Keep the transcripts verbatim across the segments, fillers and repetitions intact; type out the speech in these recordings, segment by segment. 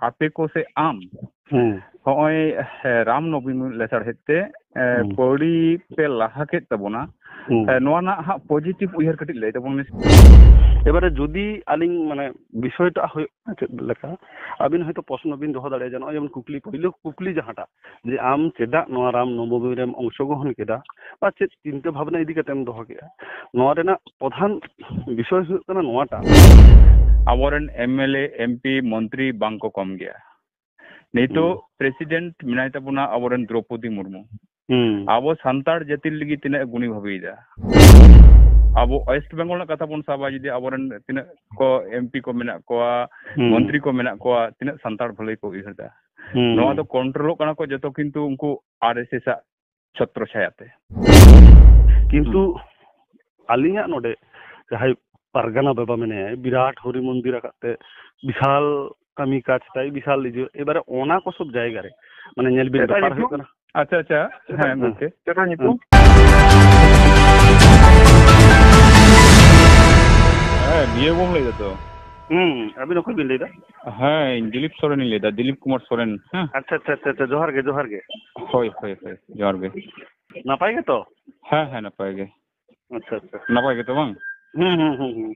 ᱟᱯᱮ ᱠᱚ ᱥᱮ ᱟᱢ ᱦᱩᱸ᱾ ᱦᱚᱸᱜᱼᱚᱭ, ᱮ, ᱨᱟᱢ ᱱᱚᱵᱚᱢᱤ ᱞᱮᱥᱟᱲᱦᱮᱫ ᱛᱮ, ᱮ, ᱦᱩᱸ᱾ ᱯᱟᱹᱣᱲᱤ ᱯᱮ ᱞᱟᱦᱟ ᱠᱮᱫ ᱛᱟᱵᱚᱱᱟ᱾ ᱦᱩᱸ᱾ ᱮ, ᱱᱚᱣᱟ ᱨᱮᱱᱟᱜ ᱦᱟᱸᱜ positive ᱩᱭᱦᱟᱹᱨ ᱠᱟᱹᱴᱤᱡ ᱞᱟᱹᱭ ᱛᱟᱵᱚᱱ ᱢᱮᱥᱮ᱾ ᱮᱵᱟᱨᱮ ᱡᱩᱫᱤ ᱟᱹᱞᱤᱧ ᱢᱟᱱᱮ ᱵᱤᱥᱚᱭᱴᱟᱜ ᱦᱩᱭᱩᱜ ᱠᱟᱱᱟ ᱪᱮᱫ ᱞᱮᱠᱟ, ᱟᱹᱵᱤᱱ ᱦᱚᱭᱛᱳ ᱯᱨᱚᱥᱱᱚ ᱵᱤᱱ ᱫᱚᱦᱚ ᱫᱟᱲᱮᱭᱟᱜᱼᱟ, ᱱᱚᱜᱼᱚᱭ ᱡᱮᱢᱚᱱ ᱠᱩᱠᱞᱤ, ᱯᱳᱭᱞᱳ ᱠᱩᱠᱞᱤ ᱡᱟᱦᱟᱸᱴᱟᱜ, ᱡᱮ ᱟᱢ ᱪᱮᱫᱟᱜ ᱱᱚᱣᱟ ᱨᱟᱢ ᱱᱚᱵᱚᱢᱤ ᱨᱮᱢ ᱚᱝᱥᱚᱜᱨᱚᱦᱚᱱ ᱠᱮᱫᱟ, ᱵᱟ ᱪᱮᱫ ᱪᱤᱱᱛᱟᱹ ᱵᱷᱟᱵᱽᱱᱟ ᱤᱫᱤ ᱠᱟᱛᱮᱢ ᱫᱚᱦᱚ ᱠᱮᱫᱟ? ᱱᱚᱣᱟ ᱨᱮᱱᱟᱜ ᱯᱨᱚᱫᱷᱟᱱ ᱵᱤᱥᱚᱭ ᱦᱩᱭᱩᱜ ᱠᱟᱱᱟ ᱱᱚᱣᱟᱴᱟᱜ᱾ ᱟᱵᱚᱨᱮᱱ M L A, M P, ᱢᱚᱱᱛᱨᱤ ᱵᱟᱝ ᱠᱚ ᱠᱚᱢ ᱜᱮᱭᱟ᱾ ᱱᱤᱛᱚᱜ ᱦᱩᱸ᱾ President ᱢᱮᱱᱟᱭ ᱛᱟᱵᱚᱱᱟ ᱟᱵᱚᱨᱮᱱ ᱫᱨᱚᱯᱚᱫᱤ ᱢᱩᱨᱢᱩ᱾ ᱦᱩᱸ᱾ ᱟᱵᱚ ᱥᱟᱱᱛᱟᱲ ᱡᱟᱹᱛᱤ ᱞᱟᱹᱜᱤᱫ ᱛᱤᱱᱟᱹᱜ ᱜᱩᱱᱤ ᱵᱷᱟᱵᱤᱭᱮᱫᱟ᱾ ᱟᱵᱚ West Bengal ᱨᱮᱱᱟᱜ ᱠᱟᱛᱷᱟ ᱵᱚᱱ ᱥᱟᱵᱟ, ᱡᱩᱫᱤ ᱟᱵᱚᱨᱮᱱ ᱛᱤᱱᱟᱹᱜ ᱠᱚ M P ᱠᱚ ᱢᱮᱱᱟᱜ ᱠᱚᱣᱟ, ᱦᱩᱸ᱾ ᱢᱚᱱᱛᱨᱤ ᱠᱚ ᱢᱮᱱᱟᱜ ᱠᱚᱣᱟ, ᱛᱤᱱᱟᱹᱜ ᱥᱟᱱᱛᱟᱲ ᱵᱷᱟᱹᱞᱟᱹᱭ ᱠᱚ ᱩᱭᱦᱟᱹᱨ ᱮᱫᱟ᱾ ᱦᱩᱸ᱾ ᱱᱚᱣᱟ ᱫᱚ ᱠᱚᱱᱴᱨᱳᱞᱚᱜ ᱠᱟᱱᱟ ᱠᱚ ᱡᱚᱛᱚ, ᱠᱤᱱᱛᱩ ᱩᱱᱠᱩ R S S ᱟᱜ ᱪᱷᱚᱛᱨᱚ ᱪᱷᱟᱭᱟ ᱛᱮ᱾ ᱠᱤᱱᱛᱩ ᱦᱩᱸ᱾ ᱟᱹᱞᱤᱧᱟᱜ ᱱᱚᱰᱮ ᱡᱟᱦᱟᱸᱭ ᱯᱟᱨᱜᱟᱱᱟ ᱵᱟᱵᱟ ᱢᱮᱱᱟᱭᱟ, ᱵᱤᱨᱟᱴ ᱦᱚᱨᱤ ᱢᱚᱱᱫᱤᱨ ᱟᱠᱟᱫ ᱛᱮ, ᱵᱤᱥᱟᱞ ᱠᱟᱹᱢᱤ ᱠᱟᱡᱽ ᱛᱟᱭ, ᱵᱤᱥᱟᱞ ᱤᱭᱟᱹ, ᱮᱵᱟᱨᱮ ᱚᱱᱟ ᱠᱚ ᱥᱚᱵ ᱡᱟᱭᱜᱟ ᱨᱮ, ᱢᱟᱱᱮ ᱧᱮᱞ ᱵᱤᱱ, ᱪᱮᱫ ᱛᱟᱭ ᱵᱮᱯᱟᱨ ᱦᱩᱭᱩᱜ ᱧᱩᱛᱩᱢ? ᱠᱟᱱᱟ᱾ ᱟᱪᱪᱷᱟ, ᱟᱪᱪᱷᱟ, ᱦᱮᱸ, ᱦᱮᱸ᱾ ᱜᱚᱢᱠᱮ᱾ ᱪᱮᱫ ᱛᱟᱭ ᱧᱩᱛᱩᱢ? ᱦᱮᱸ, ᱵᱤᱭᱮ ᱵᱚᱱ ᱞᱟᱹᱭ ᱫᱟ ᱛᱚ᱾ ᱦᱩᱸ, ᱟᱹᱵᱤᱱ ᱚᱠᱚᱭ ᱵᱤᱱ ᱞᱟᱹᱭ ᱫᱟ? ᱦᱮᱸ, ᱤᱧ ᱫᱤᱞᱤᱯ ᱥᱚᱨᱮᱱᱤᱧ ᱞᱟᱹᱭ ᱫᱟ, ᱫᱤᱞᱤᱯ ᱠᱩᱢᱟᱨ ᱥᱚᱨᱮᱱ, ᱦᱮᱸ᱾ ᱟᱪᱪᱷᱟ, ᱟᱪᱪᱷᱟ, ᱟᱪᱪᱷᱟ, ᱟᱪᱪᱷᱟ, ᱡᱚᱦᱟᱨ ᱜᱮ, ᱡᱚᱦᱟᱨ ᱜᱮ᱾ ᱦᱳᱭ, ᱦᱳᱭ, ᱦᱳᱭ, ᱡᱚᱦᱟᱨ ᱜᱮ᱾ ᱱᱟᱯᱟᱭ ᱜᱮᱛᱚ? ᱦᱮᱸ, ᱦᱮᱸ, ᱱᱟᱯᱟᱭ ᱜᱮ᱾ ᱟᱪᱪᱷᱟ, ᱟᱪᱪᱷᱟ᱾ ᱱᱟᱯᱟᱭ ᱜᱮᱛᱚ ᱵᱟᱝ? ᱦᱩᱸ, ᱦᱩᱸ, ᱦᱩᱸ, ᱦᱩᱸ᱾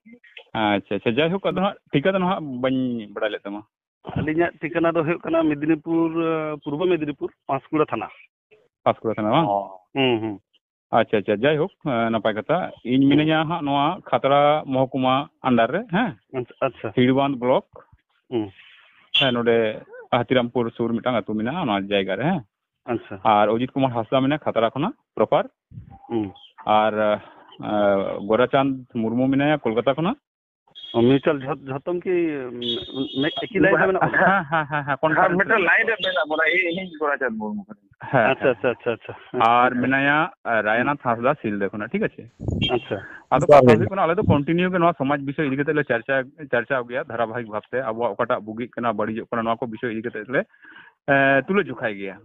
ᱟᱪᱪᱷᱟ, ᱟᱪᱪᱷᱟ, ᱡᱟᱭᱦᱳᱠ, ᱟᱫᱚ ᱦᱟᱸᱜ ᱴᱷᱤᱠᱟᱹ ᱫᱚ ᱱᱟᱦᱟᱜ ᱵᱟᱹᱧ ᱵᱟᱲᱟᱭ ᱞᱮᱫ ᱛᱟᱢᱟ᱾ ᱟᱹᱞᱤᱧᱟᱜ ᱴᱷᱤᱠᱟᱹᱱᱟ ᱫᱚ ᱦᱩᱭᱩᱜ ᱠᱟᱱᱟ ᱢᱮᱫᱽᱱᱤᱯᱩᱨ, ᱟᱸ, ᱯᱩᱨᱵᱚ ᱢᱮᱫᱽᱱᱤᱯᱩᱨ, ᱯᱟᱸᱥᱠᱩᱲᱟ ᱛᱷᱟᱱᱟ᱾ ᱯᱟᱸᱥᱠᱩᱲᱟ ᱛᱷᱟᱱᱟ ᱵᱟᱝ? ᱚ, ᱦᱩᱸ, ᱦᱩᱸ᱾ ᱟᱪᱪᱷᱟ, ᱟᱪᱪᱷᱟ, ᱡᱟᱭᱦᱳᱠ, ᱟᱸ, ᱱᱟᱯᱟᱭ ᱠᱟᱛᱷᱟ᱾ ᱤᱧ ᱦᱩᱸ᱾ ᱢᱤᱱᱟᱹᱧᱟ ᱦᱟᱸᱜ ᱱᱚᱣᱟ ᱠᱷᱟᱛᱲᱟ ᱢᱚᱦᱚᱠᱩᱢᱟ under ᱨᱮ, ᱦᱮᱸ? ᱟᱪᱪᱷᱟ, ᱟᱪᱪᱷᱟ᱾ ᱦᱤᱲᱵᱟᱸᱫᱽ block᱾ ᱦᱩᱸ᱾ ᱦᱮᱸ, ᱱᱚᱰᱮ ᱦᱟᱛᱤᱨᱟᱢᱯᱩᱨ ᱥᱩᱨ ᱢᱤᱫᱴᱟᱝ ᱟᱹᱛᱩ ᱢᱮᱱᱟᱜᱼᱟ, ᱚᱱᱟ ᱡᱟᱭᱜᱟ ᱨᱮ, ᱦᱮᱸ? ᱟᱪᱪᱷᱟ᱾ ᱟᱨ ᱚᱡᱤᱛ ᱠᱩᱢᱟᱨ ᱦᱟᱸᱥᱫᱟ ᱢᱮᱱᱟᱭᱟ ᱠᱷᱟᱛᱲᱟ ᱠᱷᱚᱱᱟᱜ, proper᱾ ᱦᱩᱸ᱾ ᱟᱨ, ᱟᱸ, ᱜᱳᱨᱟᱪᱟᱸᱫᱽ ᱢᱩᱨᱢᱩ ᱢᱮᱱᱟᱭᱟ ᱠᱳᱞᱠᱟᱛᱟ ᱠᱷᱚᱱᱟᱜ᱾ ᱚ, mutual ᱡᱷᱚᱛ-, ᱡᱷᱚᱛᱚᱢ ᱠᱤ, ᱩᱢ, ᱢᱤᱫ ᱮᱠᱤ line ᱨᱮ ᱢᱮᱱᱟᱜ ᱵᱚᱱᱟ? ᱦᱮᱸ, ᱦᱮᱸ, ᱦᱮᱸ, ᱦᱮᱸ, conference ᱦᱮᱸ, ᱢᱤᱫᱴᱮᱱ ᱨᱮ line ᱨᱮ ᱢᱮᱱᱟᱜ ᱵᱚᱱᱟ, ᱤᱧ, ᱤᱧ ᱜᱳᱨᱟᱪᱟᱸᱫᱽ ᱢᱩᱨᱢᱩ ᱠᱟᱹᱱᱟᱹᱧ᱾ ᱦᱮᱸ, ᱟᱪᱪᱷᱟ, ᱦᱮᱸ᱾ ᱟᱪᱪᱷᱟ, ᱟᱪᱪᱷᱟ, ᱟᱪᱪᱷᱟ᱾ ᱦᱮᱸ, ᱟᱨ ᱦᱮᱸ, ᱦᱮᱸ᱾ ᱢᱮᱱᱟᱭᱟ, ᱟᱸ, ᱨᱟᱭᱱᱟᱛᱷ ᱦᱟᱸᱥᱫᱟ ᱥᱤᱞᱫᱟᱹ ᱠᱷᱚᱱᱟᱜ, ᱴᱷᱤᱠ ᱟᱪᱷᱮ? ᱟᱪᱪᱷᱟ᱾ ᱟᱫᱚ ᱠᱟᱛᱷᱟ ᱦᱩᱭᱩᱜ ᱠᱟᱱᱟ, ᱟᱞᱮ ᱫᱚ continue ᱜᱮ ᱱᱚᱣᱟ ᱥᱚᱢᱟᱡᱽ ᱵᱤᱥᱚᱭ ᱤᱫᱤ ᱠᱟᱛᱮ ᱞᱮ ᱪᱟᱨᱪᱟ, ᱪᱟᱨᱪᱟᱣ ᱜᱮᱭᱟ ᱫᱷᱟᱨᱟᱵᱟᱦᱤᱠ ᱵᱷᱟᱵᱛᱮ, ᱟᱵᱚᱣᱟᱜ ᱚᱠᱟᱴᱟᱜ ᱵᱩᱜᱤᱜ ᱠᱟᱱᱟ, ᱵᱟᱹᱲᱤᱡᱚᱜ ᱠᱟᱱᱟ, ᱱᱚᱣᱟ ᱠᱚ ᱵᱤᱥᱚᱭ ᱤᱫᱤ ᱠᱟᱛᱮ ᱞᱮ, ᱮᱸ, ᱛᱩᱞᱟᱹ ᱡᱚᱠᱷᱟᱭ ᱜᱮᱭᱟ᱾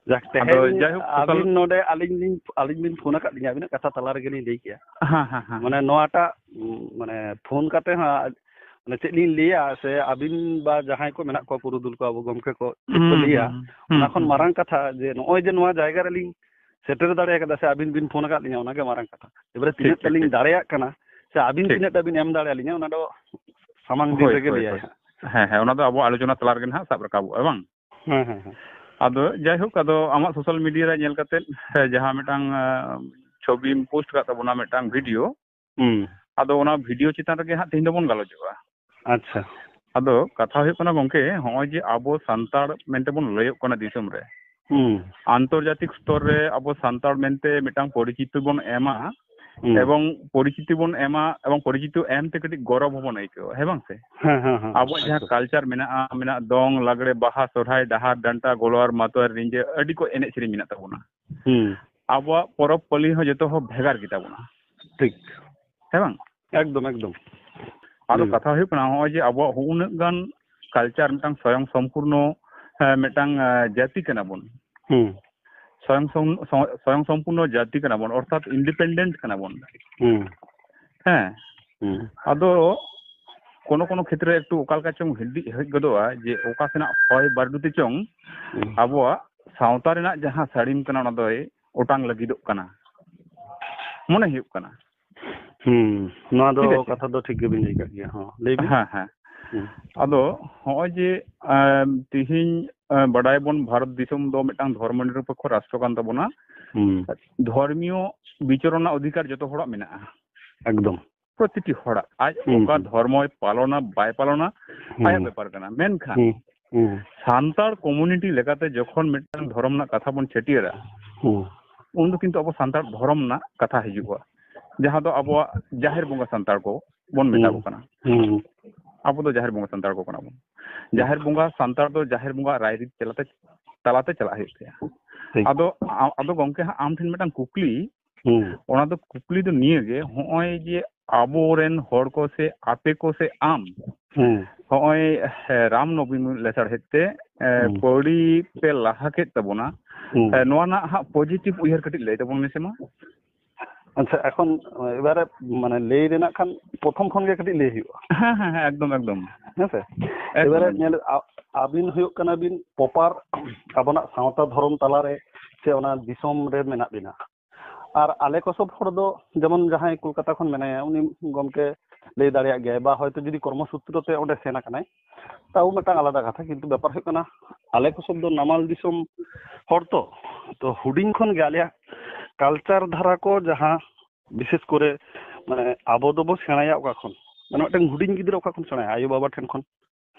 ᱡᱟᱠ, ᱟᱫᱚ ᱛᱮᱦᱮᱧ ᱡᱟᱭᱦᱳᱠ, ᱟᱹᱵᱤᱱ ᱥᱳᱥᱟᱞ ᱱᱚᱰᱮ ᱟᱹᱞᱤᱧ ᱞᱤᱧ, ᱟᱹᱞᱤᱧ ᱵᱤᱱ ᱯᱷᱳᱱ ᱟᱠᱟᱫ ᱞᱤᱧᱟ, ᱟᱹᱵᱤᱱᱟᱜ ᱠᱟᱛᱷᱟ ᱛᱟᱞᱟ ᱨᱮᱜᱮ ᱞᱤᱧ ᱞᱟᱹᱭ ᱠᱮᱜᱼᱟ᱾ ᱦᱮᱸ, ᱦᱮᱸ, ᱦᱮᱸ᱾ ᱢᱟᱱᱮ ᱱᱚᱣᱟᱴᱟᱜ, ᱩᱸ, ᱢᱟᱱᱮ ᱯᱷᱳᱱ ᱠᱟᱛᱮ ᱦᱚᱸ ᱢᱟᱱᱮ ᱪᱮᱫ ᱞᱤᱧ ᱞᱟᱹᱭᱟ, ᱥᱮ ᱟᱹᱵᱤᱱ ᱵᱟ ᱡᱟᱦᱟᱸᱭ ᱠᱚ ᱢᱮᱱᱟᱜ ᱠᱚᱣᱟ ᱯᱩᱨᱩᱫᱷᱩᱞ ᱠᱚ, ᱟᱵᱚ ᱜᱚᱢᱠᱮ ᱠᱚ ᱪᱮᱫ ᱠᱚ ᱦᱩᱸ, ᱞᱟᱹᱭᱟ, ᱦᱩᱸ, ᱦᱩᱸ, ᱚᱱᱟ ᱠᱷᱚᱱ ᱦᱩᱸ᱾ ᱢᱟᱨᱟᱝ ᱠᱟᱛᱷᱟ ᱡᱮ ᱱᱚᱜᱼᱚᱭ ᱡᱮ ᱱᱚᱣᱟ ᱡᱟᱭᱜᱟ ᱨᱮᱞᱤᱧ ᱥᱮᱴᱮᱨ ᱫᱟᱲᱮ ᱟᱠᱟᱫᱟ ᱥᱮ ᱟᱹᱵᱤᱱ ᱵᱤᱱ ᱯᱷᱳᱱ ᱟᱠᱟᱫ ᱞᱤᱧᱟ, ᱚᱱᱟᱜᱮ ᱢᱟᱨᱟᱝ ᱠᱟᱛᱷᱟ᱾ ᱮᱵᱟᱨᱮ ᱴᱷᱤᱠ, ᱛᱤᱱᱟᱹᱜ ᱴᱟ ᱴᱷᱤᱠ, ᱞᱤᱧ ᱴᱷᱤᱠ᱾ ᱫᱟᱲᱮᱭᱟᱜ ᱠᱟᱱᱟ ᱥᱮ ᱟᱹᱵᱤᱱ ᱴᱷᱤᱠ᱾ ᱛᱤᱱᱟᱹᱜ ᱴᱟ ᱵᱤᱱ ᱮᱢ ᱫᱟᱲᱮᱭᱟᱞᱤᱧᱟ, ᱚᱱᱟ ᱫᱚ ᱥᱟᱢᱟᱝ ᱫᱤᱱ ᱦᱳᱭ, ᱨᱮᱜᱮ ᱦᱳᱭ, ᱞᱟᱹᱭᱟᱭ ᱦᱳᱭ᱾ ᱦᱟᱸᱜ᱾ ᱦᱮᱸ, ᱦᱮᱸ, ᱚᱱᱟ ᱫᱚ ᱟᱵᱚ ᱟᱞᱳᱪᱚᱱᱟ ᱛᱟᱞᱟ ᱨᱮᱜᱮ ᱱᱟᱦᱟᱜ ᱥᱟᱵ ᱨᱟᱠᱟᱵᱚᱜᱼᱟ, ᱵᱟᱝ? ᱦᱮᱸ, ᱦᱮᱸ, ᱦᱮᱸ᱾ ᱟᱫᱚ ᱡᱟᱭᱦᱳᱠ, ᱟᱫᱚ ᱟᱢᱟᱜ social media ᱨᱮ ᱧᱮᱞ ᱠᱟᱛᱮᱫ, ᱦᱮᱸ, ᱡᱟᱦᱟᱸ ᱢᱤᱫᱴᱟᱝ, ᱟᱸ, ᱪᱷᱚᱵᱤᱢ post ᱠᱟᱜ ᱛᱟᱵᱚᱱᱟ, ᱢᱤᱫᱴᱟᱝ video, ᱦᱩᱸ᱾ ᱟᱫᱚ ᱚᱱᱟ video ᱪᱮᱛᱟᱱ ᱨᱮᱜᱮ ᱦᱟᱸᱜ ᱛᱮᱦᱮᱧ ᱫᱚᱵᱚᱱ ᱜᱟᱞᱚᱪᱚᱜᱼᱟ᱾ ᱟᱪᱪᱷᱟ᱾ ᱟᱫᱚ ᱠᱟᱛᱷᱟ ᱦᱩᱭᱩᱜ ᱠᱟᱱᱟ ᱜᱚᱝᱠᱮ, ᱦᱚᱸᱜᱼᱚᱭ ᱡᱮ ᱟᱵᱚ ᱥᱟᱱᱛᱟᱲ ᱢᱮᱱᱛᱮ ᱵᱚᱱ ᱞᱟᱹᱭᱚᱜ ᱠᱟᱱᱟ ᱫᱤᱥᱚᱢ ᱨᱮ, ᱦᱩᱸ᱾ ᱟᱱᱛᱚᱨᱡᱟᱛᱤᱠ ᱥᱛᱚᱨ ᱨᱮ ᱟᱵᱚ ᱥᱟᱱᱛᱟᱲ ᱢᱮᱱᱛᱮ ᱢᱤᱫᱴᱟᱝ ᱯᱚᱨᱤᱪᱤᱛᱤ ᱵᱚᱱ ᱮᱢᱟ, ᱦᱩᱸ᱾ ᱮᱵᱚᱝ ᱯᱚᱨᱤᱪᱤᱛᱤ ᱵᱚᱱ ᱮᱢᱟ, ᱮᱵᱚᱝ ᱯᱚᱨᱤᱪᱤᱛᱤ ᱮᱢ ᱛᱮ ᱠᱟᱹᱴᱤᱡ ᱜᱚᱨᱚᱵᱽ ᱦᱚᱸᱵᱚᱱ ᱟᱹᱭᱠᱟᱹᱣᱟ, ᱦᱮᱸ ᱵᱟᱝ ᱥᱮ? ᱦᱮᱸ, ᱦᱮᱸ, ᱦᱮᱸ, ᱟᱵᱚᱣᱟᱜ ᱡᱟᱦᱟᱸ ᱮᱠᱫᱚᱢ᱾ Culture ᱢᱮᱱᱟᱜᱼᱟ, ᱢᱮᱱᱟᱜ ᱫᱚᱝ, ᱞᱟᱜᱽᱲᱮ, ᱵᱟᱦᱟ, ᱥᱚᱨᱦᱟᱭ, ᱰᱟᱦᱟᱨ, ᱰᱟᱱᱴᱟ, ᱜᱳᱞᱣᱟᱨ, ᱢᱟᱛᱣᱟᱨ, ᱨᱤᱸᱡᱟᱹ, ᱟᱹᱰᱤ ᱠᱚ ᱮᱱᱮᱡ ᱥᱮᱨᱮᱧ ᱢᱮᱱᱟᱜ ᱛᱟᱵᱚᱱᱟ᱾ ᱦᱩᱸ᱾ ᱟᱵᱚᱣᱟᱜ ᱯᱚᱨᱚᱵᱽ ᱯᱟᱹᱞᱤ ᱦᱚᱸ ᱡᱚᱛᱚ ᱦᱚᱸ ᱵᱷᱮᱜᱟᱨ ᱜᱮᱛᱟ ᱵᱚᱱᱟ᱾ ᱴᱷᱤᱠ᱾ ᱦᱮᱸ ᱵᱟᱝ? ᱮᱠᱫᱚᱢ, ᱮᱠᱫᱚᱢ᱾ ᱟᱫᱚ ᱦᱩᱸ᱾ ᱠᱟᱛᱷᱟ ᱦᱩᱭᱩᱜ ᱠᱟᱱᱟ, ᱱᱚᱜᱼᱚᱭ ᱡᱮ ᱟᱵᱚᱣᱟᱜ ᱩᱱᱟᱹᱜ ᱜᱟᱱ culture, ᱢᱤᱫᱴᱟᱝ ᱥᱚᱭᱚᱝ ᱥᱚᱢᱯᱩᱨᱱᱚ, ᱦᱮᱸ, ᱢᱤᱫᱴᱟᱝ, ᱮ, ᱡᱟᱹᱛᱤ ᱠᱟᱱᱟ ᱵᱚᱱ᱾ ᱦᱩᱸ᱾ ᱥᱚᱭᱚᱝ ᱥᱚᱢ-, ᱥᱚ-, ᱥᱚᱭᱚᱝ ᱥᱚᱢᱯᱩᱨᱱᱚ ᱡᱟᱹᱛᱤ ᱠᱟᱱᱟ ᱵᱚᱱ, ᱚᱨᱛᱷᱟᱛ independent ᱠᱟᱱᱟ ᱵᱚᱱ᱾ ᱦᱩᱸ᱾ ᱦᱮᱸ᱾ ᱦᱩᱸ᱾ ᱟᱫᱚ ᱠᱳᱱᱳ ᱠᱳᱱᱳ ᱠᱷᱮᱛᱨᱮ ᱮᱠᱴᱩ ᱚᱠᱟ ᱞᱮᱠᱟ ᱪᱚᱝ ᱦᱤᱨᱰᱤᱡ ᱦᱮᱡ ᱜᱚᱫᱚᱜᱼᱟ ᱡᱮ ᱚᱠᱟ ᱥᱮᱱᱟᱜ ᱦᱚᱭ ᱵᱟᱹᱨᱰᱩ ᱛᱮ ᱪᱚᱝ ᱦᱩᱸ᱾ ᱟᱵᱚᱣᱟᱜ ᱥᱟᱶᱛᱟ ᱨᱮᱱᱟᱜ ᱡᱟᱦᱟᱸ ᱥᱟᱹᱲᱤᱢ ᱠᱟᱱᱟ, ᱚᱱᱟ ᱫᱚᱭ ᱚᱴᱟᱝ ᱞᱟᱹᱜᱤᱫᱚᱜ ᱠᱟᱱᱟ, ᱢᱚᱱᱮ ᱦᱩᱭᱩᱜ ᱠᱟᱱᱟ᱾ ᱦᱩᱸ, ᱱᱚᱣᱟ ᱫᱚ ᱴᱷᱤᱠ ᱟᱪᱷᱮ? ᱠᱟᱛᱷᱟ ᱫᱚ ᱴᱷᱤᱠ ᱜᱮᱵᱤᱱ ᱞᱟᱹᱭ ᱠᱟᱜ ᱜᱮᱭᱟ᱾ ᱦᱚᱸ, ᱞᱟᱹᱭ ᱵᱤᱱ᱾ ᱦᱮᱸ, ᱦᱮᱸ᱾ ᱦᱩᱸ᱾ ᱟᱫᱚ ᱦᱚᱸᱜᱼᱚᱭ ᱡᱮ, ᱮᱸ, ᱛᱤᱦᱤᱧ, ᱮᱸ, ᱵᱟᱰᱟᱭᱟᱵᱚᱱ ᱵᱷᱟᱨᱚᱛ ᱫᱤᱥᱚᱢ ᱫᱚ ᱢᱤᱫᱴᱟᱝ ᱫᱷᱚᱨᱢᱚ ᱱᱤᱨᱚᱯᱮᱠᱠᱷᱚ ᱨᱟᱥᱴᱨᱚ ᱠᱟᱱ ᱛᱟᱵᱚᱱᱟ᱾ ᱦᱩᱸ᱾ ᱫᱷᱚᱨᱢᱤᱭᱚ ᱵᱤᱪᱚᱨᱚᱱ ᱨᱮᱱᱟᱜ ᱚᱫᱷᱤᱠᱟᱨ ᱡᱚᱛᱚ ᱦᱚᱲᱟᱜ ᱢᱮᱱᱟᱜᱼᱟ᱾ ᱮᱠᱫᱚᱢ᱾ ᱯᱨᱚᱛᱤᱴᱤ ᱦᱚᱲᱟᱜ᱾ ᱟᱡ ᱦᱩᱸ, ᱚᱠᱟ ᱦᱩᱸ᱾ ᱫᱷᱚᱨᱢᱚᱭ ᱯᱟᱞᱚᱱᱟ, ᱵᱟᱭ ᱯᱟᱞᱚᱱᱟ, ᱦᱩᱸ᱾ ᱟᱭᱟᱜ ᱵᱮᱯᱟᱨ ᱠᱟᱱᱟ᱾ ᱢᱮᱱᱠᱷᱟᱱ ᱦᱩᱸ, ᱦᱩᱸ᱾ ᱥᱟᱱᱛᱟᱲ community ᱞᱮᱠᱟᱛᱮ ᱡᱚᱠᱷᱚᱱ ᱢᱤᱫᱴᱟᱝ ᱫᱷᱚᱨᱚᱢ ᱨᱮᱱᱟᱜ ᱠᱟᱛᱷᱟ ᱵᱚᱱ ᱪᱷᱟᱹᱴᱭᱟᱹᱨᱟ, ᱦᱩᱸ᱾ ᱩᱱ ᱫᱚ ᱠᱤᱱᱛᱩ ᱟᱵᱚ ᱥᱟᱱᱛᱟᱲ ᱫᱷᱚᱨᱚᱢ ᱨᱮᱱᱟᱜ ᱠᱟᱛᱷᱟ ᱦᱤᱡᱩᱜᱼᱟ, ᱡᱟᱦᱟᱸ ᱫᱚ ᱟᱵᱚᱣᱟᱜ ᱡᱟᱦᱮᱨ ᱵᱚᱸᱜᱟ ᱥᱟᱱᱛᱟᱲ ᱠᱚ ᱵᱚᱱ ᱢᱮᱛᱟ ᱠᱚ ᱦᱩᱸ, ᱠᱟᱱᱟ᱾ ᱦᱩᱸ᱾ ᱟᱵᱚ ᱫᱚ ᱡᱟᱦᱮᱨ ᱵᱚᱸᱜᱟ ᱥᱟᱱᱛᱟᱲ ᱠᱚ ᱠᱟᱱᱟ ᱵᱚᱱ᱾ ᱦᱩᱸ᱾ ᱡᱟᱦᱮᱨ ᱵᱚᱸᱜᱟ ᱥᱟᱱᱛᱟᱲ ᱫᱚ ᱡᱟᱦᱮᱨ ᱵᱚᱸᱜᱟ ᱨᱟᱭᱨᱤᱛ ᱛᱟᱞᱟᱛᱮ, ᱛᱟᱞᱟᱛᱮ ᱪᱟᱞᱟᱜ ᱦᱩᱭᱩᱜ ᱛᱟᱭᱟ᱾ ᱴᱷᱤᱠ᱾ ᱟᱫᱚ, ᱟ-, ᱟᱫᱚ ᱜᱚᱝᱠᱮ ᱦᱟᱸᱜ ᱟᱢ ᱴᱷᱮᱱ ᱢᱤᱫᱴᱟᱝ ᱠᱩᱠᱞᱤ, ᱦᱩᱸ᱾ ᱚᱱᱟ ᱫᱚ ᱠᱩᱠᱞᱤ ᱫᱚ ᱱᱤᱭᱟᱹ ᱜᱮ, ᱦᱚᱸᱜᱼᱚᱭ ᱡᱮ ᱟᱵᱚᱨᱮᱱ ᱦᱚᱲ ᱠᱚ ᱥᱮ ᱟᱯᱮ ᱠᱚ ᱥᱮ ᱟᱢ, ᱦᱩᱸ᱾ ᱦᱚᱸᱜᱼᱚᱭ, ᱦᱮᱸ, ᱨᱟᱢ ᱱᱚᱵᱚᱢᱤ ᱞᱮᱥᱟᱲᱦᱮᱫ ᱛᱮ, ᱮ, ᱦᱩᱸ᱾ ᱯᱟᱹᱣᱲᱤ ᱯᱮ ᱞᱟᱦᱟ ᱠᱮᱫ ᱛᱟᱵᱚᱱᱟ, ᱦᱩᱸ᱾ ᱮ, ᱱᱚᱣᱟ ᱨᱮᱱᱟᱜ ᱦᱟᱸᱜ positive ᱩᱭᱦᱟᱹᱨ ᱠᱟᱹᱴᱤᱡ ᱞᱟᱹᱭ ᱛᱟᱵᱚᱱ ᱢᱮᱥᱮ ᱢᱟ᱾ ᱟᱪᱪᱷᱟ, ᱮᱠᱷᱚᱱ ᱮᱵᱟᱨᱮ ᱢᱟᱱᱮ ᱞᱟᱹᱭ ᱨᱮᱱᱟᱜ ᱠᱷᱟᱱ ᱯᱨᱚᱛᱷᱚᱢ ᱠᱷᱚᱱ ᱜᱮ ᱠᱟᱹᱴᱤᱡ ᱞᱟᱹᱭ ᱦᱩᱭᱩᱜᱼᱟ᱾ ᱦᱮᱸ, ᱦᱮᱸ, ᱦᱮᱸ, ᱮᱠᱫᱚᱢ, ᱮᱠᱫᱚᱢ᱾ ᱦᱮᱸ ᱥᱮ? ᱮᱠᱫᱚᱢ, ᱮᱵᱟᱨᱮ ᱮᱠᱫᱚᱢ᱾ ᱧᱮᱞ, ᱟ-, ᱟᱹᱵᱤᱱ ᱦᱩᱭᱩᱜ ᱠᱟᱱᱟ ᱵᱤᱱ ᱯᱨᱚᱯᱟᱨ ᱟᱵᱚᱱᱟᱜ ᱥᱟᱶᱛᱟ ᱫᱷᱚᱨᱚᱢ ᱛᱟᱞᱟᱨᱮ ᱥᱮ ᱚᱱᱟ ᱫᱤᱥᱚᱢ ᱨᱮ ᱢᱮᱱᱟᱜ ᱵᱤᱱᱟ᱾ ᱟᱨ ᱟᱞᱮ ᱠᱚ ᱥᱚᱵ ᱦᱚᱲ ᱫᱚ ᱡᱮᱢᱚᱱ ᱡᱟᱦᱟᱸᱭ ᱠᱳᱞᱠᱟᱛᱟ ᱠᱷᱚᱱ ᱢᱮᱱᱟᱭᱟ, ᱩᱱᱤ ᱜᱚᱢᱠᱮ ᱞᱟᱹᱭ ᱫᱟᱲᱮᱭᱟᱜ ᱜᱮᱭᱟᱭ, ᱵᱟ ᱦᱚᱭᱛᱳ ᱡᱩᱫᱤ ᱠᱚᱨᱢᱚ ᱥᱩᱛᱨᱚ ᱛᱮ ᱚᱸᱰᱮ ᱥᱮᱱ ᱟᱠᱟᱱᱟᱭ, ᱛᱟᱣ ᱢᱤᱫᱴᱟᱝ ᱟᱞᱟᱫᱟ ᱠᱟᱛᱷᱟ᱾ ᱠᱤᱱᱛᱩ ᱵᱮᱯᱟᱨ ᱦᱩᱭᱩᱜ ᱠᱟᱱᱟ, ᱟᱞᱮ ᱠᱚ ᱥᱚᱵ ᱫᱚ ᱱᱟᱢᱟᱞ ᱫᱤᱥᱚᱢ ᱦᱚᱲ ᱛᱚ, ᱛᱚ ᱦᱩᱰᱤᱧ ᱠᱷᱚᱱ ᱜᱮ ᱟᱞᱮᱭᱟᱜ ᱠᱟᱞᱪᱟᱨ ᱫᱷᱟᱨᱟ ᱠᱚ ᱡᱟᱦᱟᱸ ᱵᱤᱥᱮᱥ ᱠᱚᱨᱮ ᱢᱟᱱᱮ ᱟᱵᱚ ᱫᱚᱵᱚ ᱥᱮᱬᱟᱭᱟ ᱚᱠᱟ ᱠᱷᱚᱱ, ᱢᱟᱱᱮ ᱢᱤᱫᱴᱟᱝ ᱦᱩᱰᱤᱧ ᱜᱤᱫᱽᱨᱟᱹ ᱚᱠᱟ ᱠᱷᱚᱱ ᱥᱮᱬᱟᱭᱟ? ᱟᱭᱳ ᱵᱟᱵᱟ ᱴᱷᱮᱱ ᱠᱷᱚᱱ,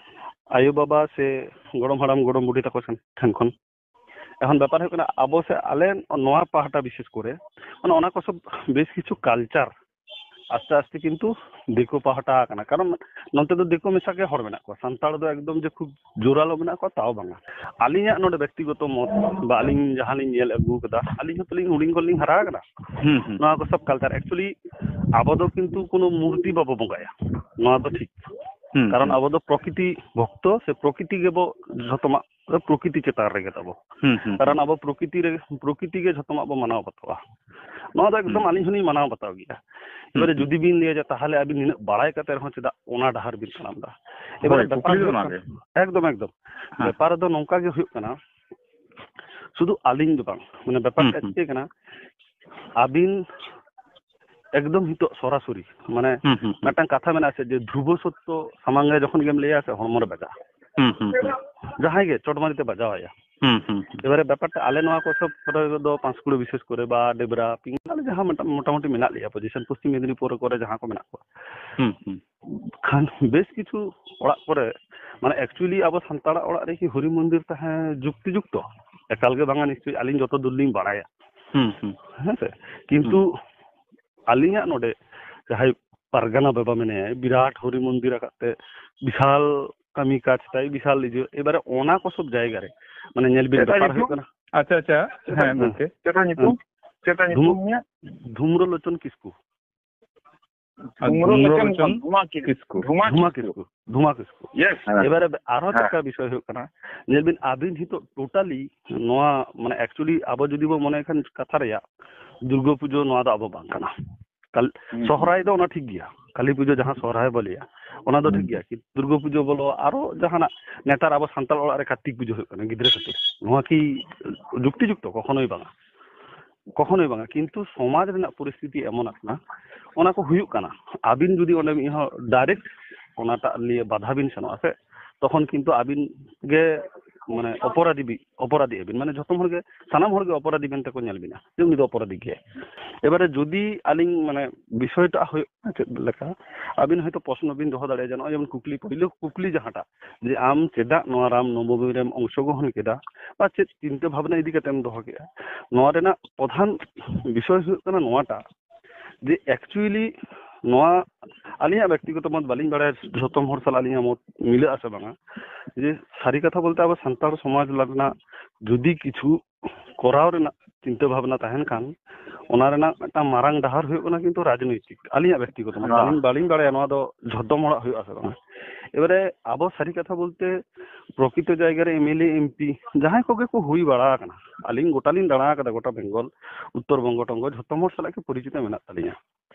ᱟᱭᱳ ᱵᱟᱵᱟ ᱥᱮ ᱜᱚᱲᱚᱢ ᱦᱟᱲᱟᱢ ᱜᱚᱲᱚᱢ ᱵᱩᱰᱷᱤ ᱛᱟᱠᱚ ᱥᱮᱱ, ᱴᱷᱮᱱ ᱠᱷᱚᱱ᱾ ᱮᱠᱷᱚᱱ ᱵᱮᱯᱟᱨ ᱦᱩᱭᱩᱜ ᱠᱟᱱᱟ, ᱟᱵᱚ ᱥᱮ ᱟᱞᱮ ᱱᱚᱣᱟ ᱯᱟᱦᱴᱟ ᱵᱤᱥᱮᱥ ᱠᱚᱨᱮ, ᱢᱟᱱᱮ ᱚᱱᱟ ᱠᱚ ᱥᱚᱵ ᱵᱮᱥ ᱠᱤᱪᱷᱩ ᱠᱟᱞᱪᱟᱨ ᱟᱥᱛᱮ ᱟᱥᱛᱮ ᱠᱤᱱᱛᱩ ᱫᱤᱠᱩ ᱯᱟᱦᱴᱟ ᱟᱠᱟᱱᱟ᱾ ᱠᱟᱨᱚᱱ ᱱᱚᱱᱛᱮ ᱫᱚ ᱫᱤᱠᱩ ᱢᱮᱥᱟ ᱜᱮ ᱦᱚᱲ ᱢᱮᱱᱟᱜ ᱠᱚᱣᱟ, ᱥᱟᱱᱛᱟᱲ ᱫᱚ ᱮᱠᱫᱚᱢ ᱡᱮ ᱠᱷᱩᱵ ᱡᱳᱨᱟᱞᱳ ᱢᱮᱱᱟᱜ ᱠᱚᱣᱟ, ᱛᱟᱣ ᱵᱟᱝᱟ᱾ ᱟᱹᱞᱤᱧᱟᱜ ᱱᱚᱰᱮ ᱵᱮᱠᱛᱤᱜᱚᱛᱚ ᱢᱚᱛ ᱵᱟ ᱟᱹᱞᱤᱧ ᱡᱟᱦᱟᱸ ᱞᱤᱧ ᱧᱮᱞ ᱟᱹᱜᱩ ᱠᱟᱫᱟ, ᱟᱹᱞᱤᱧ ᱦᱚᱸᱛᱚ ᱞᱤᱧ ᱦᱩᱰᱤᱧ ᱠᱷᱚᱱ ᱞᱤᱧ ᱦᱟᱨᱟ ᱟᱠᱟᱱᱟ, ᱦᱩᱸ, ᱦᱩᱸ᱾ ᱱᱚᱣᱟ ᱠᱚ ᱥᱚᱵ ᱠᱟᱞᱪᱟᱨ᱾ Actually, ᱟᱵᱚ ᱫᱚ ᱠᱤᱱᱛᱩ ᱠᱳᱱᱳ ᱢᱩᱨᱛᱤ ᱵᱟᱵᱚ ᱵᱚᱸᱜᱟᱭᱟ, ᱱᱚᱣᱟ ᱫᱚ ᱴᱷᱤᱠ᱾ ᱦᱩᱸ, ᱠᱟᱨᱚᱱ ᱦᱩᱸ᱾ ᱟᱵᱚ ᱫᱚ ᱯᱨᱚᱠᱤᱛᱤ ᱵᱷᱚᱠᱛᱚ ᱥᱮ ᱯᱨᱚᱠᱤᱛᱤ ᱜᱮᱵᱚ ᱡᱷᱚᱛᱚᱢᱟᱜ ᱯᱨᱚᱠᱤᱛᱤ ᱪᱮᱛᱟᱱ ᱨᱮᱜᱮ ᱛᱟᱵᱚ᱾ ᱦᱩᱸ, ᱦᱩᱸ, ᱠᱟᱨᱚᱱ ᱦᱩᱸ᱾ ᱟᱵᱚ ᱯᱨᱚᱠᱤᱛᱤ ᱨᱮ, ᱯᱨᱚᱠᱤᱛᱤ ᱜᱮ ᱡᱷᱚᱛᱚᱢᱟᱜ ᱵᱚ ᱢᱟᱱᱟᱣ ᱵᱟᱛᱟᱣᱟ᱾ ᱱᱚᱣᱟ ᱫᱚ ᱮᱠᱫᱚᱢ ᱦᱩᱸ, ᱟᱹᱞᱤᱧ ᱦᱩᱸ᱾ ᱦᱚᱸᱞᱤᱧ ᱢᱟᱱᱟᱣ ᱵᱟᱛᱟᱣ ᱜᱮᱭᱟ᱾ ᱦᱩᱸ, ᱮᱵᱟᱨᱮ ᱦᱩᱸ᱾ ᱡᱩᱫᱤ ᱵᱤᱱ ᱞᱟᱹᱭᱟ ᱡᱮ, "ᱛᱟᱦᱚᱞᱮ ᱟᱹᱵᱤᱱ ᱱᱤᱱᱟᱹᱜ ᱵᱟᱲᱟᱭ ᱠᱟᱛᱮ ᱨᱮᱦᱚᱸ ᱪᱮᱫᱟᱜ ᱚᱱᱟ ᱰᱟᱦᱟᱨ ᱵᱤᱱ ᱛᱟᱲᱟᱢ ᱮᱫᱟ?" ᱮᱵᱟᱨᱮ ᱦᱳᱭ, ᱵᱮᱯᱟᱨ ᱠᱩᱠᱞᱤ ᱫᱚ ᱦᱩᱭᱩᱜ ᱚᱱᱟ ᱠᱟᱱᱟ, ᱜᱮ᱾ ᱮᱠᱫᱚᱢ, ᱮᱠᱫᱚᱢ᱾ ᱦᱮᱸ᱾ ᱵᱮᱯᱟᱨ ᱫᱚ ᱱᱚᱝᱠᱟ ᱜᱮ ᱦᱩᱭᱩᱜ ᱠᱟᱱᱟ, ᱥᱩᱫᱷᱩ ᱟᱹᱞᱤᱧ ᱫᱚ ᱵᱟᱝ, ᱢᱟᱱᱮ ᱵᱮᱯᱟᱨ ᱦᱩᱸ, ᱴᱟᱜ ᱦᱩᱸ᱾ ᱪᱮᱫ ᱠᱟᱱᱟ, ᱟᱹᱵᱤᱱ ᱮᱠᱫᱚᱢ ᱱᱤᱛᱚᱜ ᱥᱚᱨᱟᱥᱚᱨᱤ, ᱢᱟᱱᱮ ᱦᱩᱸ, ᱦᱩᱸ, ᱦᱩᱸ᱾ ᱢᱤᱫᱴᱟᱝ ᱠᱟᱛᱷᱟ ᱢᱮᱱᱟᱜᱼᱟ ᱥᱮ, ᱡᱮ ᱫᱷᱨᱩᱵᱚ ᱥᱚᱛᱛᱚ ᱥᱟᱢᱟᱝ ᱨᱮ ᱡᱚᱠᱷᱚᱱ ᱜᱮᱢ ᱞᱟᱹᱭᱟ ᱥᱮ, ᱦᱚᱲᱢᱚ ᱨᱮ ᱵᱟᱡᱟᱜᱼᱟ᱾ ᱦᱩᱸ, ᱦᱩᱸ, ᱦᱩᱸ᱾ ᱡᱟᱦᱟᱸᱭ ᱜᱮ ᱪᱚᱴ ᱢᱟᱹᱨᱤ ᱛᱮ ᱵᱟᱡᱟᱣ ᱟᱭᱟ᱾ ᱦᱩᱸ, ᱦᱩᱸ, ᱦᱩᱸ᱾ ᱮᱵᱟᱨᱮ ᱵᱮᱯᱟᱨ ᱴᱟ ᱟᱞᱮ ᱱᱚᱣᱟ ᱠᱚ ᱥᱚᱵ ᱠᱚᱨᱮ ᱫᱚ ᱯᱟᱸᱥᱠᱩᱲᱟᱹ ᱵᱤᱥᱮᱥ ᱠᱚᱨᱮ ᱵᱟ ᱰᱮᱵᱽᱨᱟ, ᱯᱤᱝ, ᱟᱞᱮ ᱡᱟᱦᱟᱸ ᱢᱚᱴᱟ-, ᱢᱚᱴᱟᱢᱩᱴᱤ ᱢᱮᱱᱟᱜ ᱞᱮᱭᱟ ᱯᱚᱡᱤᱥᱚᱱ ᱯᱚᱥᱪᱤᱢ ᱢᱮᱫᱽᱱᱤᱯᱩᱨ ᱠᱚᱨᱮ ᱡᱟᱦᱟᱸ ᱠᱚ ᱢᱮᱱᱟᱜ ᱠᱚᱣᱟ᱾ ᱦᱩᱸ, ᱦᱩᱸ᱾ ᱠᱷᱟᱱ ᱵᱮᱥ ᱠᱤᱪᱷᱩ ᱚᱲᱟᱜ ᱠᱚᱨᱮ, ᱢᱟᱱᱮ actually ᱟᱵᱚ ᱥᱟᱱᱛᱟᱲᱟᱜ ᱚᱲᱟᱜ ᱨᱮ ᱠᱤ ᱦᱚᱨᱤ ᱢᱚᱱᱫᱤᱨ ᱛᱟᱦᱮᱸ ᱡᱩᱠᱛᱤ ᱡᱩᱠᱛᱚ? ᱮᱠᱟᱞ ᱜᱮ ᱵᱟᱝᱟ ᱱᱤᱥᱪᱚᱭ, ᱟᱹᱞᱤᱧ ᱡᱚᱛᱚ ᱫᱩᱨ ᱞᱤᱧ ᱵᱟᱲᱟᱭᱟ᱾ ᱦᱩᱸ, ᱦᱩᱸ᱾ ᱦᱮᱸ ᱥᱮ? ᱠᱤᱱᱛᱩ ᱦᱩᱸ᱾ ᱟᱹᱞᱤᱧᱟᱜ ᱱᱚᱰᱮ ᱡᱟᱦᱟᱸᱭ ᱯᱟᱨᱜᱟᱱᱟ ᱵᱟᱵᱟ ᱢᱮᱱᱟᱭᱟ, ᱵᱤᱨᱟᱴ ᱦᱚᱨᱤ ᱢᱚᱱᱫᱤᱨ ᱟᱠᱟᱫ ᱛᱮ, ᱵᱤᱥᱟᱞ ᱠᱟᱹᱢᱤ ᱠᱟᱡᱽ ᱛᱟᱭ, ᱵᱤᱥᱟᱞ ᱤᱭᱟᱹ᱾ ᱮᱵᱟᱨᱮ ᱚᱱᱟ ᱠᱚ ᱥᱚᱵ ᱡᱟᱭᱜᱟ ᱨᱮ, ᱢᱟᱱᱮ ᱧᱮᱞ ᱵᱤᱱ, ᱪᱮᱫ ᱛᱟᱭ ᱵᱮᱯᱟᱨ ᱦᱩᱭᱩᱜ ᱧᱩᱛᱩᱢ? ᱠᱟᱱᱟ᱾ ᱟᱪᱪᱷᱟ, ᱟᱪᱪᱷᱟ᱾ ᱦᱮᱸ, ᱦᱮᱸ᱾ ᱜᱚᱝᱠᱮ᱾ ᱪᱮᱫ ᱛᱟᱭ ᱧᱩᱛᱩᱢ? ᱦᱮᱸ᱾ ᱪᱮᱫ ᱛᱟᱭ ᱧᱩᱛᱩᱢ ᱫᱷᱩᱢ-, ᱩᱱᱤᱭᱟᱜ? ᱫᱷᱩᱢᱨᱚ ᱞᱳᱪᱚᱱ ᱠᱤᱥᱠᱩ᱾ ᱫᱷᱩᱢᱟ ᱠᱤᱥᱠᱩ᱾ ᱠᱤᱥᱠᱩ᱾ ᱫᱷᱩᱢᱟ ᱫᱷᱩᱢᱟ ᱠᱤᱥᱠᱩ᱾ ᱠᱤᱥᱠᱩ᱾ ᱫᱷᱩᱢᱟ ᱠᱤᱥᱠᱩ᱾ Yes᱾ ᱦᱮᱸ᱾ ᱮᱵᱟᱨᱮ ᱟᱨᱦᱚᱸ ᱦᱮᱸ᱾ ᱪᱮᱫᱠᱟ ᱵᱤᱥᱚᱭ ᱦᱩᱭᱩᱜ ᱠᱟᱱᱟ, ᱧᱮᱞ ᱵᱤᱱ ᱟᱹᱵᱤᱱ ᱱᱤᱛᱚᱜ totally ᱱᱚᱣᱟ, ᱢᱟᱱᱮ actually ᱟᱵᱚ ᱡᱩᱫᱤ ᱵᱚ ᱢᱚᱱᱮ ᱠᱷᱟᱱ ᱠᱟᱛᱷᱟ ᱨᱮᱭᱟᱜ, ᱫᱩᱨᱜᱟᱹ ᱯᱩᱡᱟᱹ ᱱᱚᱣᱟ ᱫᱚ ᱟᱵᱚ ᱵᱟᱝ ᱠᱟᱱᱟ᱾ ᱠᱟᱞ-, ᱦᱩᱸ᱾ ᱥᱚᱦᱨᱟᱭ ᱫᱚ ᱚᱱᱟ ᱴᱷᱤᱠ ᱜᱮᱭᱟ, ᱠᱟᱹᱞᱤ ᱯᱩᱡᱟᱹ ᱡᱟᱦᱟᱸ ᱥᱚᱦᱨᱟᱭ ᱵᱚ ᱞᱟᱹᱭᱟ, ᱚᱱᱟ ᱫᱚ ᱦᱩᱸ᱾ ᱴᱷᱤᱠ ᱜᱮᱭᱟ, ᱠᱤᱱᱛᱩ ᱫᱩᱨᱜᱟᱹ ᱯᱩᱡᱟᱹ ᱵᱚᱞᱚ, ᱟᱨᱚ ᱡᱟᱦᱟᱱᱟᱜ ᱱᱮᱛᱟᱨ ᱟᱵᱚ ᱥᱟᱱᱛᱟᱲ ᱚᱲᱟᱜ ᱨᱮ ᱠᱟᱨᱛᱤᱠ ᱯᱩᱡᱟᱹ ᱦᱩᱭᱩᱜ ᱠᱟᱱᱟ ᱜᱤᱫᱽᱨᱟᱹ ᱠᱷᱟᱹᱛᱤᱨ, ᱱᱚᱣᱟ ᱠᱤ ᱡᱩᱠᱛᱤ ᱡᱩᱠᱛᱚ? ᱠᱚᱠᱷᱚᱱᱳᱭ ᱵᱟᱝᱟ, ᱠᱚᱠᱷᱚᱱᱳᱭ ᱵᱟᱝᱟ᱾ ᱠᱤᱱᱛᱩ ᱥᱚᱢᱟᱡᱽ ᱨᱮᱱᱟᱜ ᱯᱚᱨᱤᱥᱛᱷᱤᱛᱤ ᱮᱢᱚᱱ ᱟᱠᱟᱱᱟ, ᱚᱱᱟ ᱠᱚ ᱦᱩᱭᱩᱜ ᱠᱟᱱᱟ᱾ ᱟᱹᱵᱤᱱ ᱡᱩᱫᱤ ᱚᱸᱰᱮ ᱢᱤᱫ ᱦᱚᱲ direct ᱚᱱᱟᱴᱟᱜ ᱞᱤᱭᱮ ᱵᱟᱫᱷᱟ ᱵᱤᱱ ᱥᱮᱱᱚᱜᱼᱟ ᱥᱮ, ᱛᱚᱠᱷᱚᱱ ᱠᱤᱱᱛᱩ ᱟᱹᱵᱤᱱ ᱜᱮ ᱢᱟᱱᱮ ᱚᱯᱚᱨᱟᱫᱷᱤ ᱵᱤ-, ᱚᱯᱚᱨᱟᱫᱷᱤ ᱟᱹᱵᱤᱱ, ᱢᱟᱱᱮ ᱡᱷᱚᱛᱚᱢ ᱦᱚᱲ ᱜᱮ, ᱥᱟᱱᱟᱢ ᱦᱚᱲ ᱜᱮ ᱚᱯᱚᱨᱟᱫᱷᱤ ᱢᱮᱱᱛᱮ ᱠᱚ ᱧᱮᱞ ᱵᱤᱱᱟ ᱡᱮ ᱩᱱᱤ ᱫᱚ ᱚᱯᱚᱨᱟᱫᱷᱤ ᱜᱮᱭᱟᱭ᱾ ᱮᱵᱟᱨᱮ ᱡᱩᱫᱤ ᱟᱹᱞᱤᱧ ᱢᱟᱱᱮ ᱵᱤᱥᱚᱭᱴᱟᱜ ᱦᱩᱭᱩᱜ ᱠᱟᱱᱟ ᱪᱮᱫ ᱞᱮᱠᱟ, ᱟᱹᱵᱤᱱ ᱦᱚᱭᱛᱳ ᱯᱨᱚᱥᱱᱚ ᱵᱤᱱ ᱫᱚᱦᱚ ᱫᱟᱲᱮᱭᱟᱜᱼᱟ, ᱡᱮ ᱱᱚᱜᱼᱚᱭ ᱡᱮᱢᱚᱱ ᱠᱩᱠᱞᱤ, ᱯᱳᱭᱞᱳ ᱠᱩᱠᱞᱤ ᱡᱟᱦᱟᱸᱴᱟᱜ, ᱡᱮ ᱟᱢ ᱪᱮᱫᱟᱜ ᱱᱚᱣᱟ ᱨᱟᱢ ᱱᱚᱵᱚᱢᱤ ᱨᱮᱢ ᱚᱝᱥᱚᱜᱨᱚᱦᱚᱱ ᱠᱮᱫᱟ ᱵᱟ ᱪᱮᱫ ᱪᱤᱱᱛᱟᱹ ᱵᱷᱟᱵᱽᱱᱟ ᱤᱫᱤ ᱠᱟᱛᱮᱢ ᱫᱚᱦᱚ ᱠᱮᱫᱟ, ᱱᱚᱣᱟ ᱨᱮᱱᱟᱜ ᱯᱨᱚᱫᱷᱟᱱ ᱵᱤᱥᱚᱭ ᱦᱩᱭᱩᱜ ᱠᱟᱱᱟ ᱱᱚᱣᱟᱴᱟᱜ, ᱡᱮ actually ᱱᱚᱣᱟ ᱟᱹᱞᱤᱧᱟᱜ ᱵᱮᱠᱛᱤᱜᱚᱛᱚ ᱢᱚᱛ ᱵᱟᱹᱞᱤᱧ ᱵᱟᱲᱟᱭᱟ ᱡᱷᱚᱛᱚᱢ ᱦᱚᱲ ᱥᱟᱞᱟᱜ ᱟᱹᱞᱤᱧᱟᱜ ᱢᱚᱛ ᱢᱤᱞᱟᱹᱜ ᱟᱥᱮ ᱵᱟᱝᱟ, ᱡᱮ ᱥᱟᱹᱨᱤ ᱠᱟᱛᱷᱟ ᱵᱚᱞᱛᱮ ᱟᱵᱚ ᱥᱟᱱᱛᱟᱲ ᱥᱚᱢᱟᱡᱽ ᱨᱮᱱᱟᱜ ᱡᱩᱫᱤ ᱠᱤᱪᱷᱩ ᱠᱚᱨᱟᱣ ᱨᱮᱱᱟᱜ ᱪᱤᱱᱛᱟᱹ ᱵᱷᱟᱵᱽᱱᱟ ᱛᱟᱦᱮᱱ ᱠᱷᱟᱱ, ᱚᱱᱟ ᱨᱮᱱᱟᱜ ᱢᱤᱫᱴᱟᱝ ᱢᱟᱨᱟᱝ ᱰᱟᱦᱟᱨ ᱦᱩᱭᱩᱜ ᱠᱟᱱᱟ ᱠᱤᱱᱛᱩ ᱨᱟᱡᱽᱱᱳᱭᱛᱤᱠ᱾ ᱟᱹᱞᱤᱧᱟᱜ ᱵᱮᱠᱛᱤᱜᱚᱛᱚ ᱢᱚᱛ, ᱦᱮᱸ᱾ ᱟᱹᱞᱤᱧ ᱵᱟᱹᱞᱤᱧ ᱵᱟᱲᱟᱭᱟ ᱱᱚᱣᱟ ᱫᱚ ᱡᱷᱚᱛᱚᱢ ᱦᱚᱲᱟᱜ ᱦᱩᱭᱩᱜ ᱟᱥᱮ ᱵᱟᱝᱟ᱾ ᱮᱵᱟᱨᱮ ᱟᱵᱚ ᱥᱟᱹᱨᱤ ᱠᱟᱛᱷᱟ ᱵᱚᱞᱛᱮ ᱯᱨᱚᱠᱤᱛᱚ ᱡᱟᱭᱜᱟ ᱨᱮ MLA, MP ᱡᱟᱦᱟᱸᱭ ᱠᱚᱜᱮ ᱠᱚ ᱦᱩᱭ ᱵᱟᱲᱟ ᱟᱠᱟᱱᱟ, ᱟᱹᱞᱤᱧ ᱜᱚᱴᱟ ᱞᱤᱧ ᱫᱟᱬᱟ ᱟᱠᱟᱫᱟ, ᱜᱚᱴᱟ ᱵᱮᱝᱜᱚᱞ, ᱩᱛᱛᱚᱨ ᱵᱚᱝᱜᱚ ᱴᱚᱝᱜᱚ ᱡᱷᱚᱛᱚᱢ ᱦᱚᱲ ᱥᱟᱞᱟᱜ ᱜᱮ ᱯᱚᱨᱤᱪᱤᱛ ᱢᱮᱱᱟᱜ ᱛᱟᱹᱞᱤᱧᱟ᱾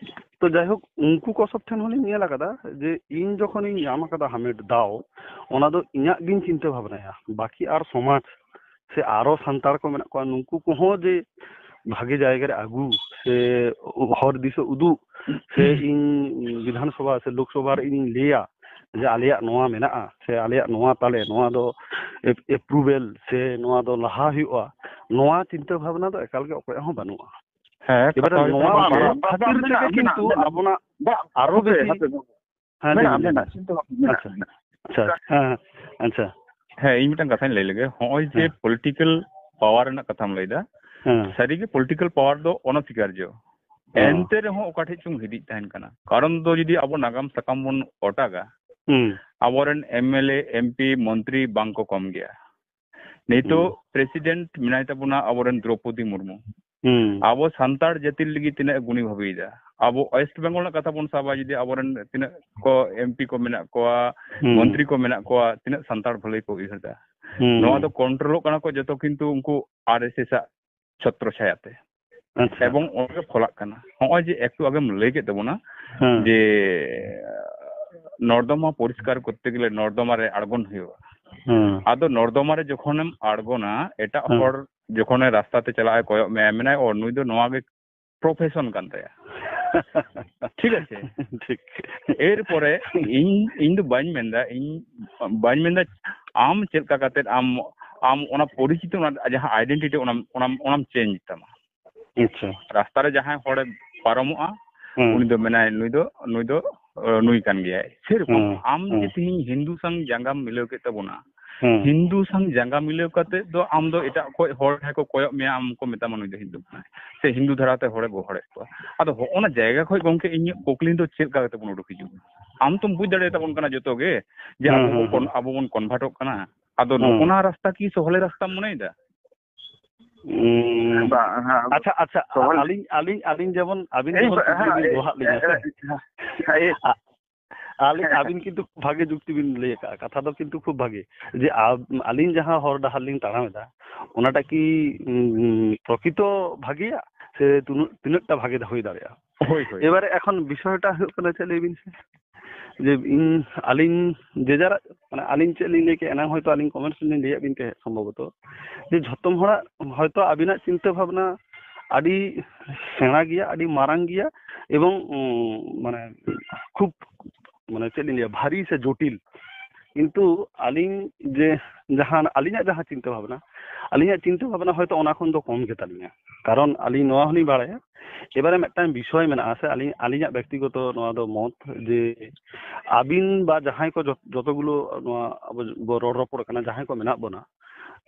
ᱛᱚ ᱡᱟᱭᱦᱳᱠ, ᱩᱱᱠᱩ ᱠᱚ ᱥᱚᱵ ᱴᱷᱮᱱ ᱦᱚᱸᱞᱤᱧ ᱧᱮᱞ ᱟᱠᱟᱫᱟ ᱡᱮ ᱤᱧ ᱡᱚᱠᱷᱚᱱᱤᱧ ᱧᱟᱢ ᱟᱠᱟᱫᱟ ᱦᱟᱢᱮᱴ ᱫᱟᱣ, ᱚᱱᱟ ᱫᱚ ᱤᱧᱟᱹᱜ ᱜᱤᱧ ᱪᱤᱱᱛᱟᱹ ᱵᱷᱟᱵᱽᱱᱟᱭᱟ, ᱵᱟᱹᱠᱤ ᱟᱨ ᱥᱚᱢᱟᱡᱽ ᱥᱮ ᱟᱨᱚ ᱥᱟᱱᱛᱟᱲ ᱠᱚ ᱢᱮᱱᱟᱜ ᱠᱚᱣᱟ, ᱱᱩᱠᱩ ᱠᱚᱦᱚᱸ ᱡᱮ ᱵᱷᱟᱜᱮ ᱡᱟᱭᱜᱟ ᱨᱮ ᱟᱹᱜᱩ ᱥᱮ ᱦᱚᱨ ᱫᱤᱥᱟᱹ ᱩᱫᱩᱜ ᱥᱮ ᱤᱧ ᱵᱤᱫᱷᱟᱱ ᱥᱚᱵᱷᱟ ᱥᱮ ᱞᱳᱠ ᱥᱚᱵᱷᱟ ᱨᱮ ᱤᱧᱤᱧ ᱞᱟᱹᱭᱟ ᱡᱮ ᱟᱞᱮᱭᱟᱜ ᱱᱚᱣᱟ ᱢᱮᱱᱟᱜᱼᱟ ᱥᱮ ᱟᱞᱮᱭᱟᱜ ᱱᱚᱣᱟ ᱛᱟᱞᱮ, ᱱᱚᱣᱟ ᱫᱚ ᱮᱯ-, approval ᱥᱮ ᱱᱚᱣᱟ ᱫᱚ ᱞᱟᱦᱟ ᱦᱩᱭᱩᱜᱼᱟ, ᱱᱚᱣᱟ ᱪᱤᱱᱛᱟᱹ ᱵᱷᱟᱵᱽᱱᱟ ᱫᱚ ᱮᱠᱟᱞ ᱜᱮ ᱚᱠᱚᱭᱟᱜ ᱦᱚᱸ ᱵᱟᱹᱱᱩᱜᱼᱟ᱾ ᱦᱮᱸ, ᱮᱵᱟᱨᱮ ᱠᱟᱛᱷᱟ ᱦᱩᱭᱩᱜ ᱱᱚᱣᱟ ᱠᱟᱱᱟ, ᱵᱟᱝ, ᱠᱷᱟᱹᱛᱤᱨ ᱵᱟᱝ, ᱛᱮᱜᱮ ᱢᱮᱱᱟᱜ, ᱠᱤᱱᱛᱩ ᱢᱮᱱᱟᱜ, ᱢᱮᱱᱟᱜ᱾ ᱟᱵᱚᱱᱟᱜ ᱵᱟᱝ, ᱟᱨᱚ ᱦᱟᱯᱮ, ᱵᱮᱥᱤ ᱦᱟᱯᱮ, ᱦᱟᱯᱮ᱾ ᱦᱮᱸ, ᱞᱟᱹᱭ ᱢᱮᱱᱟᱜ, ᱵᱤᱱ, ᱞᱟᱹᱭ ᱵᱤᱱ᱾ ᱢᱮᱱᱟᱜ, ᱪᱤᱱᱛᱟᱹ ᱵᱷᱟᱵᱽᱱᱟ ᱢᱮᱱᱟᱜ, ᱟᱪᱪᱷᱟ᱾ ᱢᱮᱱᱟᱜ᱾ ᱟᱪᱪᱷᱟ, ᱦᱮᱸ, ᱟᱪᱪᱷᱟ᱾ ᱦᱮᱸ, ᱤᱧ ᱢᱤᱫᱴᱟᱝ ᱠᱟᱛᱷᱟᱧ ᱞᱟᱹᱭ ᱞᱮᱜᱮ᱾ ᱦᱚᱸᱜᱼᱚᱭ ᱡᱮ ᱦᱮᱸ᱾ Political power ᱨᱮᱱᱟᱜ ᱠᱟᱛᱷᱟᱢ ᱞᱟᱹᱭᱫᱟ, ᱦᱮᱸ᱾ ᱥᱟᱹᱨᱤᱜᱮ political power ᱫᱚ ᱚᱱᱚᱥᱤᱠᱟᱨᱡᱚ᱾ ᱦᱮᱸ᱾ ᱮᱱᱛᱮ ᱨᱮᱦᱚᱸ ᱚᱠᱟ ᱴᱷᱮᱡ ᱪᱚᱝ ᱦᱤᱫᱤᱡ ᱛᱟᱦᱮᱱ ᱠᱟᱱᱟ᱾ ᱠᱟᱨᱚᱱ ᱫᱚ ᱡᱩᱫᱤ ᱟᱵᱚ ᱱᱟᱜᱟᱢ ᱥᱟᱠᱟᱢ ᱵᱚᱱ ᱚᱴᱟᱜᱟ, ᱦᱩᱸ᱾ ᱟᱵᱚᱨᱮᱱ MLA, MP, ᱢᱚᱱᱛᱨᱤ ᱵᱟᱝ ᱠᱚ ᱠᱚᱢ ᱜᱮᱭᱟ᱾ ᱱᱤᱛᱚᱜ ᱦᱩᱸ᱾ President ᱢᱮᱱᱟᱭ ᱛᱟᱵᱚᱱᱟ ᱟᱵᱚᱨᱮᱱ ᱫᱨᱚᱯᱚᱫᱤ ᱢᱩᱨᱢᱩ᱾ ᱦᱩᱸ᱾ ᱟᱵᱚ ᱥᱟᱱᱛᱟᱲ ᱡᱟᱹᱛᱤ ᱞᱟᱹᱜᱤᱫ ᱛᱤᱱᱟᱹᱜ ᱜᱩᱱᱤ ᱵᱷᱟᱵᱤᱭᱮᱫᱟ᱾ ᱟᱵᱚ West Bengal ᱨᱮᱱᱟᱜ ᱠᱟᱛᱷᱟ ᱵᱚᱱ ᱥᱟᱵᱟ, ᱡᱩᱫᱤ ᱟᱵᱚᱨᱮᱱ ᱛᱤᱱᱟᱹᱜ ᱠᱚ MP ᱠᱚ ᱢᱮᱱᱟᱜ ᱠᱚᱣᱟ, ᱦᱩᱸ᱾ ᱢᱚᱱᱛᱨᱤ ᱠᱚ ᱢᱮᱱᱟᱜ ᱠᱚᱣᱟ, ᱛᱤᱱᱟᱹᱜ ᱥᱟᱱᱛᱟᱲ ᱵᱷᱟᱹᱞᱟᱹᱭ ᱠᱚ ᱩᱭᱦᱟᱹᱨ ᱫᱟ᱾ ᱦᱩᱸ᱾ ᱱᱚᱣᱟ ᱫᱚ controlᱚᱜ ᱠᱟᱱᱟ ᱠᱚ ᱡᱚᱛᱚ ᱠᱤᱱᱛᱩ ᱩᱱᱠᱩ RSS ᱟᱜ ᱪᱷᱚᱛᱨᱚ ᱪᱷᱟᱭᱟ ᱛᱮ᱾ ᱟᱪᱪᱷᱟ᱾ ᱮᱵᱚᱝ ᱚᱱᱟ ᱜᱮ ᱯᱷᱚᱞᱟᱜ ᱠᱟᱱᱟ᱾ ᱱᱚᱜᱼᱚᱭ ᱡᱮ ᱮᱠᱴᱩ ᱟᱜᱮᱢ ᱞᱟᱹᱭ ᱠᱮᱫ ᱛᱟᱵᱚᱱᱟ, ᱦᱮᱸ᱾ ᱡᱮ ᱱᱚᱨᱫᱚᱢᱟ ᱯᱚᱨᱤᱥᱠᱟᱨ ᱠᱚᱨᱛᱮ ᱜᱮᱞᱮ ᱱᱚᱨᱫᱚᱢᱟ ᱨᱮ ᱟᱬᱜᱚᱱ ᱦᱩᱭᱩᱜᱼᱟ᱾ ᱦᱮᱸ᱾ ᱟᱫᱚ ᱱᱚᱨᱫᱚᱢᱟ ᱨᱮ ᱡᱚᱠᱷᱚᱱᱮᱢ ᱟᱬᱜᱚᱱᱟ, ᱮᱴᱟᱜ ᱦᱮᱸ᱾ ᱦᱚᱲ ᱡᱚᱠᱷᱚᱱᱮ ᱨᱟᱥᱛᱟ ᱛᱮ ᱪᱟᱞᱟᱜ ᱟᱭ, ᱠᱚᱭᱚᱜ ᱢᱮᱭᱟᱭ, ᱢᱮᱱᱟᱭ, "ᱚ, ᱱᱩᱭ ᱫᱚ ᱱᱚᱣᱟ ᱜᱮ ᱯᱨᱚᱯᱷᱮᱥᱚᱱ ᱠᱟᱱ ᱛᱟᱭᱟ᱾" ᱴᱷᱤᱠ ᱟᱪᱷᱮ? ᱴᱷᱤᱠ᱾ ᱮᱨᱯᱚᱨᱮ ᱤᱧ, ᱤᱧ ᱫᱚ ᱵᱟᱹᱧ ᱢᱮᱱᱫᱟ, ᱤᱧ ᱵᱟᱹᱧ ᱢᱮᱱᱫᱟ ᱟᱢ ᱪᱮᱫ ᱞᱮᱠᱟ ᱠᱟᱛᱮᱫ ᱟᱢ, ᱟᱢ ᱚᱱᱟ ᱯᱚᱨᱤᱪᱤᱛᱤ, ᱚᱱᱟ ᱡᱟᱦᱟᱸ ᱟᱭᱰᱮᱱᱴᱤᱴᱤ, ᱚᱱᱟᱢ, ᱚᱱᱟᱢ, ᱚᱱᱟᱢ ᱪᱮᱧᱡᱽ ᱛᱟᱢᱟ᱾ ᱟᱪᱪᱷᱟ᱾ ᱨᱟᱥᱛᱟ ᱨᱮ ᱡᱟᱦᱟᱸᱭ ᱦᱚᱲᱮ ᱯᱟᱨᱚᱢᱚᱜᱼᱟ, ᱦᱮᱸ᱾ ᱩᱱᱤ ᱫᱚ ᱢᱮᱱᱟᱭ, "ᱱᱩᱭ ᱫᱚ, ᱱᱩᱭ ᱫᱚ, ᱱᱩᱭ ᱠᱟᱱ ᱜᱮᱭᱟᱭ᱾" ᱥᱮᱨᱚᱠᱚᱢ ᱦᱮᱸ, ᱟᱢ ᱦᱮᱸ᱾ ᱡᱮ ᱛᱮᱦᱮᱧ ᱦᱤᱱᱫᱩ ᱥᱟᱝ ᱡᱟᱸᱜᱟᱢ ᱢᱤᱞᱟᱹᱣ ᱠᱮᱫ ᱛᱟᱵᱚᱱᱟ, ᱦᱮᱸ᱾ ᱦᱤᱱᱫᱩ ᱥᱟᱝ ᱡᱟᱸᱜᱟ ᱢᱤᱞᱟᱹᱣ ᱠᱟᱛᱮ ᱫᱚ ᱟᱢ ᱫᱚ ᱮᱴᱟᱜ ᱠᱷᱚᱡ ᱦᱚᱲ ᱡᱟᱦᱟᱸᱭ ᱠᱚ ᱠᱚᱭᱚᱜ ᱢᱮᱭᱟ, ᱟᱢ ᱠᱚ ᱢᱮᱛᱟᱢᱟ, "ᱱᱩᱭ ᱫᱚ ᱦᱤᱱᱫᱩ ᱠᱟᱱᱟᱭ", ᱥᱮ ᱦᱤᱱᱫᱩ ᱫᱷᱟᱨᱟ ᱛᱮ ᱦᱚᱲᱮ ᱜᱚᱦᱚᱲᱮᱫ ᱠᱚᱣᱟ᱾ ᱟᱫᱚ ᱦᱚᱸᱜᱼᱚ ᱱᱟ ᱡᱟᱭᱜᱟ ᱠᱷᱚᱡ, ᱜᱚᱢᱠᱮ, ᱤᱧᱟᱹᱜ ᱠᱩᱠᱞᱤ ᱫᱚ ᱪᱮᱫ ᱞᱮᱠᱟ ᱠᱟᱛᱮ ᱵᱚᱱ ᱩᱰᱩᱠ ᱦᱤᱡᱩᱜᱼᱟ? ᱟᱢ ᱛᱚᱢ ᱵᱩᱡᱽ ᱫᱟᱲᱮᱭᱟᱛᱟ ᱵᱚᱱ ᱠᱟᱱᱟ ᱡᱚᱛᱚ ᱜᱮ, ᱡᱮ ᱦᱮᱸ, ᱟᱵᱚ ᱵᱚ ᱦᱮᱸ, ᱠᱚᱱ-, ᱦᱮᱸ᱾ ᱟᱵᱚ ᱵᱚᱱ ᱠᱚᱱᱵᱷᱟᱨᱴᱚᱜ ᱠᱟᱱᱟ᱾ ᱟᱫᱚ ᱦᱮᱸ᱾ ᱱᱚᱜᱼᱚ ᱱᱟ ᱨᱟᱥᱛᱟ ᱠᱤ ᱥᱚᱦᱞᱮ ᱨᱟᱥᱛᱟᱢ ᱢᱚᱱᱮᱭᱮᱫᱟ? ᱩᱸ, ᱵᱟᱝ, ᱦᱮᱸ, ᱟᱵᱚ ᱟᱪᱪᱷᱟ, ᱟᱪᱪᱷᱟ, ᱥᱚᱦᱞ-, ᱟᱹᱞᱤᱧ, ᱟᱹᱞᱤᱧ, ᱟᱹᱞᱤᱧ ᱡᱮᱢᱚᱱ ᱟᱹᱵᱤᱱ ᱤᱧ ᱡᱮᱢᱚᱱ ᱵᱟ-, ᱠᱩᱠᱞᱤ ᱦᱮᱸ, ᱵᱤᱱ ᱮ-, ᱫᱚᱦᱟᱜ ᱞᱤᱧᱟ ᱥᱮ᱾ ᱮ-, ᱮ-, ᱮ-, ᱟ-, ᱟᱹᱞᱤᱧ, ᱦᱮᱸ, ᱦᱮᱸ᱾ ᱟᱹᱵᱤᱱ ᱠᱤᱱᱛᱩ ᱵᱷᱟᱜᱮ ᱡᱩᱠᱛᱤ ᱵᱤᱱ ᱞᱟᱹᱭ ᱟᱠᱟᱫᱼᱟ, ᱠᱟᱛᱷᱟ ᱫᱚ ᱠᱤᱱᱛᱩ ᱠᱷᱩᱵ ᱵᱷᱟᱜᱮ᱾ ᱡᱮ ᱟᱵ-, ᱟᱹᱞᱤᱧ ᱡᱟᱦᱟᱸ ᱦᱚᱨ ᱰᱟᱦᱟᱨ ᱞᱤᱧ ᱛᱟᱲᱟᱢ ᱮᱫᱟ, ᱚᱱᱟᱴᱟᱜ ᱠᱤ, ᱩᱸ, ᱯᱨᱚᱠᱤᱛᱚ ᱵᱷᱟᱜᱮᱭᱟ ᱥᱮ ᱛᱩᱱᱟᱹᱜ, ᱛᱤᱱᱟᱹᱜ ᱴᱟ ᱵᱷᱟᱜᱮ ᱦᱩᱭ ᱫᱟᱲᱮᱭᱟᱜᱼᱟ? ᱦᱳᱭ, ᱦᱳᱭ᱾ ᱮᱵᱟᱨᱮ ᱮᱠᱷᱚᱱ ᱵᱤᱥᱚᱭᱴᱟ ᱦᱩᱭᱩᱜ ᱠᱟᱱᱟ, ᱪᱮᱫ ᱞᱟᱹᱭ ᱵᱤᱱ ᱥᱮ? ᱡᱮ ᱤᱧ, ᱟᱹᱞᱤᱧ ᱡᱮ ᱡᱟᱨᱟᱜ, ᱢᱟᱱᱮ, ᱟᱹᱞᱤᱧ ᱪᱮᱫ ᱞᱤᱧ ᱞᱟᱹᱭ ᱠᱮᱫᱼᱟ, ᱮᱱᱟᱝ ᱦᱚᱭᱛᱳ ᱟᱹᱞᱤᱧ ᱠᱚᱢᱮᱱᱴᱥ ᱨᱮᱞᱤᱧ ᱞᱟᱹᱭᱟᱫ ᱵᱤᱱ ᱛᱟᱦᱮᱸᱫ ᱥᱚᱢᱵᱷᱚᱵᱚᱛᱚ, ᱡᱮ ᱡᱷᱚᱛᱚᱢ ᱦᱚᱲᱟᱜ ᱦᱚᱭᱛᱳ ᱟᱹᱵᱤᱱᱟᱜ ᱪᱤᱱᱛᱟᱹ ᱵᱷᱟᱵᱽᱱᱟ ᱟᱹᱰᱤ ᱥᱮᱬᱟ ᱜᱮᱭᱟ, ᱟᱹᱰᱤ ᱢᱟᱨᱟᱝ ᱜᱮᱭᱟ, ᱮᱵᱚᱝ, ᱩᱸ, ᱢᱟᱱᱮ, ᱠᱷᱩᱵ, ᱢᱟᱱᱮ, ᱪᱮᱫ ᱞᱤᱧ ᱞᱟᱹᱭᱟ, ᱵᱷᱟᱨᱤ ᱥᱮ ᱡᱚᱴᱤᱞ᱾ ᱠᱤᱱᱛᱩ ᱟᱹᱞᱤᱧ ᱡᱮ ᱡᱟᱦᱟᱸ, ᱟᱹᱞᱤᱧᱟᱜ ᱡᱟᱦᱟᱸ ᱪᱤᱱᱛᱟᱹ ᱵᱷᱟᱵᱽᱱᱟ, ᱟᱹᱞᱤᱧᱟᱜ ᱪᱤᱱᱛᱟᱹ ᱵᱷᱟᱵᱽᱱᱟ ᱦᱚᱭᱛᱳ ᱚᱱᱟ ᱠᱷᱚᱱ ᱫᱚ ᱠᱚᱢ ᱜᱮᱛᱟᱞᱤᱧᱟ, ᱠᱟᱨᱚᱱ ᱟᱹᱞᱤᱧ ᱱᱚᱣᱟ ᱦᱚᱸᱞᱤᱧ ᱵᱟᱲᱟᱭᱟ, ᱮᱵᱟᱨᱮ ᱢᱤᱫᱴᱟᱝ ᱵᱤᱥᱚᱭ ᱢᱮᱱᱟᱜᱼᱟ ᱥᱮ, ᱟᱹᱞᱤᱧ, ᱟᱹᱞᱤᱧᱟᱜ ᱵᱮᱠᱛᱤᱜᱚᱛᱚ ᱱᱚᱣᱟ ᱫᱚ ᱢᱚᱛ, ᱡᱮ ᱟᱹᱵᱤᱱ ᱵᱟ ᱡᱟᱦᱟᱸᱭ ᱠᱚ ᱡᱚᱛ-, ᱡᱚᱛᱚ ᱜᱩᱞᱳ ᱱᱚᱣᱟ ᱟᱵᱚ ᱵᱚ ᱨᱚᱲ ᱨᱚᱯᱚᱲ ᱠᱟᱱᱟ, ᱡᱟᱦᱟᱸᱭ ᱠᱚ ᱢᱮᱱᱟᱜ ᱵᱚᱱᱟ,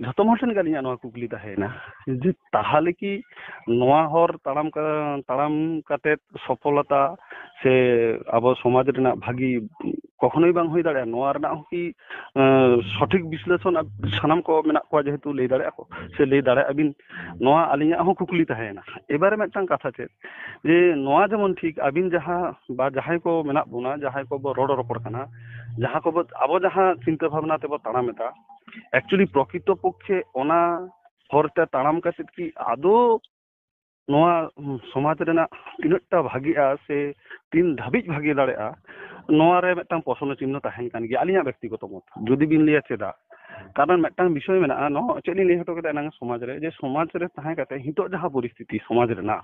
ᱡᱷᱚᱛᱚ ᱦᱚᱲ ᱴᱷᱮᱱ ᱜᱮ ᱟᱹᱞᱤᱧᱟᱜ ᱱᱚᱣᱟ ᱠᱩᱠᱞᱤ ᱛᱟᱦᱮᱸᱭᱮᱱᱟ ᱡᱮ, ᱛᱟᱦᱚᱞᱮ ᱠᱤ ᱱᱚᱣᱟ ᱦᱚᱨ ᱛᱟᱲᱟᱢ ᱠᱟ-, ᱛᱟᱲᱟᱢ ᱠᱟᱛᱮᱫ ᱥᱚᱯᱷᱚᱞᱚᱛᱟ ᱥᱮ ᱟᱵᱚ ᱥᱚᱢᱟᱡᱽ ᱨᱮᱱᱟᱜ ᱵᱷᱟᱹᱜᱤ ᱠᱚᱠᱷᱚᱱᱳᱭ ᱵᱟᱝ ᱦᱩᱭ ᱫᱟᱲᱮᱭᱟᱜᱼᱟ? ᱱᱚᱣᱟ ᱨᱮᱱᱟᱜ ᱦᱚᱸ ᱠᱤ, ᱮᱸ, ᱥᱚᱴᱷᱤᱠ ᱵᱤᱥᱞᱮᱥᱚᱱ ᱟᱵ-, ᱥᱟᱱᱟᱢ ᱠᱚ ᱢᱮᱱᱟᱜ ᱠᱚᱣᱟ, ᱡᱮᱦᱮᱛᱩ ᱞᱟᱹᱭ ᱫᱟᱲᱮᱭᱟᱜᱼᱟ ᱠᱚ ᱥᱮ ᱞᱟᱹᱭ ᱫᱟᱲᱮᱭᱟᱜᱼᱟ ᱵᱤᱱ, ᱱᱚᱣᱟ ᱟᱹᱞᱤᱧᱟᱜ ᱦᱚᱸ ᱠᱩᱠᱞᱤ ᱛᱟᱦᱮᱸᱭᱮᱱᱟ᱾ ᱮᱵᱟᱨᱮ ᱢᱤᱫᱴᱟᱝ ᱠᱟᱛᱷᱟ ᱪᱮᱫ, ᱡᱮ ᱱᱚᱣᱟ ᱡᱮᱢᱚᱱ ᱴᱷᱤᱠ ᱟᱹᱵᱤᱱ ᱡᱟᱦᱟᱸ ᱵᱟ ᱡᱟᱦᱟᱸᱭ ᱠᱚ ᱢᱮᱱᱟᱜ ᱵᱚᱱᱟ, ᱡᱟᱦᱟᱸᱭ ᱠᱚᱵᱚ ᱨᱚᱲ ᱨᱚᱯᱚᱲ ᱠᱟᱱᱟ, ᱡᱟᱦᱟᱸ ᱠᱚᱵᱚ, ᱟᱵᱚ ᱡᱟᱦᱟᱸ ᱪᱤᱱᱛᱟᱹ ᱵᱷᱟᱵᱽᱱᱟ ᱛᱮᱵᱚ ᱛᱟᱲᱟᱢ ᱮᱫᱟ, actually ᱯᱨᱚᱠᱤᱛᱚ ᱯᱚᱠᱠᱷᱮ ᱚᱱᱟ ᱦᱚᱨ ᱛᱮ ᱛᱟᱲᱟᱢ ᱠᱟᱛᱮᱫ ᱠᱤ ᱟᱫᱚ ᱱᱚᱣᱟ ᱥᱚᱢᱟᱡᱽ ᱨᱮᱱᱟᱜ ᱛᱤᱱᱟᱹᱜ ᱴᱟ ᱵᱷᱟᱜᱤᱜᱼᱟ ᱥᱮ ᱛᱤᱱ ᱫᱷᱟᱹᱵᱤᱡ ᱵᱷᱟᱜᱮ ᱫᱟᱲᱮᱭᱟᱜᱼᱟ, ᱱᱚᱣᱟ ᱨᱮ ᱢᱤᱫᱴᱟᱝ ᱯᱨᱚᱥᱱᱚ ᱪᱤᱱᱦᱚ ᱛᱟᱦᱮᱱ ᱠᱟᱱ ᱜᱮᱭᱟ, ᱟᱹᱞᱤᱧᱟᱜ ᱵᱮᱠᱛᱤᱜᱚᱛᱚ ᱢᱚᱛ᱾ ᱡᱩᱫᱤ ᱵᱤᱱ ᱞᱟᱹᱭᱟ ᱪᱮᱫᱟᱜ, ᱠᱟᱨᱚᱱ ᱢᱤᱫᱴᱟᱝ ᱵᱤᱥᱚᱭ ᱢᱮᱱᱟᱜᱼᱟ, ᱱᱚᱣᱟ ᱪᱮᱫ ᱞᱤᱧ ᱞᱟᱹᱭ ᱦᱚᱴᱚ ᱠᱮᱫᱟ ᱮᱱᱟᱝ, ᱥᱚᱢᱟᱡᱽ ᱨᱮ, ᱡᱮ ᱥᱚᱢᱟᱡᱽ ᱨᱮ ᱛᱟᱦᱮᱸ ᱠᱟᱛᱮ ᱱᱤᱛᱚᱜ ᱡᱟᱦᱟᱸ ᱯᱚᱨᱤᱥᱛᱷᱤᱛᱤ ᱥᱚᱢᱟᱡᱽ ᱨᱮᱱᱟᱜ,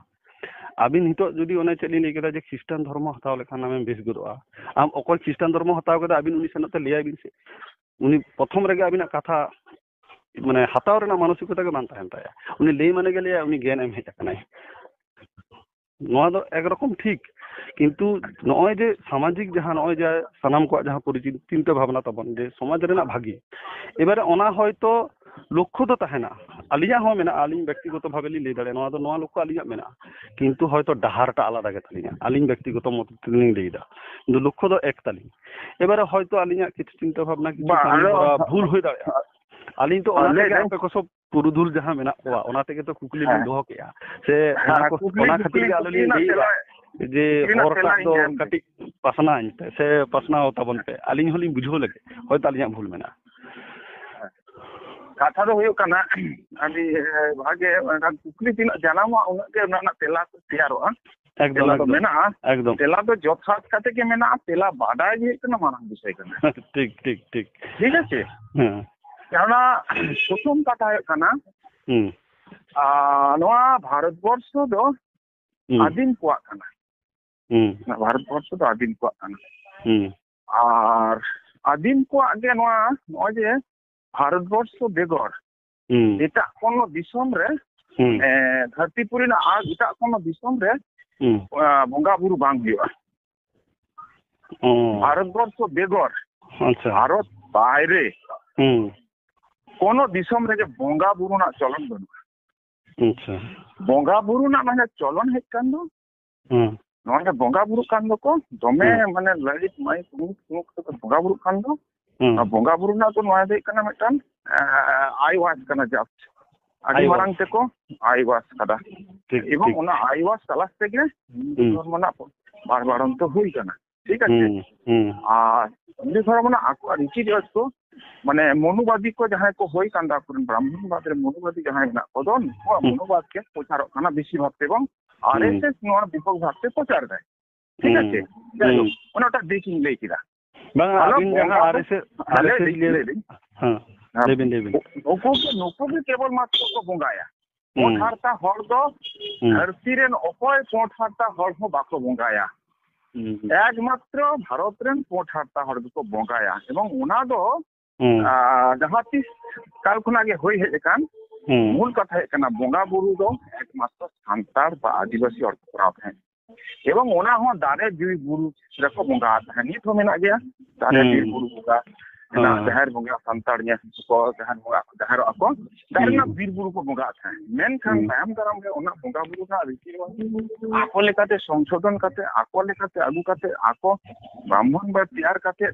ᱟᱹᱵᱤᱱ ᱱᱤᱛᱚᱜ ᱡᱩᱫᱤ ᱚᱱᱮ ᱪᱮᱫ ᱞᱤᱧ ᱞᱟᱹᱭ ᱠᱮᱫᱟ ᱡᱮ ᱠᱷᱨᱤᱥᱴᱟᱱ ᱫᱷᱚᱨᱢᱚ ᱦᱟᱛᱟᱣ ᱞᱮᱠᱷᱟᱱ ᱟᱢᱮᱢ ᱵᱮᱥ ᱜᱚᱫᱚᱜᱼᱟ, ᱟᱢ ᱚᱠᱚᱭ ᱠᱷᱨᱤᱥᱴᱟᱱ ᱫᱷᱚᱨᱢᱚ ᱦᱟᱛᱟᱣ ᱠᱮᱫᱟ, ᱟᱹᱵᱤᱱ ᱩᱱᱤ ᱥᱮᱱᱚᱜ ᱛᱮ ᱞᱟᱹᱭᱟᱭ ᱵᱤᱱ ᱥᱮ, ᱩᱱᱤ ᱯᱨᱚᱛᱷᱚᱢ ᱨᱮᱜᱮ ᱟᱹᱵᱤᱱᱟᱜ ᱠᱟᱛᱷᱟ ᱢᱟᱱᱮ ᱦᱟᱛᱟᱣ ᱨᱮᱱᱟᱜ ᱢᱟᱱᱚᱥᱤᱠᱚᱛᱟ ᱜᱮ ᱵᱟᱝ ᱛᱟᱦᱮᱱ ᱛᱟᱭᱟ᱾ ᱩᱱᱤ ᱞᱟᱹᱭ ᱢᱟᱱᱮ ᱜᱮ ᱞᱟᱹᱭᱟ ᱩᱱᱤ ᱜᱮᱭᱟᱱ ᱮᱢ ᱦᱮᱡ ᱟᱠᱟᱱᱟᱭ᱾ ᱱᱚᱣᱟ ᱫᱚ ᱮᱠᱨᱚᱠᱚᱢ ᱴᱷᱤᱠ, ᱠᱤᱱᱛᱩ ᱱᱚᱜᱼᱚᱭ ᱡᱮ ᱥᱟᱢᱟᱡᱤᱠ ᱡᱟᱦᱟᱸ, ᱱᱚᱜᱼᱚᱭ ᱡᱮ ᱥᱟᱱᱟᱢ ᱠᱚᱣᱟᱜ ᱡᱟᱦᱟᱸ ᱯᱚᱨᱤᱪᱤᱛ-, ᱪᱤᱱᱛᱟᱹ ᱵᱷᱟᱵᱽᱱᱟ ᱛᱟᱵᱚᱱ ᱡᱮ ᱥᱚᱢᱟᱡᱽ ᱨᱮᱱᱟᱜ ᱵᱷᱟᱹᱜᱤ, ᱮᱵᱟᱨᱮ ᱚᱱᱟ ᱦᱚᱭᱛᱚ ᱞᱚᱠᱠᱷᱚ ᱫᱚ ᱛᱟᱦᱮᱱᱟ, ᱟᱹᱞᱤᱧᱟᱜ ᱦᱚᱸ ᱢᱮᱱᱟᱜᱼᱟ, ᱟᱹᱞᱤᱧ ᱵᱮᱠᱛᱤᱜᱚᱛᱚ ᱵᱷᱟᱵᱮ ᱞᱤᱧ ᱞᱟᱹᱭ ᱫᱟᱲᱮᱭᱟᱜᱼᱟ, ᱱᱚᱣᱟ ᱫᱚ, ᱱᱚᱣᱟ ᱞᱚᱠᱠᱷᱚ ᱟᱹᱞᱤᱧᱟᱜ ᱢᱮᱱᱟᱜᱼᱟ, ᱠᱤᱱᱛᱩ ᱦᱚᱭᱛᱚ ᱰᱟᱦᱟᱨ ᱴᱟᱜ ᱟᱞᱟᱫᱟ ᱜᱮ ᱛᱟᱹᱞᱤᱧᱟ, ᱟᱹᱞᱤᱧ ᱵᱮᱠᱛᱤᱜᱚᱛᱚ ᱢᱚᱛ ᱛᱮᱞᱤᱧ ᱞᱟᱹᱭ ᱮᱫᱟ, ᱠᱤᱱᱛᱩ ᱞᱚᱠᱠᱷᱚ ᱫᱚ ᱮᱠ ᱛᱟᱹᱞᱤᱧ᱾ ᱮᱵᱟᱨᱮ ᱦᱚᱭᱛᱚ ᱟᱹᱞᱤᱧᱟᱜ ᱠᱤᱪᱷᱩ ᱪᱤᱱᱛᱟᱹ ᱵᱷᱟᱵᱽᱱᱟ, ᱠᱤᱪᱷᱩ ᱵᱟᱝ, ᱠᱟᱹᱢᱤ ᱟᱫᱚ ᱦᱚᱨᱟ ᱵᱷᱩᱞ ᱦᱩᱭ ᱫᱟᱲᱮᱭᱟᱜᱼᱟ, ᱟᱹᱞᱤᱧ ᱛᱚ ᱚᱱᱟ ᱞᱟᱹᱭ ᱛᱮᱜᱮ ᱫᱟᱹᱧ᱾ ᱟᱯᱮ ᱠᱚ ᱥᱚᱵ ᱯᱩᱨᱩᱫᱷᱩᱞ ᱡᱟᱦᱟᱸ ᱢᱮᱱᱟᱜ ᱠᱚᱣᱟ, ᱚᱱᱟ ᱛᱮᱜᱮ ᱛᱚ ᱠᱩᱠᱞᱤ ᱞᱤᱧ ᱦᱮᱸ᱾ ᱫᱚᱦᱚ ᱠᱮᱜᱼᱟ᱾ ᱥᱮ ᱦᱮᱸ, ᱚᱱᱟ ᱠᱚ, ᱠᱩᱠᱞᱤ, ᱚᱱᱟ ᱠᱷᱟᱹᱛᱤᱨ ᱠᱩᱠᱞᱤ, ᱜᱮ ᱟᱞᱮ ᱠᱩᱠᱞᱤ ᱞᱤᱧ ᱨᱮᱱᱟᱜ ᱞᱟᱹᱭᱮᱜᱼᱟ ᱛᱮᱞᱟ, ᱡᱮ ᱠᱩᱠᱞᱤ ᱨᱮᱱᱟᱜ ᱦᱚᱨ ᱛᱮᱞᱟ ᱴᱟᱜ ᱤᱧ ᱫᱚ ᱮᱢ ᱠᱟᱹᱴᱤᱡ ᱯᱟᱥᱱᱟᱣ ᱟᱹᱧ ᱯᱮ ᱥᱮ ᱯᱟᱥᱱᱟᱣ ᱛᱟᱵᱚᱱ ᱯᱮ᱾ ᱟᱹᱞᱤᱧ ᱦᱚᱸᱞᱤᱧ ᱵᱩᱡᱷᱟᱹᱣ ᱞᱮᱜᱮ, ᱦᱚᱭᱛᱚ ᱟᱹᱞᱤᱧᱟᱜ ᱵᱷᱩᱞ ᱢᱮᱱᱟᱜᱼᱟ᱾ ᱠᱟᱛᱷᱟ ᱫᱚ ᱦᱩᱭᱩᱜ ᱠᱟᱱᱟ, ᱟᱹᱰᱤ, ᱮ, ᱵᱷᱟᱜᱮ, ᱢᱮᱱᱠᱷᱟᱱ ᱠᱩᱠᱞᱤ ᱛᱤᱱᱟᱹᱜ ᱡᱟᱱᱟᱢᱚᱜᱼᱟ, ᱩᱱᱟᱹᱜ ᱜᱮ ᱚᱱᱟ ᱨᱮᱱᱟᱜ ᱛᱮᱞᱟ ᱠᱚ ᱛᱮᱭᱟᱨᱚᱜᱼᱟ᱾ ᱮᱠᱫᱚᱢ, ᱛᱮᱞᱟ ᱫᱚ ᱮᱠᱫᱚᱢ᱾ ᱢᱮᱱᱟᱜᱼᱟ᱾ ᱮᱠᱫᱚᱢ᱾ ᱛᱮᱞᱟ ᱫᱚ ᱡᱚᱛᱷᱟᱛ ᱠᱟᱛᱮ ᱜᱮ ᱢᱮᱱᱟᱜᱼᱟ᱾ ᱛᱮᱞᱟ ᱵᱟᱰᱟᱭ ᱜᱮ ᱦᱩᱭᱩᱜ ᱠᱟᱱᱟ ᱢᱟᱨᱟᱝ ᱵᱤᱥᱚᱭ ᱠᱟᱱᱟ᱾ ᱴᱷᱤᱠ, ᱴᱷᱤᱠ, ᱴᱷᱤᱠ᱾ ᱴᱷᱤᱠ ᱟᱪᱷᱮ? ᱦᱮᱸ᱾ ᱚᱱᱟ ᱯᱨᱚᱛᱷᱚᱢ ᱠᱟᱛᱷᱟ ᱦᱩᱭᱩᱜ ᱠᱟᱱᱟ, ᱦᱩᱸ᱾ ᱟᱨ ᱱᱚᱣᱟ ᱵᱷᱟᱨᱚᱛ ᱵᱚᱨᱥᱚ ᱫᱚ ᱦᱩᱸ᱾ ᱟᱹᱫᱤᱢ ᱠᱚᱣᱟᱜ ᱠᱟᱱᱟ᱾ ᱦᱩᱸ᱾ ᱱᱚᱣᱟ ᱵᱷᱟᱨᱚᱛ ᱵᱚᱨᱥᱚ ᱫᱚ ᱟᱹᱫᱤᱢ ᱠᱚᱣᱟᱜ ᱠᱟᱱᱟ᱾ ᱦᱩᱸ᱾ ᱟᱨ ᱟᱹᱫᱤᱢ ᱠᱚᱣᱟᱜ ᱜᱮ ᱱᱚᱣᱟ, ᱱᱚᱜᱼᱚᱭ ᱡᱮ ᱵᱷᱟᱨᱚᱛ ᱵᱚᱨᱥᱚ ᱵᱮᱜᱚᱨ ᱦᱩᱸ᱾ ᱮᱴᱟᱜ ᱠᱳᱱᱳ ᱫᱤᱥᱚᱢ ᱨᱮ, ᱦᱩᱸ᱾ ᱮ, ᱫᱷᱟᱹᱨᱛᱤ ᱯᱩᱨᱤ ᱨᱮᱱᱟᱜ ᱟᱨ ᱮᱴᱟᱜ ᱠᱳᱱᱳ ᱫᱤᱥᱚᱢ ᱨᱮ, ᱦᱩᱸ᱾ ᱟ, ᱵᱚᱸᱜᱟ ᱵᱩᱨᱩ ᱵᱟᱝ ᱦᱩᱭᱩᱜᱼᱟ᱾ ᱚ᱾ ᱵᱷᱟᱨᱚᱛ ᱵᱚᱨᱥᱚ ᱵᱮᱜᱚᱨ ᱟᱪᱪᱷᱟ᱾ ᱵᱷᱟᱨᱚᱛ ᱵᱟᱭᱨᱮ ᱦᱩᱸ᱾ ᱠᱳᱱᱳ ᱫᱤᱥᱚᱢ ᱨᱮᱜᱮ ᱵᱚᱸᱜᱟ ᱵᱩᱨᱩ ᱨᱮᱱᱟᱜ ᱪᱚᱞᱚᱱ ᱵᱟᱹᱱᱩᱜᱼᱟ᱾ ᱟᱪᱪᱷᱟ᱾ ᱵᱚᱸᱜᱟ ᱵᱩᱨᱩ ᱨᱮᱱᱟᱜ ᱱᱚᱣᱟ ᱪᱚᱞᱚᱱ ᱦᱮᱡ ᱠᱟᱱ ᱫᱚ, ᱦᱩᱸ᱾ ᱱᱚᱣᱟ ᱨᱮ ᱵᱚᱸᱜᱟ ᱵᱩᱨᱩᱜ ᱠᱟᱱ ᱫᱚᱠᱚ ᱫᱚᱢᱮ, ᱦᱩᱸ᱾ ᱢᱟᱱᱮ ᱞᱟᱹᱭᱤᱴ ᱢᱟᱭᱤᱠ ᱩᱢᱩᱠ ᱛᱩᱢᱩᱠ ᱠᱟᱛᱮ ᱠᱚ ᱵᱚᱸᱜᱟ ᱵᱩᱨᱩᱜ ᱠᱟᱱ ᱫᱚ, ᱦᱩᱸ᱾ ᱚᱱᱟ ᱵᱚᱸᱜᱟ ᱵᱩᱨᱩ ᱨᱮᱱᱟᱜ ᱫᱚ ᱱᱚᱣᱟ ᱫᱚ ᱦᱩᱭᱩᱜ ᱠᱟᱱᱟ ᱢᱤᱫᱴᱟᱝ, ᱟ, ᱟᱭ ᱣᱟᱥ ᱠᱟᱱᱟ just᱾ ᱟᱹᱰᱤ ᱟᱭ ᱢᱟᱨᱟᱝ ᱣᱟᱥ᱾ ᱛᱮᱠᱚ ᱟᱭ ᱣᱟᱥ ᱠᱟᱫᱟ᱾ ᱴᱷᱤᱠ, ᱮᱵᱚᱝ ᱴᱷᱤᱠ᱾ ᱚᱱᱟ ᱟᱭ ᱣᱟᱥ ᱛᱟᱞᱟ ᱛᱮᱜᱮ ᱦᱤᱱᱫᱩ ᱦᱩᱸ᱾ ᱫᱷᱚᱨᱢᱚ ᱨᱮᱱᱟᱜ ᱵᱟᱲᱵᱟᱲᱚᱱᱛᱚ ᱦᱩᱭ ᱠᱟᱱᱟ᱾ ᱴᱷᱤᱠ ᱟᱪᱷᱮ? ᱦᱩᱸ, ᱦᱩᱸ᱾ ᱟᱨ ᱦᱤᱱᱫᱩ ᱫᱷᱚᱨᱚᱢ ᱨᱮᱱᱟᱜ ᱟᱠᱚᱣᱟᱜ ᱨᱤᱛᱤ ᱨᱮᱣᱟᱡᱽ ᱠᱚ, ᱢᱟᱱᱮ, ᱢᱚᱱᱩᱵᱟᱫᱤ ᱠᱚ ᱡᱟᱦᱟᱸᱭ ᱠᱚ ᱦᱩᱭ ᱠᱟᱱ ᱛᱟᱠᱚ ᱨᱮᱱ, ᱵᱨᱟᱦᱢᱚᱱᱵᱟᱫ ᱨᱮ ᱢᱚᱱᱩᱵᱟᱫᱤ ᱡᱟᱦᱟᱸᱭ ᱢᱮᱱᱟᱜ ᱠᱚᱫᱚ, ᱱᱩᱠᱩᱣᱟᱜ ᱦᱩᱸ᱾ ᱢᱚᱱᱩᱵᱟᱫ ᱜᱮ ᱯᱨᱚᱪᱟᱨᱚᱜ ᱠᱟᱱᱟ ᱵᱮᱥᱤᱨ ᱵᱷᱟᱜᱽ ᱛᱮ, ᱮᱵᱚᱝ ᱦᱩᱸ᱾ ᱟᱨ ᱮᱥ ᱮᱥ ᱱᱚᱣᱟ ᱵᱮᱯᱚᱠ ᱵᱷᱟᱵ ᱛᱮ ᱯᱨᱚᱪᱟᱨ ᱮᱫᱟᱭ᱾ ᱴᱷᱤᱠ ᱦᱩᱸ, ᱟᱪᱷᱮ? ᱡᱟᱭᱦᱳᱠ, ᱦᱩᱸ᱾ ᱚᱱᱟ ᱢᱤᱫᱴᱟᱝ ᱫᱤᱠ ᱤᱧ ᱞᱟᱹᱭ ᱠᱮᱫᱟ᱾ ᱵᱟᱝ, ᱟᱫᱚ ᱟᱹᱵᱤᱱ ᱡᱟᱦᱟᱸ ᱵᱚᱸᱜᱟ ᱟᱨ ᱮᱥ ᱮᱥ, ᱵᱩ-, ᱟᱨ ᱮᱥ ᱮᱥ ᱞᱟᱹᱭ ᱞᱤᱭᱟᱹ-, ᱞᱟᱹᱭ ᱞᱤᱧ᱾ ᱦᱮᱸ, ᱦᱮᱸ᱾ ᱞᱟᱹᱭ ᱵᱤᱱ, ᱞᱟᱹᱭ ᱵᱤᱱ᱾ ᱱᱩᱠᱩ ᱜᱮ, ᱱᱩᱠᱩ ᱜᱮ ᱠᱮᱵᱚᱞ ᱢᱟᱛᱨᱚ ᱠᱚ ᱵᱚᱸᱜᱟᱭᱟ᱾ ᱦᱩᱸ᱾ ᱯᱳᱸᱰ ᱦᱟᱨᱛᱟ ᱦᱚᱲ ᱫᱚ ᱦᱩᱸ᱾ ᱫᱷᱟᱹᱨᱛᱤ ᱨᱮᱱ ᱚᱠᱚᱭ ᱯᱳᱸᱰ ᱦᱟᱨᱛᱟ ᱦᱚᱲ ᱦᱚᱸ ᱵᱟᱠᱚ ᱵᱚᱸᱜᱟᱭᱟ᱾ ᱦᱩᱸ, ᱦᱩᱸ᱾ ᱮᱠᱢᱟᱛᱨᱚ ᱵᱷᱟᱨᱚᱛ ᱨᱮᱱ ᱯᱳᱸᱰ ᱦᱟᱨᱛᱟ ᱦᱚᱲ ᱜᱮᱠᱚ ᱵᱚᱸᱜᱟᱭᱟ᱾ ᱮᱵᱚᱝ ᱚᱱᱟ ᱫᱚ, ᱦᱩᱸ᱾ ᱟ, ᱡᱟᱦᱟᱸ ᱛᱤᱥ ᱠᱟᱞ ᱠᱷᱚᱱᱟᱜ ᱜᱮ ᱦᱩᱭ ᱦᱮᱡ ᱟᱠᱟᱱ, ᱦᱩᱸ᱾ ᱢᱩᱞ ᱠᱟᱛᱷᱟ ᱦᱩᱭᱩᱜ ᱠᱟᱱᱟ, ᱵᱚᱸᱜᱟ ᱵᱩᱨᱩ ᱫᱚ ᱮᱠᱢᱟᱛᱨᱚ ᱥᱟᱱᱛᱟᱲ ᱵᱟ ᱟᱹᱫᱤᱵᱟᱹᱥᱤ ᱦᱚᱲ ᱠᱚ ᱠᱚᱨᱟᱣ ᱛᱟᱦᱮᱸᱫ᱾ ᱮᱵᱚᱝ ᱚᱱᱟ ᱦᱚᱸ ᱫᱟᱨᱮ ᱵᱤᱨ ᱵᱩᱨᱩ ᱨᱮᱠᱚ ᱵᱚᱸᱜᱟ ᱛᱟᱦᱮᱸᱫ, ᱱᱤᱛ ᱦᱚᱸ ᱢᱮᱱᱟᱜ ᱜᱮᱭᱟ᱾ ᱫᱟᱨᱮ ᱦᱩᱸ᱾ ᱵᱤᱨ ᱵᱩᱨᱩ ᱵᱚᱸᱜᱟ ᱦᱮᱱᱟᱜ, ᱦᱮᱸ᱾ ᱡᱟᱦᱮᱨ ᱵᱚᱸᱜᱟ, ᱥᱟᱱᱛᱟᱲ ᱧᱮᱞ ᱠᱚ ᱡᱟᱦᱮᱨ ᱵᱚᱸᱜᱟ, ᱡᱟᱦᱮᱨᱚᱜᱼᱟ ᱠᱚ, ᱫᱟᱨᱮ ᱦᱩᱸ᱾ ᱨᱮᱱᱟᱜ ᱵᱤᱨ ᱵᱩᱨᱩ ᱠᱚ ᱵᱚᱸᱜᱟᱜ ᱛᱟᱦᱮᱸᱫ᱾ ᱢᱮᱱᱠᱷᱟᱱ ᱦᱩᱸ᱾ ᱛᱟᱭᱚᱢ ᱫᱟᱨᱟᱢ ᱨᱮ ᱚᱱᱟ ᱵᱚᱸᱜᱟ ᱵᱩᱨᱩ ᱨᱮᱱᱟᱜ ᱨᱤᱛᱤ ᱨᱮᱣᱟᱡᱽ ᱟᱠᱚ ᱞᱮᱠᱟᱛᱮ ᱥᱚᱝᱥᱳᱫᱷᱚᱱ ᱠᱟᱛᱮ, ᱟᱠᱚ ᱞᱮᱠᱟᱛᱮ ᱟᱹᱜᱩ ᱠᱟᱛᱮ, ᱟᱠᱚ ᱵᱨᱟᱦᱢᱚᱱ ᱵᱟ ᱛᱮᱭᱟᱨ ᱠᱟᱛᱮ,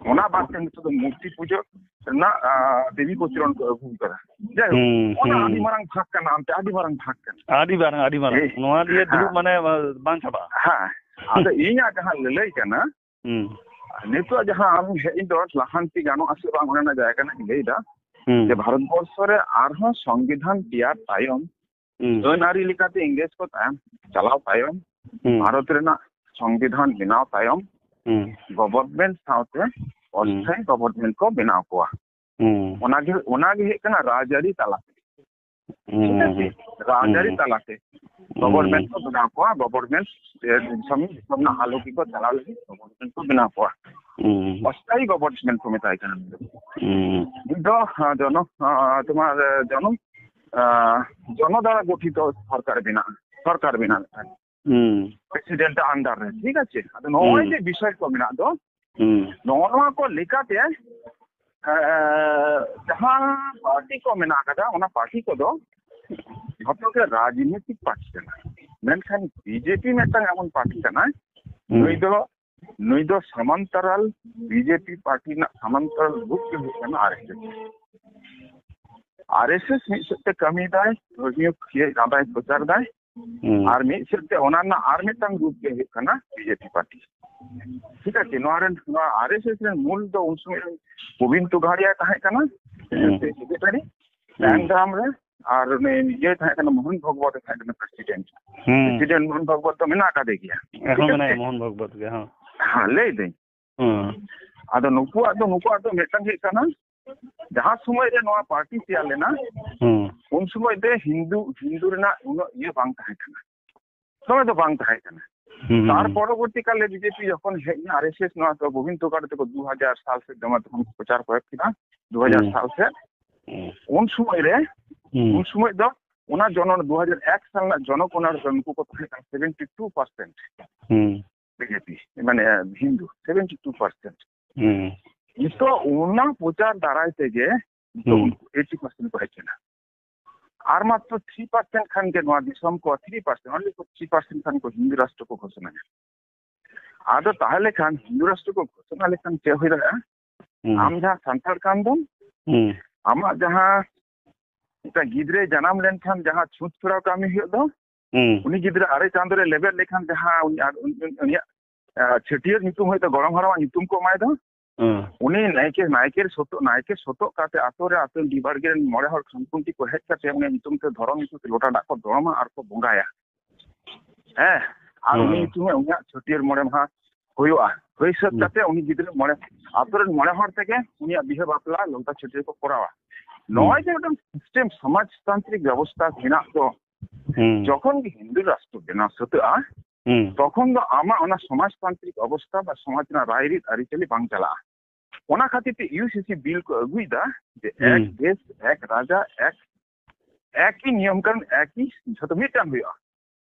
ᱚᱱᱟ ᱵᱟᱫ ᱛᱮ ᱱᱤᱛᱚᱜ ᱫᱚ ᱢᱩᱨᱛᱤ ᱯᱩᱡᱟᱹ ᱨᱮᱱᱟᱜ, ᱟ, ᱫᱮᱵᱤ ᱯᱨᱚᱪᱚᱞᱚᱱ ᱠᱚ ᱟᱹᱜᱩ ᱠᱟᱫᱟ᱾ ᱡᱟᱭᱦᱳᱠ, ᱦᱩᱸ, ᱚᱱᱟ ᱦᱩᱸ᱾ ᱟᱹᱰᱤ ᱢᱟᱨᱟᱝ ᱵᱷᱟᱜᱽ ᱠᱟᱱᱟ, ᱚᱱᱛᱮ ᱟᱹᱰᱤ ᱢᱟᱨᱟᱝ ᱵᱷᱟᱜᱽ ᱠᱟᱱᱟ᱾ ᱟᱹᱰᱤ ᱢᱟᱨᱟᱝ, ᱟᱹᱰᱤ ᱢᱟᱨᱟᱝ᱾ ᱮᱭ, ᱱᱚᱣᱟ ᱞᱤᱭᱮ ᱫᱩᱲᱩᱵ ᱦᱮᱸ᱾ ᱢᱟᱱᱮ, ᱟ, ᱵᱟᱝ ᱪᱟᱵᱟᱜᱼᱟ᱾ ᱦᱮᱸ᱾ ᱟᱫᱚ ᱤᱧᱟᱹᱜ ᱡᱟᱦᱟᱸ ᱞᱟᱹᱞᱟᱹᱭ ᱠᱟᱱᱟ, ᱦᱩᱸ᱾ ᱱᱤᱛᱚᱜ ᱡᱟᱦᱟᱸ ᱟᱢ ᱦᱮᱡ ᱫᱚ ᱞᱟᱦᱟᱱᱛᱤ ᱜᱟᱱᱚᱜᱼᱟ ᱥᱮ ᱵᱟᱝ, ᱚᱱᱟ ᱨᱮᱱᱟᱜ ᱡᱟᱭᱜᱟ ᱨᱮᱱᱟᱜ ᱤᱧ ᱞᱟᱹᱭ ᱮᱫᱟ ᱦᱩᱸ᱾ ᱡᱮ ᱵᱷᱟᱨᱚᱛ ᱵᱚᱨᱥᱚ ᱨᱮ ᱟᱨᱦᱚᱸ ᱥᱚᱝᱵᱤᱫᱷᱟᱱ ᱛᱮᱭᱟᱨ ᱛᱟᱭᱚᱢ, ᱦᱩᱸ᱾ ᱟᱹᱱ ᱟᱹᱨᱤ ᱞᱮᱠᱟᱛᱮ ᱤᱝᱨᱮᱡᱽ ᱠᱚ ᱛᱟᱭᱚᱢ ᱪᱟᱞᱟᱣ ᱛᱟᱭᱚᱢ, ᱦᱩᱸ᱾ ᱵᱷᱟᱨᱚᱛ ᱨᱮᱱᱟᱜ ᱥᱚᱝᱵᱤᱫᱷᱟᱱ ᱵᱮᱱᱟᱣ ᱛᱟᱭᱚᱢ ᱦᱩᱸ᱾ ᱜᱚᱵᱷᱚᱨᱱᱢᱮᱱᱴ ᱥᱟᱶᱛᱮ ᱦᱩᱸ᱾ ᱚᱥᱛᱷᱟᱭᱤ ᱜᱚᱵᱷᱚᱨᱱᱢᱮᱱᱴ ᱠᱚ ᱵᱮᱱᱟᱣ ᱠᱚᱣᱟ᱾ ᱦᱩᱸ᱾ ᱚᱱᱟᱜᱮ, ᱚᱱᱟᱜᱮ ᱦᱩᱭᱩᱜ ᱠᱟᱱᱟ ᱨᱟᱡᱽᱟᱹᱨᱤ ᱛᱟᱞᱟᱛᱮ᱾ ᱦᱩᱸ, ᱴᱷᱤᱠ ᱟᱪᱷᱮ? ᱦᱩᱸ᱾ ᱨᱟᱡᱽᱟᱹᱨᱤ ᱦᱩᱸ᱾ ᱛᱟᱞᱟᱛᱮ ᱦᱩᱸ᱾ ᱜᱚᱵᱷᱚᱨᱱᱢᱮᱱᱴ ᱠᱚ ᱵᱮᱱᱟᱣ ᱠᱚᱣᱟ, ᱜᱚᱵᱷᱚᱨᱱᱢᱮᱱᱴ, ᱮ, ᱫᱤᱥᱚᱢ, ᱫᱤᱥᱚᱢ ᱨᱮᱱᱟᱜ ᱟᱞᱚ ᱜᱮᱠᱚ ᱪᱟᱞᱟᱣ ᱞᱟᱹᱜᱤᱫ ᱜᱚᱵᱷᱚᱨᱱᱢᱮᱱᱴ ᱠᱚ ᱵᱮᱱᱟᱣ ᱠᱚᱣᱟ᱾ ᱦᱩᱸ᱾ ᱚᱥᱛᱷᱟᱭᱤ ᱜᱚᱵᱷᱚᱨᱱᱢᱮᱱᱴ ᱠᱚ ᱢᱮᱛᱟᱭ ᱠᱟᱱᱟ ᱱᱩᱭ ᱫᱚ᱾ ᱦᱩᱸ᱾ ᱱᱩᱭ ᱫᱚ, ᱟ, ᱡᱚᱱᱚ, ᱟ, ᱛᱳᱢᱟᱨ, ᱟ, ᱡᱚᱱᱚ, ᱟ, ᱡᱚᱱᱚ ᱫᱟᱨᱟ ᱜᱚᱴᱷᱤᱛᱚ ᱥᱚᱨᱠᱟᱨ ᱵᱮᱱᱟᱜ, ᱥᱚᱨᱠᱟᱨ ᱵᱮᱱᱟᱣ ᱞᱮᱠᱷᱟᱱ᱾ ᱦᱩᱸ᱾ ᱯᱨᱮᱥᱤᱰᱮᱱᱴ ᱟᱱᱰᱟᱨ ᱨᱮ, ᱴᱷᱤᱠ ᱟᱪᱷᱮ? ᱟᱫᱚ ᱱᱚᱜᱼᱚᱭ ᱦᱩᱸ᱾ ᱡᱮ ᱵᱤᱥᱚᱭ ᱠᱚ ᱢᱮᱱᱟᱜ ᱫᱚ, ᱦᱩᱸ᱾ ᱱᱚᱜᱼᱚ ᱱᱚᱣᱟ ᱠᱚ ᱞᱮᱠᱟᱛᱮ, ᱮ, ᱡᱟᱦᱟᱸ ᱯᱟᱨᱴᱤ ᱠᱚ ᱢᱮᱱᱟᱜ ᱟᱠᱟᱫᱟ, ᱚᱱᱟ ᱯᱟᱨᱴᱤ ᱠᱚᱫᱚ ᱡᱷᱚᱛᱚ ᱜᱮ ᱨᱟᱡᱽᱱᱤᱛᱤᱠ ᱯᱟᱨᱴᱤ ᱠᱟᱱᱟ᱾ ᱢᱮᱱᱠᱷᱟᱱ ᱵᱤᱡᱮᱯᱤ ᱢᱤᱫᱴᱟᱝ ᱮᱢᱚᱱ ᱯᱟᱨᱴᱤ ᱠᱟᱱᱟ, ᱦᱩᱸ᱾ ᱱᱩᱭ ᱫᱚ, ᱱᱩᱭ ᱫᱚ ᱥᱟᱢᱟᱱᱛᱟᱨᱟᱞ, ᱵᱤᱡᱮᱯᱤ ᱯᱟᱨᱴᱤ ᱨᱮᱱᱟᱜ ᱥᱟᱢᱟᱱᱛᱟᱨᱟᱞ ᱨᱩᱯ ᱜᱮ ᱦᱩᱭᱩᱜ ᱠᱟᱱᱟ ᱟᱨ ᱮᱥ ᱮᱥ᱾ ᱟᱨ ᱮᱥ ᱮᱥ ᱢᱤᱫ ᱥᱮᱫ ᱛᱮ ᱠᱟᱹᱢᱤᱭᱮᱫᱟᱭ, ᱫᱷᱚᱨᱢᱤᱭᱚ ᱤᱭᱟᱹ ᱟᱸᱫᱟᱭ ᱯᱨᱚᱪᱟᱨ ᱫᱟᱭ, ᱟᱨ ᱢᱤᱫ ᱥᱮᱫ ᱛᱮ ᱚᱱᱟ ᱨᱮᱱᱟᱜ ᱟᱨ ᱢᱤᱫᱴᱟᱝ ᱨᱩᱯ ᱜᱮ ᱦᱩᱭᱩᱜ ᱠᱟᱱᱟ ᱵᱤᱡᱮᱯᱤ ᱯᱟᱨᱴᱤ᱾ ᱴᱷᱤᱠ ᱟᱪᱷᱮ, ᱱᱚᱣᱟ ᱨᱮᱱ, ᱱᱚᱣᱟ ᱟᱨ ᱮᱥ ᱮᱥ ᱨᱮᱱ ᱢᱩᱞ ᱫᱚ ᱩᱱ ᱥᱚᱢᱚᱭ ᱨᱮᱱ ᱜᱳᱵᱤᱱ ᱛᱩᱜᱟᱲᱤᱭᱟ ᱛᱟᱦᱮᱸ ᱠᱟᱱᱟ, ᱥᱮᱠᱨᱮᱴᱟᱨᱤ ᱛᱟᱭᱚᱢ ᱫᱟᱨᱟᱢ ᱨᱮ, ᱟᱨ ᱩᱱᱤ ᱤᱭᱟᱹ ᱛᱟᱦᱮᱸ ᱠᱟᱱᱟ, ᱢᱳᱦᱚᱱ ᱵᱷᱚᱜᱽᱵᱚᱛ ᱮ ᱛᱟᱦᱮᱸ ᱠᱟᱱᱟ ᱯᱨᱮᱥᱤᱰᱮᱱᱴ᱾ ᱯᱨᱮᱥᱤᱰᱮᱱᱴ ᱢᱳᱦᱚᱱ ᱵᱷᱚᱜᱽᱵᱚᱛ ᱫᱚ ᱢᱮᱱᱟᱜ ᱟᱠᱟᱫᱮ ᱜᱮᱭᱟ᱾ ᱮᱠᱷᱚᱱ ᱴᱷᱤᱠ ᱢᱮᱱᱟᱭᱟ ᱟᱪᱷᱮ? ᱢᱳᱦᱚᱱ ᱵᱷᱚᱜᱽᱵᱚᱛ ᱜᱮ, ᱦᱚᱸ᱾ ᱦᱮᱸ, ᱞᱟᱹᱭ ᱫᱟᱹᱧ᱾ ᱦᱩᱸ᱾ ᱟᱫᱚ ᱱᱩᱠᱩᱣᱟᱜ ᱫᱚ, ᱱᱩᱠᱩᱣᱟᱜ ᱫᱚ ᱢᱤᱫᱴᱟᱝ ᱦᱩᱭᱩᱜ ᱠᱟᱱᱟ, ᱡᱟᱦᱟᱸ ᱥᱚᱢᱚᱭ ᱨᱮ ᱱᱚᱣᱟ ᱯᱟᱨᱴᱤ ᱛᱮᱭᱟᱨ ᱞᱮᱱᱟ, ᱦᱩᱸ᱾ ᱩᱱ ᱥᱚᱢᱚᱭ ᱫᱚ ᱦᱤᱱᱫᱩ, ᱦᱤᱱᱫᱩ ᱨᱮᱱᱟᱜ ᱩᱱᱟᱹᱜ ᱤᱭᱟᱹ ᱵᱟᱝ ᱛᱟᱦᱮᱸ ᱠᱟᱱᱟ, ᱫᱚᱢᱮ ᱫᱚ ᱵᱟᱝ ᱛᱟᱦᱮᱸ ᱠᱟᱱᱟ᱾ ᱦᱩᱸ, ᱦᱩᱸ, ᱛᱟᱨ ᱦᱩᱸ᱾ ᱯᱚᱨᱚᱵᱚᱨᱛᱤ ᱠᱟᱞ ᱨᱮ ᱵᱤᱡᱮᱯᱤ ᱡᱚᱠᱷᱚᱱ ᱦᱮᱡ ᱮᱱᱟ, ᱟᱨ ᱮᱥ ᱮᱥ ᱱᱚᱣᱟ ᱫᱚ ᱜᱳᱵᱤᱱᱫ ᱛᱩᱜᱟᱲ ᱛᱟᱠᱚ ᱫᱩ ᱦᱟᱡᱟᱨ ᱥᱟᱞ ᱥᱮᱫ ᱫᱚᱢᱮ ᱛᱚᱠᱷᱚᱱ ᱠᱚ ᱯᱨᱚᱪᱟᱨ ᱠᱚ ᱮᱦᱚᱵ ᱠᱮᱫᱟ, ᱫᱩ ᱦᱟᱡᱟᱨ ᱦᱩᱸ᱾ ᱥᱟᱞ ᱥᱮᱫ, ᱦᱩᱸ᱾ ᱩᱱ ᱥᱚᱢᱚᱭ ᱨᱮ, ᱦᱩᱸ᱾ ᱩᱱ ᱥᱚᱢᱚᱭ ᱫᱚ ᱚᱱᱟ ᱡᱚᱱᱚ-, ᱫᱩ ᱦᱟᱡᱟᱨ ᱮᱠ ᱥᱟᱞ ᱨᱮᱱᱟᱜ ᱡᱚᱱᱚᱜᱚᱱᱚᱱᱟ ᱨᱮ ᱱᱩᱠᱩ ᱠᱚ ᱛᱟᱦᱮᱸ ᱠᱟᱱᱟ ᱥᱮᱵᱷᱮᱱᱴᱤ ᱴᱩ ᱯᱟᱨᱥᱮᱱᱴ᱾ ᱦᱩᱸ᱾ ᱵᱤᱡᱮᱯᱤ, ᱢᱟᱱᱮ ᱦᱤᱱᱫᱩ, ᱥᱮᱵᱷᱮᱱᱴᱤ ᱴᱩ ᱯᱟᱨᱥᱮᱱᱴ᱾ ᱦᱩᱸ᱾ ᱱᱤᱛᱚᱜ ᱚᱱᱟ ᱯᱨᱚᱪᱟᱨ ᱫᱟᱨᱟᱭ ᱛᱮᱜᱮ ᱱᱤᱛᱚᱜ ᱦᱩᱸ᱾ ᱩᱱᱠᱩ ᱮᱭᱤᱴᱤ ᱯᱟᱨᱥᱮᱱᱴ ᱠᱚ ᱦᱮᱡ ᱮᱱᱟ᱾ ᱟᱨ ᱢᱟᱛᱨᱚ ᱛᱷᱨᱤ ᱯᱟᱨᱥᱮᱱᱴ ᱠᱷᱟᱱ ᱜᱮ ᱱᱚᱣᱟ ᱫᱤᱥᱚᱢ ᱠᱚ, ᱛᱷᱨᱤ ᱯᱟᱨᱥᱮᱱᱴ, ᱚᱱᱞᱤ ᱛᱷᱨᱤ ᱯᱟᱨᱥᱮᱱᱴ ᱠᱷᱟᱱ ᱠᱚ ᱦᱤᱱᱫᱩ ᱨᱟᱥᱴᱨᱚ ᱠᱚ ᱜᱷᱳᱥᱚᱱᱟᱭᱟ᱾ ᱟᱫᱚ ᱛᱟᱦᱚᱞᱮ ᱠᱷᱟᱱ ᱦᱤᱱᱫᱩ ᱨᱟᱥᱴᱨᱚ ᱠᱚ ᱜᱷᱳᱥᱚᱱᱟ ᱞᱮᱠᱷᱟᱱ ᱪᱮᱫ ᱦᱩᱭ ᱫᱟᱲᱮᱭᱟᱜᱼᱟ? ᱦᱩᱸ᱾ ᱟᱢ ᱡᱟᱦᱟᱸ ᱥᱟᱱᱛᱟᱲ ᱠᱟᱱ ᱫᱚᱢ, ᱦᱩᱸ᱾ ᱟᱢᱟᱜ ᱡᱟᱦᱟᱸ ᱢᱤᱫᱴᱟᱝ ᱜᱤᱫᱽᱨᱟᱹᱭ ᱡᱟᱱᱟᱢ ᱞᱮᱱᱠᱷᱟᱱ ᱡᱟᱦᱟᱸ ᱪᱷᱩᱸᱛ ᱪᱷᱚᱲᱟᱣ ᱠᱟᱹᱢᱤ ᱦᱩᱭᱩᱜ ᱫᱚ, ᱦᱩᱸ᱾ ᱩᱱᱤ ᱜᱤᱫᱽᱨᱟᱹ ᱟᱨᱮ ᱪᱟᱸᱫᱳ ᱨᱮ ᱞᱮᱵᱮᱫ ᱞᱮᱠᱷᱟᱱ ᱡᱟᱦᱟᱸ ᱩᱱᱤ, ᱟᱨ ᱩᱱᱤ, ᱩᱱᱤᱭᱟᱜ, ᱟᱸ, ᱪᱷᱟᱹᱴᱭᱟᱹᱨ ᱧᱩᱛᱩᱢ ᱦᱚᱭᱛᱳ ᱜᱚᱲᱚᱢ ᱦᱟᱲᱟᱢᱟᱜ ᱧᱩᱛᱩᱢ ᱠᱚ ᱮᱢᱟᱭ ᱫᱚ, ᱦᱩᱸ᱾ ᱩᱱᱤ ᱱᱟᱭᱠᱮ, ᱱᱟᱭᱠᱮ ᱥᱚᱛᱚᱜ, ᱱᱟᱭᱠᱮ ᱥᱚᱛᱚᱜ ᱠᱟᱛᱮ ᱟᱛᱳ ᱨᱮ, ᱟᱛᱳ ᱰᱤ ᱵᱟᱲᱜᱮ ᱨᱮᱱ ᱢᱚᱬᱮ ᱦᱚᱲ ᱠᱷᱟᱢᱠᱷᱩᱱᱴᱤ ᱠᱚ ᱦᱮᱡ ᱠᱟᱛᱮ ᱩᱱᱤᱭᱟᱜ ᱧᱩᱛᱩᱢ ᱛᱮ ᱫᱷᱚᱨᱚᱢ ᱧᱩᱛᱩᱢ ᱛᱮ ᱞᱚᱴᱟ ᱫᱟᱜ ᱠᱚ ᱫᱚᱲᱚᱢᱟ ᱟᱨ ᱠᱚ ᱵᱚᱸᱜᱟᱭᱟ᱾ ᱦᱮᱸ, ᱟᱨ ᱩᱱᱤ ᱦᱩᱸ᱾ ᱧᱩᱛᱩᱢ ᱨᱮ ᱩᱱᱤᱭᱟᱜ ᱪᱷᱟᱹᱴᱭᱟᱹᱨ ᱢᱚᱬᱮ ᱢᱟᱦᱟ ᱦᱩᱭᱩᱜᱼᱟ᱾ ᱦᱩᱭ ᱥᱟᱹᱛ ᱦᱩᱸ᱾ ᱠᱟᱛᱮ ᱩᱱᱤ ᱜᱤᱫᱽᱨᱟᱹ ᱢᱚᱬᱮ, ᱟᱛᱳ ᱨᱮᱱ ᱢᱚᱬᱮ ᱦᱚᱲ ᱛᱮᱜᱮ ᱩᱱᱤᱭᱟᱜ ᱵᱤᱦᱟᱹ ᱵᱟᱯᱞᱟ ᱞᱚᱞᱛᱟ ᱪᱷᱟᱹᱴᱭᱟᱹᱨ ᱠᱚ ᱠᱚᱨᱟᱣᱟ᱾ ᱦᱩᱸ᱾ ᱱᱚᱜᱼᱚᱭ ᱡᱮ ᱢᱤᱫᱴᱟᱝ ᱥᱤᱥᱴᱮᱢ, ᱥᱚᱢᱟᱡᱽᱛᱟᱱᱛᱨᱤᱠ ᱵᱮᱵᱚᱥᱛᱷᱟ ᱦᱮᱱᱟᱜ ᱫᱚ, ᱦᱩᱸ᱾ ᱡᱚᱠᱷᱚᱱ ᱜᱮ ᱦᱤᱱᱫᱩ ᱨᱟᱥᱴᱨᱚ ᱵᱮᱱᱟᱣ ᱥᱟᱹᱛᱟᱹᱜᱼᱟ, ᱦᱩᱸ᱾ ᱛᱚᱠᱷᱚᱱ ᱫᱚ ᱟᱢᱟᱜ ᱚᱱᱟ ᱥᱚᱢᱟᱡᱽᱛᱟᱱᱛᱨᱤᱠ ᱚᱵᱚᱥᱛᱷᱟ ᱵᱟ ᱥᱚᱢᱟᱡᱽ ᱨᱮᱱᱟᱜ ᱨᱟᱭᱨᱤᱛ ᱟᱹᱨᱤᱪᱟᱹᱞᱤ ᱵᱟᱝ ᱪᱟᱞᱟᱜᱼᱟ᱾ ᱚᱱᱟ ᱠᱷᱟᱹᱛᱤᱨ ᱛᱮ ᱤᱭᱩ ᱥᱤ ᱥᱤ ᱵᱤᱞ ᱠᱚ ᱟᱹᱜᱩᱭᱮᱫᱟ ᱡᱮ ᱮᱠ ᱦᱩᱸ᱾ ᱫᱮᱥ, ᱮᱠ ᱨᱟᱡᱟ, ᱮᱠ, ᱮᱠᱤ ᱱᱤᱭᱚᱢ ᱠᱟᱱᱩᱱ, ᱮᱠᱤ ᱡᱷᱚᱛᱚ ᱢᱤᱫᱴᱟᱝ ᱦᱩᱭᱩᱜᱼᱟ᱾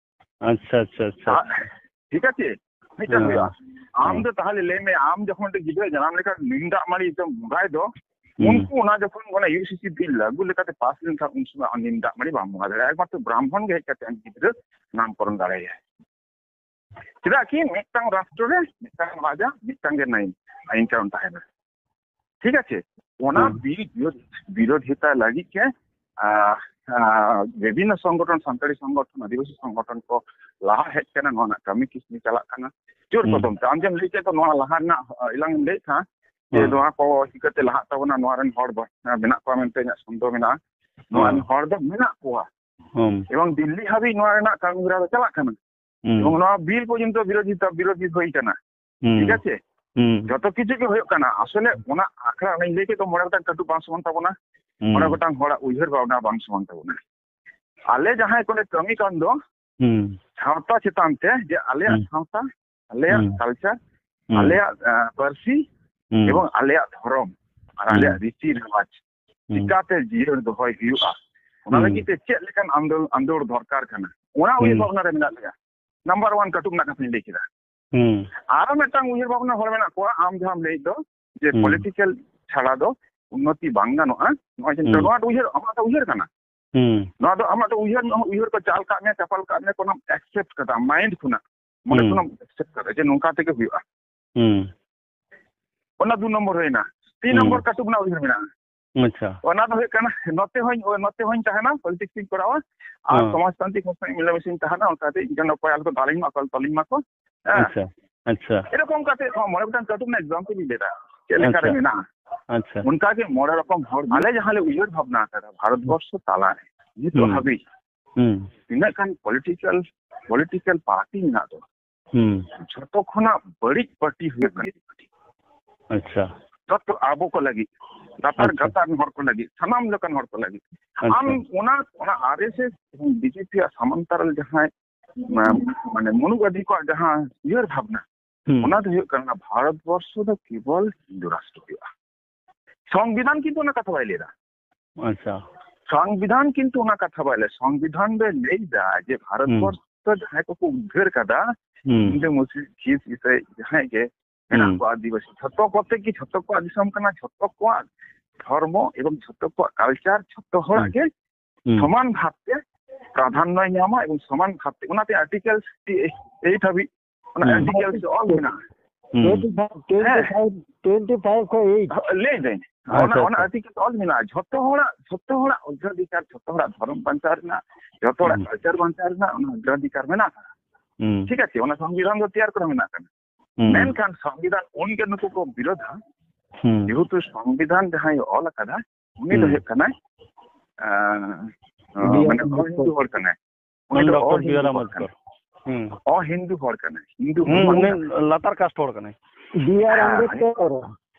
ᱟᱪᱪᱷᱟ, ᱟᱪᱪᱷᱟ, ᱟᱪᱪᱷᱟ᱾ ᱟ-, ᱴᱷᱤᱠ ᱟᱪᱷᱮ? ᱢᱤᱫᱴᱟᱝ ᱦᱮᱸ᱾ ᱦᱩᱭᱩᱜᱼᱟ᱾ ᱟᱢ ᱦᱮᱸ᱾ ᱫᱚ ᱛᱟᱦᱞᱮ ᱞᱟᱹᱭ ᱢᱮ, ᱟᱢ ᱡᱚᱠᱷᱚᱱ ᱢᱤᱫᱴᱮᱱ ᱜᱤᱫᱽᱨᱟᱹ ᱡᱟᱱᱟᱢ ᱞᱮᱠᱷᱟᱱ ᱱᱤᱢ ᱫᱟᱜ ᱢᱟᱹᱲᱤ ᱡᱚᱢ ᱵᱚᱸᱜᱟᱭ ᱫᱚ, ᱦᱩᱸ᱾ ᱩᱱᱠᱩ ᱚᱱᱟ ᱡᱚᱠᱷᱚᱱ ᱚᱱᱟ ᱤᱭᱩ ᱥᱤ ᱥᱤ ᱵᱤᱞ ᱞᱟᱹᱜᱩ ᱞᱮᱠᱟᱛᱮ ᱯᱟᱥ ᱞᱮᱱᱠᱷᱟᱱ, ᱩᱱ ᱥᱚᱢᱚᱭ ᱟᱢ ᱱᱤᱢ ᱫᱟᱜ ᱢᱟᱹᱲᱤ ᱵᱟᱢ ᱵᱚᱸᱜᱟ ᱫᱟᱲᱮᱭᱟᱜᱼᱟ, ᱮᱠᱢᱟᱛᱨᱚ ᱵᱨᱟᱦᱢᱚᱱ ᱜᱮ ᱦᱮᱡ ᱠᱟᱛᱮ ᱟᱢ ᱜᱤᱫᱽᱨᱟᱹ ᱱᱟᱢᱠᱚᱨᱚᱱ ᱫᱟᱲᱮᱭᱟᱭᱟ᱾ ᱪᱮᱫᱟᱜ ᱠᱤ ᱢᱤᱫᱴᱟᱝ ᱨᱟᱥᱴᱨᱚ ᱨᱮ ᱢᱤᱫᱴᱟᱝ ᱨᱟᱡᱟ, ᱢᱤᱫᱴᱟᱝ ᱜᱮ ᱱᱟᱭᱤᱱ, ᱟᱭᱤᱱ ᱠᱟᱹᱱᱩᱱ ᱛᱟᱦᱮᱱᱟ᱾ ᱴᱷᱤᱠ ᱟᱪᱷᱮ? ᱚᱱᱟ ᱦᱩᱸ᱾ ᱵᱤᱞ ᱵᱤᱨᱳᱫ-, ᱵᱤᱨᱳᱫᱷᱤᱛᱟ ᱞᱟᱹᱜᱤᱫ ᱜᱮ, ᱟᱦ, ᱟᱸ, ᱵᱤᱵᱷᱤᱱᱱᱚ ᱥᱚᱝᱜᱚᱴᱷᱚᱱ, ᱥᱟᱱᱛᱟᱲᱤ ᱥᱚᱝᱜᱚᱴᱷᱚᱱ, ᱟᱹᱫᱤᱵᱟᱹᱥᱤ ᱥᱚᱝᱜᱚᱴᱷᱚᱱ ᱠᱚ ᱞᱟᱦᱟ ᱦᱮᱡ ᱠᱟᱱᱟ, ᱱᱚᱣᱟ ᱨᱮᱱᱟᱜ ᱠᱟᱹᱢᱤ ᱠᱤᱥᱱᱤ ᱪᱟᱞᱟᱜ ᱠᱟᱱᱟ ᱡᱳᱨ ᱦᱩᱸ᱾ ᱠᱚᱫᱚᱢ ᱛᱮ᱾ ᱟᱢ ᱡᱮᱢ ᱞᱟᱹᱭ ᱠᱮᱫ ᱫᱚ, ᱱᱚᱣᱟ ᱞᱟᱦᱟ ᱨᱮᱱᱟᱜ, ᱟᱸ, ᱮᱞᱟᱝ ᱮᱢ ᱞᱟᱹᱭᱮᱫ ᱛᱟᱦᱮᱸᱫ ᱡᱮ ᱦᱮᱸ᱾ ᱱᱚᱣᱟ ᱠᱚ ᱪᱤᱠᱟᱹᱛᱮ ᱞᱟᱦᱟᱜ ᱛᱟᱵᱚᱱᱟ, ᱱᱚᱣᱟ ᱨᱮᱱ ᱦᱚᱲ ᱵᱟ-, ᱢᱮᱱᱟᱜ ᱠᱚᱣᱟ ᱢᱮᱱᱛᱮ ᱤᱧᱟᱹᱜ ᱥᱚᱱᱫᱮᱦ ᱢᱮᱱᱟᱜᱼᱟ᱾ ᱱᱚᱣᱟ ᱨᱮᱱ ᱦᱮᱸ᱾ ᱦᱚᱲ ᱫᱚ ᱢᱮᱱᱟᱜ ᱠᱚᱣᱟ᱾ ᱦᱩᱸ᱾ ᱮᱵᱚᱝ ᱫᱤᱞᱞᱤ ᱦᱟᱹᱵᱤᱡ ᱱᱚᱣᱟ ᱨᱮᱱᱟᱜ ᱠᱟᱹᱢᱤ ᱦᱚᱨᱟ ᱫᱚ ᱪᱟᱞᱟᱜ ᱠᱟᱱᱟ᱾ ᱦᱩᱸ᱾ ᱮᱵᱚᱝ ᱱᱚᱣᱟ ᱵᱤᱞ ᱯᱚᱨᱡᱚᱱᱛᱚ ᱵᱤᱨᱳᱫᱷᱤᱛᱟ, ᱵᱤᱨᱳᱫᱷᱤ ᱦᱩᱭ ᱠᱟᱱᱟ᱾ ᱦᱩᱸ᱾ ᱴᱷᱤᱠ ᱟᱪᱷᱮ? ᱦᱩᱸ᱾ ᱡᱚᱛᱚ ᱠᱤᱪᱷᱩ ᱜᱮ ᱦᱩᱭᱩᱜ ᱠᱟᱱᱟ᱾ ᱟᱥᱚᱞᱮ ᱚᱱᱟ ᱟᱠᱷᱲᱟ, ᱚᱱᱟᱧ ᱞᱟᱹᱭ ᱠᱮᱫ ᱫᱚ, ᱢᱚᱬᱮ ᱜᱚᱴᱟᱝ ᱠᱟᱹᱴᱩᱵ ᱵᱟᱝ ᱥᱚᱢᱟᱱ ᱛᱟᱵᱚᱱᱟ᱾ ᱦᱩᱸ᱾ ᱢᱚᱬᱮ ᱜᱚᱴᱟᱝ ᱦᱚᱲᱟᱜ ᱩᱭᱦᱟᱹᱨ ᱵᱷᱟᱵᱽᱱᱟ ᱵᱟᱝ ᱥᱚᱢᱟᱱ ᱛᱟᱵᱚᱱᱟ᱾ ᱟᱞᱮ ᱡᱟᱦᱟᱸᱭ ᱠᱚᱞᱮ ᱠᱟᱹᱢᱤ ᱠᱟᱱ ᱫᱚ, ᱦᱩᱸ᱾ ᱥᱟᱶᱛᱟ ᱪᱮᱛᱟᱱ ᱛᱮ, ᱡᱮ ᱟᱞᱮᱭᱟᱜ ᱦᱩᱸ᱾ ᱥᱟᱶᱛᱟ, ᱟᱞᱮᱭᱟᱜ ᱦᱩᱸ᱾ ᱠᱟᱞᱪᱟᱨ, ᱦᱩᱸ᱾ ᱟᱞᱮᱭᱟᱜ, ᱟᱸ, ᱯᱟᱹᱨᱥᱤ ᱦᱩᱸ᱾ ᱮᱵᱚᱝ ᱟᱞᱮᱭᱟᱜ ᱫᱷᱚᱨᱚᱢ ᱟᱨ ᱦᱩᱸ᱾ ᱟᱞᱮᱭᱟᱜ ᱨᱤᱛᱤ ᱨᱮᱣᱟᱡᱽ ᱦᱩᱸ᱾ ᱪᱤᱠᱟᱛᱮ ᱡᱤᱭᱟᱹᱲ ᱫᱚᱦᱚᱭ ᱦᱩᱭᱩᱜᱼᱟ, ᱚᱱᱟ ᱦᱩᱸ᱾ ᱞᱟᱹᱜᱤᱫ ᱛᱮ ᱪᱮᱫ ᱞᱮᱠᱟᱱ ᱟᱸᱫᱳᱲ, ᱟᱸᱫᱳᱲ ᱫᱚᱨᱠᱟᱨ ᱠᱟᱱᱟ, ᱚᱱᱟ ᱩᱭᱦᱟᱹᱨ ᱦᱩᱸ᱾ ᱵᱷᱟᱵᱽᱱᱟ ᱨᱮ ᱢᱮᱱᱟᱜ ᱞᱮᱭᱟ᱾ ᱱᱟᱢᱵᱟᱨ ᱚᱣᱟᱱ ᱠᱟᱹᱴᱩᱵ ᱨᱮᱱᱟᱜ ᱠᱟᱛᱷᱟᱧ ᱞᱟᱹᱭ ᱠᱮᱫᱟ᱾ ᱦᱩᱸ᱾ ᱟᱨᱚ ᱢᱤᱫᱴᱟᱝ ᱩᱭᱦᱟᱹᱨ ᱵᱷᱟᱵᱽᱱᱟ ᱦᱚᱲ ᱢᱮᱱᱟᱜ ᱠᱚᱣᱟ, ᱟᱢ ᱡᱟᱦᱟᱸᱢ ᱞᱟᱹᱭᱮᱫ ᱫᱚ, ᱡᱮ ᱦᱩᱸ᱾ ᱯᱚᱞᱤᱴᱤᱠᱟᱞ ᱪᱷᱟᱲᱟ ᱫᱚ ᱩᱱᱱᱚᱛᱤ ᱵᱟᱝ ᱜᱟᱱᱚᱜᱼᱟ᱾ ᱱᱚᱜᱼᱚᱭ ᱡᱮ ᱦᱩᱸ᱾ ᱱᱚᱣᱟ ᱩᱭᱦᱟᱹᱨ, ᱟᱢᱟᱜ ᱫᱚ ᱩᱭᱦᱟᱹᱨ ᱠᱟᱱᱟ᱾ ᱦᱩᱸ᱾ ᱱᱚᱣᱟ ᱫᱚ ᱟᱢᱟᱜ ᱫᱚ ᱩᱭᱦᱟᱹᱨ, ᱩᱭᱦᱟᱹᱨ ᱠᱚ ᱪᱟᱞ ᱠᱟᱜ ᱢᱮᱭᱟ, ᱪᱟᱯᱟᱞ ᱠᱟᱜ ᱢᱮᱭᱟ, ᱠᱳᱱᱳ accept ᱠᱟᱫᱟ, mind ᱠᱷᱚᱱᱟᱜ, ᱢᱚᱱᱮ ᱦᱩᱸ᱾ ᱠᱷᱚᱱᱟᱜ accept ᱠᱟᱫᱟ ᱡᱮ ᱱᱚᱝᱠᱟ ᱛᱮᱜᱮ ᱦᱩᱭᱩᱜᱼᱟ᱾ ᱦᱩᱸ᱾ ᱚᱱᱟ ᱫᱩ ᱱᱚᱢᱵᱚᱨ ᱦᱩᱭᱱᱟ᱾ ᱛᱤᱱ ᱦᱩᱸ᱾ ᱱᱚᱢᱵᱚᱨ ᱠᱟᱹᱴᱩᱵ ᱨᱮᱱᱟᱜ ᱩᱭᱦᱟᱹᱨ ᱢᱮᱱᱟᱜᱼᱟ᱾ ᱟᱪᱪᱷᱟ᱾ ᱚᱱᱟ ᱫᱚ ᱦᱩᱭᱩᱜ ᱠᱟᱱᱟ, ᱱᱚᱛᱮ ᱦᱚᱸᱧ, ᱱᱚᱛᱮ ᱦᱚᱸᱧ ᱛᱟᱦᱮᱱᱟ, ᱯᱚᱞᱤᱴᱤᱠᱥ ᱤᱧ ᱠᱚᱨᱟᱣᱟ, ᱟᱨ ᱦᱮᱸ᱾ ᱥᱚᱢᱟᱡᱽ ᱛᱟᱱᱛᱨᱤᱠ ᱥᱚᱝᱥᱛᱷᱟ ᱢᱤᱞᱮᱢᱤᱥᱮᱧ ᱛᱟᱦᱮᱱᱟ, ᱚᱱᱠᱟᱛᱮ ᱤᱧ ᱡᱮᱱᱚ ᱚᱠᱚᱭ ᱟᱞᱚ ᱠᱚ ᱫᱟᱞᱤᱧ ᱢᱟ, ᱚᱠᱚᱭ ᱟᱞᱚ ᱛᱚᱞᱤᱧ ᱢᱟ ᱠᱚ᱾ ᱦᱮᱸ᱾ ᱟᱪᱪᱷᱟ, ᱟᱪᱪᱷᱟ᱾ ᱮᱨᱚᱠᱚᱢ ᱠᱟᱛᱮ ᱦᱚᱸ ᱢᱚᱬᱮ ᱜᱚᱴᱟᱝ ᱠᱟᱹᱴᱩᱵ ᱨᱮᱱᱟᱜ example ᱤᱧ ᱞᱟᱹᱭ ᱮᱫᱟ, ᱪᱮᱫ ᱞᱮᱠᱟ ᱨᱮ ᱟᱪᱪᱷᱟ᱾ ᱢᱮᱱᱟᱜᱼᱟ᱾ ᱟᱪᱪᱷᱟ᱾ ᱚᱱᱠᱟ ᱜᱮ ᱢᱚᱬᱮ ᱨᱚᱠᱚᱢ ᱦᱚᱲ, ᱟᱞᱮ ᱡᱟᱦᱟᱸ ᱞᱮ ᱩᱭᱦᱟᱹᱨ ᱵᱷᱟᱵᱽᱱᱟ ᱟᱠᱟᱫᱟ, ᱵᱷᱟᱨᱚᱛ ᱵᱚᱨᱥᱚ ᱛᱟᱞᱟ ᱨᱮ ᱱᱤᱛᱚᱜ ᱦᱩᱸ᱾ ᱦᱟᱹᱵᱤᱡ ᱦᱩᱸ᱾ ᱛᱤᱱᱟᱹᱜ ᱜᱟᱱ ᱯᱚᱞᱤᱴᱤᱠᱟᱞ, ᱯᱚᱞᱤᱴᱤᱠᱟᱞ ᱯᱟᱨᱴᱤ ᱢᱮᱱᱟᱜ ᱫᱚ, ᱦᱩᱸ᱾ ᱡᱷᱚᱛᱚ ᱠᱷᱚᱱᱟᱜ ᱵᱟᱹᱲᱤᱡ ᱯᱟᱨᱴᱤ ᱦᱩᱭᱩᱜ ᱠᱟᱱᱟ᱾ ᱟᱪᱪᱷᱟ᱾ ᱡᱷᱚᱛᱚ ᱟᱵᱚ ᱠᱚ ᱞᱟᱹᱜᱤᱫ, ᱞᱟᱛᱟᱨ ᱟᱪᱪᱷᱟ᱾ ᱜᱟᱛᱟᱠ ᱨᱮᱱ ᱦᱚᱲ ᱠᱚ ᱞᱟᱹᱜᱤᱫ, ᱥᱟᱱᱟᱢ ᱞᱮᱠᱟᱱ ᱦᱚᱲ ᱠᱚ ᱞᱟᱹᱜᱤᱫ᱾ ᱟᱪᱪᱷᱟ᱾ ᱟᱢ ᱚᱱᱟ, ᱚᱱᱟ ᱟᱨ ᱮᱥ ᱮᱥ ᱮᱵᱚᱝ ᱵᱤ ᱡᱮ ᱯᱤ ᱟᱜ ᱥᱟᱢᱟᱱᱛᱟᱨᱟᱞ ᱡᱟᱦᱟᱸᱭ, ᱢᱟ-, ᱢᱟᱱᱮ ᱢᱚᱱᱩᱵᱟᱫᱤ ᱠᱚᱣᱟᱜ ᱡᱟᱦᱟᱸ ᱩᱭᱦᱟᱹᱨ ᱵᱷᱟᱵᱽᱱᱟ, ᱦᱩᱸ᱾ ᱚᱱᱟ ᱫᱚ ᱦᱩᱭᱩᱜ ᱠᱟᱱᱟ ᱵᱷᱟᱨᱚᱛ ᱵᱚᱨᱥᱚ ᱫᱚ ᱠᱮᱵᱚᱞ ᱦᱤᱱᱫᱩ ᱨᱟᱥᱴᱨᱚ ᱦᱩᱭᱩᱜᱼᱟ᱾ ᱥᱚᱝᱵᱤᱫᱷᱟᱱ ᱠᱤᱱᱛᱩ ᱚᱱᱟ ᱠᱟᱛᱷᱟ ᱵᱟᱭ ᱞᱟᱹᱭ ᱮᱫᱟ᱾ ᱟᱪᱪᱷᱟ᱾ ᱥᱚᱝᱵᱤᱫᱷᱟᱱ ᱠᱤᱱᱛᱩ ᱚᱱᱟ ᱠᱟᱛᱷᱟ ᱵᱟᱭ ᱞᱟᱹᱭ, ᱥᱚᱝᱵᱤᱫᱷᱟᱱ ᱫᱚᱭ ᱞᱟᱹᱭ ᱮᱫᱟ ᱡᱮ ᱵᱷᱟᱨᱚᱛ ᱦᱩᱸ᱾ ᱵᱚᱨᱥᱚ ᱡᱟᱦᱟᱸᱭ ᱠᱚᱠᱚ ᱩᱫᱽᱫᱷᱟᱹᱨ ᱠᱟᱫᱟ, ᱦᱩᱸ᱾ ᱦᱤᱱᱫᱩ, ᱢᱩᱥᱞᱤᱢ, ᱠᱷᱤᱥ, ᱤᱥᱟᱹᱭ, ᱡᱟᱦᱟᱸᱭ ᱜᱮ ᱢᱮᱱᱟᱜ ᱦᱩᱸ᱾ ᱠᱚᱣᱟ, ᱟᱹᱫᱤᱵᱟᱹᱥᱤ, ᱡᱷᱚᱛᱚ ᱠᱚᱛᱮ ᱜᱮ, ᱡᱷᱚᱛᱚ ᱠᱚᱣᱟᱜ ᱫᱤᱥᱚᱢ ᱠᱟᱱᱟ, ᱡᱷᱚᱛᱚ ᱠᱚᱣᱟᱜ ᱫᱷᱚᱨᱢᱚ ᱮᱵᱚᱝ ᱡᱷᱚᱛᱚ ᱠᱚᱣᱟᱜ ᱠᱟᱞᱪᱟᱨ, ᱡᱷᱚᱛᱚ ᱦᱚᱲᱟᱜ ᱦᱩᱸ᱾ ᱜᱮ ᱦᱩᱸ᱾ ᱥᱚᱢᱟᱱ ᱵᱷᱟᱵᱽ ᱛᱮ ᱯᱨᱟᱫᱷᱟᱱᱱᱚᱭ ᱧᱟᱢᱟ ᱮᱵᱚᱝ ᱥᱚᱢᱟᱱ ᱵᱷᱟᱵᱽ ᱛᱮ, ᱚᱱᱟᱛᱮ ᱟᱨᱴᱤᱠᱮᱞ ᱥᱤᱠᱥᱴᱤ ᱮᱭᱤᱴ ᱦᱟᱹᱵᱤᱡ ᱚᱱᱟ ᱦᱩᱸ᱾ ᱟᱨᱴᱤᱠᱮᱞ ᱨᱮ ᱚᱞ ᱢᱮᱱᱟᱜᱼᱟ᱾ ᱦᱩᱸ᱾ Twenty five, twenty five, twenty five ᱠᱷᱚᱱ eight. ᱞᱟᱹᱭ ᱫᱟᱹᱧ, ᱚᱱᱟ, ᱟᱪᱪᱷᱟ, ᱚᱱᱟ ᱟᱪᱪᱷᱟ᱾ ᱟᱨᱴᱤᱠᱮᱞ ᱚᱞ ᱢᱮᱱᱟᱜᱼᱟ, ᱡᱷᱚᱛᱚ ᱦᱚᱲᱟᱜ, ᱡᱷᱚᱛᱚ ᱦᱚᱲᱟᱜ ᱚᱫᱷᱤᱠᱟᱨ, ᱡᱷᱚᱛᱚ ᱦᱚᱲᱟᱜ ᱫᱷᱚᱨᱚᱢ ᱵᱟᱧᱪᱟᱣ ᱨᱮᱱᱟᱜ, ᱡᱷᱚᱛᱚ ᱦᱚᱲᱟᱜ ᱦᱩᱸ᱾ ᱠᱟᱞᱪᱟᱨ ᱵᱟᱧᱪᱟᱣ ᱨᱮᱱᱟᱜ ᱚᱱᱟ ᱚᱜᱽᱨᱟᱫᱷᱤᱠᱟᱨ ᱢᱮᱱᱟᱜᱼᱟ᱾ ᱦᱩᱸ᱾ ᱴᱷᱤᱠ ᱟᱪᱷᱮ, ᱚᱱᱟ ᱥᱚᱝᱵᱤᱫᱷᱟᱱ ᱫᱚ ᱛᱮᱭᱟᱨ ᱠᱚᱨᱟ ᱢᱮᱱᱟᱜ ᱠᱟᱱᱟ᱾ ᱦᱩᱸ᱾ ᱢᱮᱱᱠᱷᱟᱱ ᱥᱚᱝᱵᱤᱫᱷᱟᱱ ᱩᱱᱜᱮ ᱱᱩᱠᱩ ᱠᱚ ᱵᱤᱨᱳᱫᱷᱟ, ᱦᱩᱸ᱾ ᱡᱮᱦᱮᱛᱩ ᱥᱚᱝᱵᱤᱫᱷᱟᱱ ᱡᱟᱦᱟᱸᱭ ᱚᱞ ᱟᱠᱟᱫᱟ, ᱩᱱᱤ ᱫᱚ ᱦᱩᱸ᱾ ᱦᱩᱭᱩᱜ ᱠᱟᱱᱟᱭ, ᱟᱸ, ᱵᱤ ᱟᱨ ᱢᱟᱱᱮ ᱟᱢᱵᱮᱫᱠᱚᱨ᱾ ᱚᱦᱤᱱᱫᱩ ᱦᱚᱲ ᱠᱟᱱᱟᱭ᱾ ᱩᱱᱤ ᱫᱚ ᱰᱚᱠᱴᱚᱨ ᱵᱤ ᱟᱨ ᱚᱦᱤᱱᱫᱩ ᱦᱚᱲ ᱟᱢᱵᱮᱫᱠᱚᱨ᱾ ᱠᱟᱱᱟᱭ᱾ ᱦᱩᱸ᱾ ᱚᱦᱤᱱᱫᱩ ᱦᱚᱲ ᱠᱟᱱᱟᱭ, ᱦᱤᱱᱫᱩ ᱦᱚᱲ ᱦᱩᱸ, ᱵᱟᱝ ᱩᱱᱤ ᱠᱟᱱᱟᱭ᱾ ᱞᱟᱛᱟᱨ ᱠᱟᱥᱴ ᱦᱚᱲ ᱠᱟᱱᱟᱭ᱾ ᱵᱤ ᱟᱨ ᱦᱮᱸ, ᱟᱢᱵᱮᱫᱠᱚᱨ᱾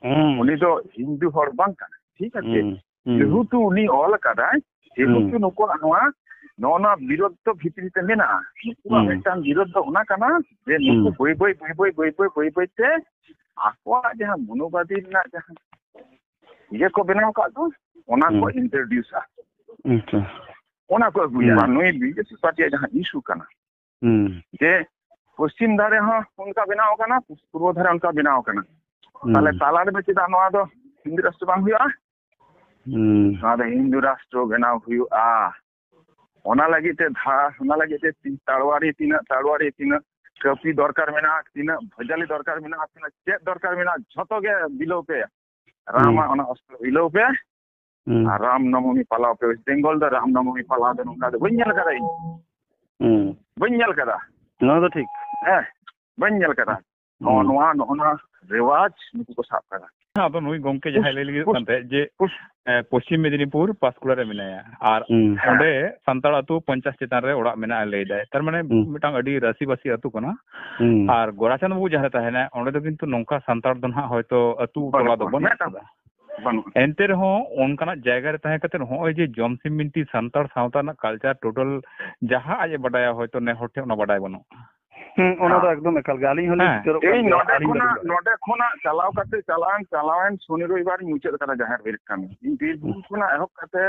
ᱦᱩᱸ᱾ ᱩᱱᱤ ᱫᱚ ᱦᱤᱱᱫᱩ ᱦᱚᱲ ᱵᱟᱝ ᱠᱟᱱᱟᱭ, ᱴᱷᱤᱠ ᱟᱪᱷᱮ? ᱦᱩᱸ, ᱦᱩᱸ᱾ ᱡᱮᱦᱮᱛᱩ ᱩᱱᱤ ᱚᱞ ᱟᱠᱟᱫᱟᱭ, ᱡᱮᱦᱮᱛᱩ ᱦᱩᱸ᱾ ᱱᱩᱠᱩᱣᱟᱜ ᱱᱚᱣᱟ, ᱱᱚᱜᱼᱚ ᱱᱚᱣᱟ ᱵᱤᱨᱳᱫᱷ ᱫᱚ ᱵᱷᱤᱛᱨᱤ ᱛᱮ ᱢᱮᱱᱟᱜᱼᱟ᱾ ᱱᱩᱠᱩᱣᱟᱜ ᱦᱩᱸ᱾ ᱢᱤᱫᱴᱟᱝ ᱵᱤᱨᱳᱫᱷ ᱫᱚ ᱚᱱᱟ ᱠᱟᱱᱟ ᱡᱮ ᱱᱩᱠᱩ ᱦᱩᱸ᱾ ᱵᱟᱹᱭ ᱵᱟᱹᱭ, ᱵᱟᱹᱭ ᱵᱟᱹᱭ, ᱵᱟᱹᱭ ᱵᱟᱹᱭ, ᱵᱟᱹᱭ ᱵᱟᱹᱭ ᱛᱮ ᱟᱠᱚᱣᱟᱜ ᱡᱟᱦᱟᱸ ᱢᱚᱱᱳᱵᱟᱫᱤ ᱨᱮᱱᱟᱜ ᱡᱟᱦᱟᱸ ᱤᱭᱟᱹ ᱠᱚ ᱵᱮᱱᱟᱣ ᱟᱠᱟᱫ ᱫᱚ, ᱚᱱᱟ ᱠᱚ ᱦᱩᱸ᱾ ᱤᱱᱴᱨᱳᱰᱤᱭᱩᱥᱟ᱾ ᱟᱪᱪᱷᱟ᱾ ᱚᱱᱟ ᱠᱚ ᱟᱹᱜᱩᱭᱟ᱾ ᱦᱩᱸ᱾ ᱱᱩᱭ ᱵᱤᱡᱮᱯᱤ ᱯᱟᱨᱴᱤᱭᱟᱜ ᱡᱟᱦᱟᱸ ᱤᱥᱩ ᱠᱟᱱᱟ, ᱦᱩᱸ᱾ ᱡᱮ ᱯᱚᱥᱪᱤᱢ ᱫᱷᱟᱨᱮ ᱦᱚᱸ ᱚᱱᱠᱟ ᱵᱮᱱᱟᱣ ᱠᱟᱱᱟ, ᱯᱩᱨᱵᱚ ᱫᱷᱟᱨᱮ ᱚᱱᱠᱟ ᱵᱮᱱᱟᱣ ᱠᱟᱱᱟ᱾ ᱦᱩᱸ᱾ ᱛᱟᱦᱞᱮ ᱛᱟᱞᱟ ᱨᱮᱫᱚ ᱪᱮᱫᱟᱜ ᱱᱚᱣᱟ ᱫᱚ ᱦᱤᱱᱫᱩ ᱨᱟᱥᱴᱨᱚ ᱵᱟᱝ ᱦᱩᱭᱩᱜᱼᱟ? ᱦᱩᱸ᱾ ᱱᱚᱣᱟ ᱫᱚ ᱦᱤᱱᱫᱩ ᱨᱟᱥᱴᱨᱚ ᱵᱮᱱᱟᱣ ᱦᱩᱭᱩᱜᱼᱟ᱾ ᱚᱱᱟ ᱞᱟᱹᱜᱤᱫ ᱛᱮ ᱫᱷᱟ-, ᱚᱱᱟ ᱞᱟᱹᱜᱤᱫ ᱛᱮ ᱛᱤ-, ᱛᱟᱲᱣᱟᱨᱤ ᱛᱤᱱᱟᱹᱜ, ᱛᱟᱲᱣᱟᱨᱤ ᱛᱤᱱᱟᱹᱜ, ᱠᱟᱹᱯᱤ ᱫᱚᱨᱠᱟᱨ ᱢᱮᱱᱟᱜᱼᱟ, ᱛᱤᱱᱟᱹᱜ ᱵᱷᱚᱡᱟᱞᱤ ᱫᱚᱨᱠᱟᱨ ᱢᱮᱱᱟᱜᱼᱟ, ᱛᱤᱱᱟᱹᱜ ᱪᱮᱫ ᱫᱚᱨᱠᱟᱨ ᱢᱮᱱᱟᱜᱼᱟ, ᱡᱷᱚᱛᱚ ᱜᱮ ᱵᱤᱞᱟᱹᱣ ᱯᱮ᱾ ᱦᱩᱸ᱾ ᱨᱟᱢᱟᱜ ᱚᱱᱟ ᱚᱥᱛᱨᱚ ᱵᱤᱞᱟᱹᱣ ᱯᱮ᱾ ᱦᱩᱸ᱾ ᱟᱨ ᱨᱟᱢ ᱱᱚᱵᱚᱢᱤ ᱯᱟᱞᱟᱣ ᱯᱮ᱾ ᱳᱭᱮᱥᱴ ᱵᱮᱝᱜᱚᱞ ᱫᱚ ᱨᱟᱢ ᱱᱚᱵᱚᱢᱤ ᱯᱟᱞᱟᱣ ᱫᱚ ᱱᱚᱝᱠᱟ ᱫᱚ ᱵᱟᱹᱧ ᱧᱮᱞ ᱠᱟᱫᱟ ᱤᱧ᱾ ᱦᱩᱸ᱾ ᱵᱟᱹᱧ ᱧᱮᱞ ᱠᱟᱫᱟ᱾ ᱱᱚᱣᱟ ᱫᱚ ᱴᱷᱤᱠ᱾ ᱦᱮᱸ, ᱵᱟᱹᱧ ᱧᱮᱞ ᱠᱟᱫᱟ᱾ ᱱᱚᱜᱼᱚ ᱦᱩᱸ᱾ ᱱᱚᱣᱟ, ᱱᱚᱜᱼᱚ ᱱᱚᱣᱟ ᱨᱮᱣᱟᱡᱽ ᱱᱩᱠᱩ ᱠᱚ ᱥᱟᱵ ᱠᱟᱫᱟ᱾ ᱟᱫᱚ ᱱᱩᱭ ᱜᱚᱝᱠᱮ ᱡᱟᱦᱟᱸᱭ ᱯᱩᱥ-, ᱞᱟᱹᱭ ᱞᱟᱹᱜᱤᱫ ᱯᱩᱥ-, ᱠᱟᱱ ᱛᱟᱦᱮᱸᱫ ᱡᱮ, ᱯᱩᱥ- ᱮ, ᱯᱚᱥᱪᱤᱢ ᱢᱮᱫᱤᱱᱤᱯᱩᱨ ᱯᱟᱸᱥᱠᱩᱲᱟ ᱨᱮ ᱢᱮᱱᱟᱭᱟ, ᱟᱨ ᱦᱩᱸ᱾ ᱦᱮᱸ᱾ ᱚᱸᱰᱮ ᱥᱟᱱᱛᱟᱲ ᱟᱹᱛᱩ ᱯᱚᱧᱪᱟᱥ ᱪᱮᱛᱟᱱ ᱨᱮ ᱚᱲᱟᱜ ᱢᱮᱱᱟᱜᱼᱟ ᱞᱟᱹᱭ ᱫᱟᱭ, ᱛᱟᱨ ᱢᱟᱱᱮ ᱦᱩᱸ᱾ ᱢᱤᱫᱴᱟᱝ ᱟᱹᱰᱤ ᱨᱟᱹᱥᱤᱵᱟᱹᱥᱤ ᱟᱹᱛᱩ ᱠᱟᱱᱟ᱾ ᱦᱩᱸ᱾ ᱟᱨ ᱜᱳᱨᱟᱪᱟᱸᱫᱽ ᱵᱟᱵᱩ ᱡᱟᱦᱟᱸ ᱨᱮ ᱛᱟᱦᱮᱱᱟᱭ, ᱚᱸᱰᱮ ᱫᱚ ᱠᱤᱱᱛᱩ ᱱᱚᱝᱠᱟ ᱥᱟᱱᱛᱟᱲ ᱫᱚ ᱱᱟᱦᱟᱜ ᱦᱚᱭᱛᱳ ᱟᱹᱛᱩ ᱵᱟᱹᱱᱩᱜ ᱴᱚᱞᱟ ᱫᱚ ᱠᱚᱣᱟ, ᱵᱟᱹᱱᱩᱜ ᱢᱤᱫᱴᱟᱝ ᱠᱚᱣᱟ᱾ ᱵᱟᱹᱱᱩᱜ᱾ ᱮᱱᱛᱮ ᱨᱮᱦᱚᱸ ᱚᱱᱠᱟᱱᱟᱜ ᱡᱟᱭᱜᱟ ᱨᱮ ᱛᱟᱦᱮᱸ ᱠᱟᱛᱮ ᱱᱚᱜᱼᱚᱭ ᱡᱮ ᱡᱚᱢᱥᱤᱢ ᱵᱤᱱᱛᱤ ᱥᱟᱱᱛᱟᱲ ᱥᱟᱶᱛᱟ ᱨᱮᱱᱟᱜ ᱠᱟᱞᱪᱟᱨ ᱴᱳᱴᱟᱞ ᱡᱟᱦᱟᱸ ᱟᱡ ᱮ ᱵᱟᱰᱟᱭᱟ, ᱦᱚᱭᱛᱳ ᱱᱮ ᱦᱚᱲ ᱴᱷᱮᱱ ᱚᱱᱟ ᱵᱟᱰᱟᱭ ᱵᱟᱹᱱᱩᱜ᱾ ᱦᱩᱸ, ᱚᱱᱟ ᱫᱚ ᱦᱮᱸ᱾ ᱮᱠᱫᱚᱢ ᱮᱠᱟᱞ ᱜᱮ᱾ ᱟᱹᱞᱤᱧ ᱦᱚᱸᱞᱤᱧ ᱤᱧ ᱵᱤᱪᱟᱹᱨᱚᱜ ᱠᱟᱱ ᱜᱮᱭᱟ, ᱱᱚᱰᱮ ᱟᱹᱞᱤᱧ ᱠᱷᱚᱱᱟᱜ, ᱫᱚᱞᱤᱧ ᱵᱟᱰᱟᱭᱟ᱾ ᱱᱚᱰᱮ ᱠᱷᱚᱱᱟᱜ ᱪᱟᱞᱟᱣ ᱠᱟᱛᱮ, ᱪᱟᱞᱟᱣᱮᱱ, ᱪᱟᱞᱟᱣᱮᱱ ᱥᱚᱱᱤ ᱨᱚᱵᱤᱵᱟᱨ ᱤᱧ ᱢᱩᱪᱟᱹᱫ ᱠᱟᱫᱟ ᱡᱟᱦᱮᱨ ᱵᱮᱨᱮᱫ ᱠᱟᱹᱢᱤ᱾ ᱤᱧ ᱵᱤᱨᱵᱷᱩᱢ ᱦᱩᱸ᱾ ᱠᱷᱚᱱᱟᱜ ᱮᱦᱚᱵ ᱠᱟᱛᱮ,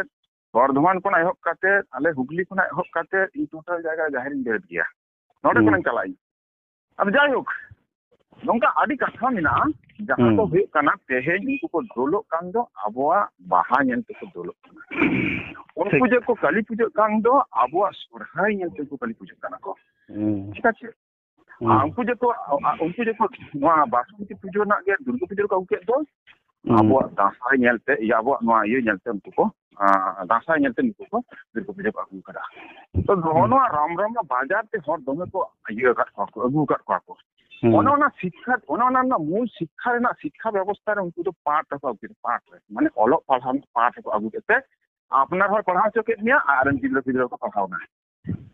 ᱵᱚᱨᱫᱷᱚᱢᱟᱱ ᱠᱷᱚᱱᱟᱜ ᱮᱦᱚᱵ ᱠᱟᱛᱮ, ᱟᱞᱮ ᱦᱩᱜᱽᱞᱤ ᱠᱷᱚᱱᱟᱜ ᱮᱦᱚᱵ ᱠᱟᱛᱮ, ᱤᱧ ᱴᱳᱴᱟᱞ ᱡᱟᱭᱜᱟ ᱨᱮ ᱡᱟᱦᱮᱨ ᱤᱧ ᱵᱮᱨᱮᱫ ᱜᱮᱭᱟ᱾ ᱱᱚᱰᱮ ᱦᱩᱸ᱾ ᱠᱷᱚᱱᱟᱜ ᱤᱧ ᱪᱟᱞᱟᱜ ᱤᱧ᱾ ᱟᱫᱚ ᱡᱟᱭᱦᱳᱠ, ᱱᱚᱝᱠᱟ ᱟᱹᱰᱤ ᱠᱟᱛᱷᱟ ᱢᱮᱱᱟᱜᱼᱟ, ᱡᱟᱦᱟᱸ ᱠᱚ ᱦᱩᱸ᱾ ᱦᱩᱭᱩᱜ ᱠᱟᱱᱟ, ᱛᱮᱦᱮᱧ ᱩᱱᱠᱩ ᱠᱚ ᱫᱳᱞᱚᱜ ᱠᱟᱱ ᱫᱚ ᱟᱵᱚᱣᱟᱜ ᱵᱟᱦᱟ ᱧᱮᱞ ᱛᱮᱠᱚ ᱫᱳᱞᱚᱜ ᱠᱟᱱᱟ᱾ ᱩᱱᱠᱩ ᱴᱷᱤᱠ᱾ ᱡᱮ ᱠᱚ ᱠᱟᱹᱞᱤ ᱯᱩᱡᱟᱹᱜ ᱠᱟᱱ ᱫᱚ ᱟᱵᱚᱣᱟᱜ ᱥᱚᱨᱦᱟᱭ ᱧᱮᱞ ᱛᱮᱠᱚ ᱠᱟᱹᱞᱤ ᱯᱩᱡᱟᱹᱜ ᱠᱟᱱᱟ ᱠᱚ᱾ ᱦᱩᱸ᱾ ᱴᱷᱤᱠ ᱟᱪᱷᱮ? ᱟᱨ ᱦᱩᱸ᱾ ᱩᱱᱠᱩ ᱡᱚᱛᱚ, ᱟ-, ᱩᱱᱠᱩ ᱡᱚᱛᱚ ᱱᱚᱣᱟ ᱵᱟᱥᱚᱱᱛᱤ ᱯᱩᱡᱟᱹ ᱨᱮᱱᱟᱜ ᱜᱮ ᱫᱩᱨᱜᱟᱹ ᱯᱩᱡᱟᱹ ᱨᱮᱠᱚ ᱟᱹᱜᱩ ᱠᱮᱫ ᱫᱚ, ᱦᱩᱸ᱾ ᱟᱵᱚᱣᱟᱜ ᱫᱟᱸᱥᱟᱭ ᱧᱮᱞᱛᱮ, ᱤᱭᱟᱹ, ᱟᱵᱚᱣᱟᱜ ᱱᱚᱣᱟ ᱤᱭᱟᱹ ᱧᱮᱞᱛᱮ ᱩᱱᱠᱩ ᱠᱚ, ᱟ, ᱫᱟᱸᱥᱟᱭ ᱧᱮᱞᱛᱮ ᱩᱱᱠᱩ ᱠᱚ ᱫᱩᱨᱜᱟᱹ ᱯᱩᱡᱟᱹ ᱠᱚ ᱟᱹᱜᱩ ᱠᱟᱫᱟ᱾ ᱛᱚ, ᱱᱚᱜᱼᱚ ᱦᱩᱸ᱾ ᱱᱚᱣᱟ ᱨᱟᱢ ᱨᱟᱢᱟ ᱵᱟᱡᱟᱨ ᱛᱮ ᱦᱚᱲ ᱫᱚᱢᱮ ᱠᱚ ᱤᱭᱟᱹ ᱟᱠᱟᱫ ᱠᱚᱣᱟ ᱠᱚ, ᱟᱹᱜᱩ ᱟᱠᱟᱫ ᱠᱚᱣᱟ ᱠᱚ᱾ ᱦᱩᱸ᱾ ᱚᱱᱮ ᱚᱱᱟ ᱥᱤᱠᱠᱷᱟ, ᱚᱱᱮ ᱚᱱᱟ ᱨᱮᱱᱟᱜ ᱢᱩᱞ ᱥᱤᱠᱠᱷᱟ ᱨᱮᱱᱟᱜ ᱥᱤᱠᱠᱷᱟ ᱵᱮᱵᱚᱥᱛᱷᱟ ᱨᱮ ᱩᱱᱠᱩ ᱫᱚ ᱯᱟᱴ ᱨᱮᱠᱚ ᱟᱹᱜᱩ ᱠᱮᱫᱟ, ᱯᱟᱴ ᱨᱮ᱾ ᱢᱟᱱᱮ ᱚᱞᱚᱜ ᱯᱟᱲᱦᱟᱣ ᱨᱮᱱᱟᱜ ᱯᱟᱴ ᱨᱮᱠᱚ ᱟᱹᱜᱩ ᱠᱮᱫ ᱛᱮ ᱟᱯᱱᱟᱨ ᱦᱚᱸᱭ ᱯᱟᱲᱦᱟᱣ ᱦᱚᱪᱚ ᱠᱮᱫ ᱢᱮᱭᱟ ᱟᱨ ᱟᱡ ᱨᱮᱱ ᱜᱤᱫᱽᱨᱟᱹ ᱯᱤᱫᱽᱨᱟᱹ ᱠᱚ ᱯᱟᱲᱦᱟᱣ ᱮᱱᱟ᱾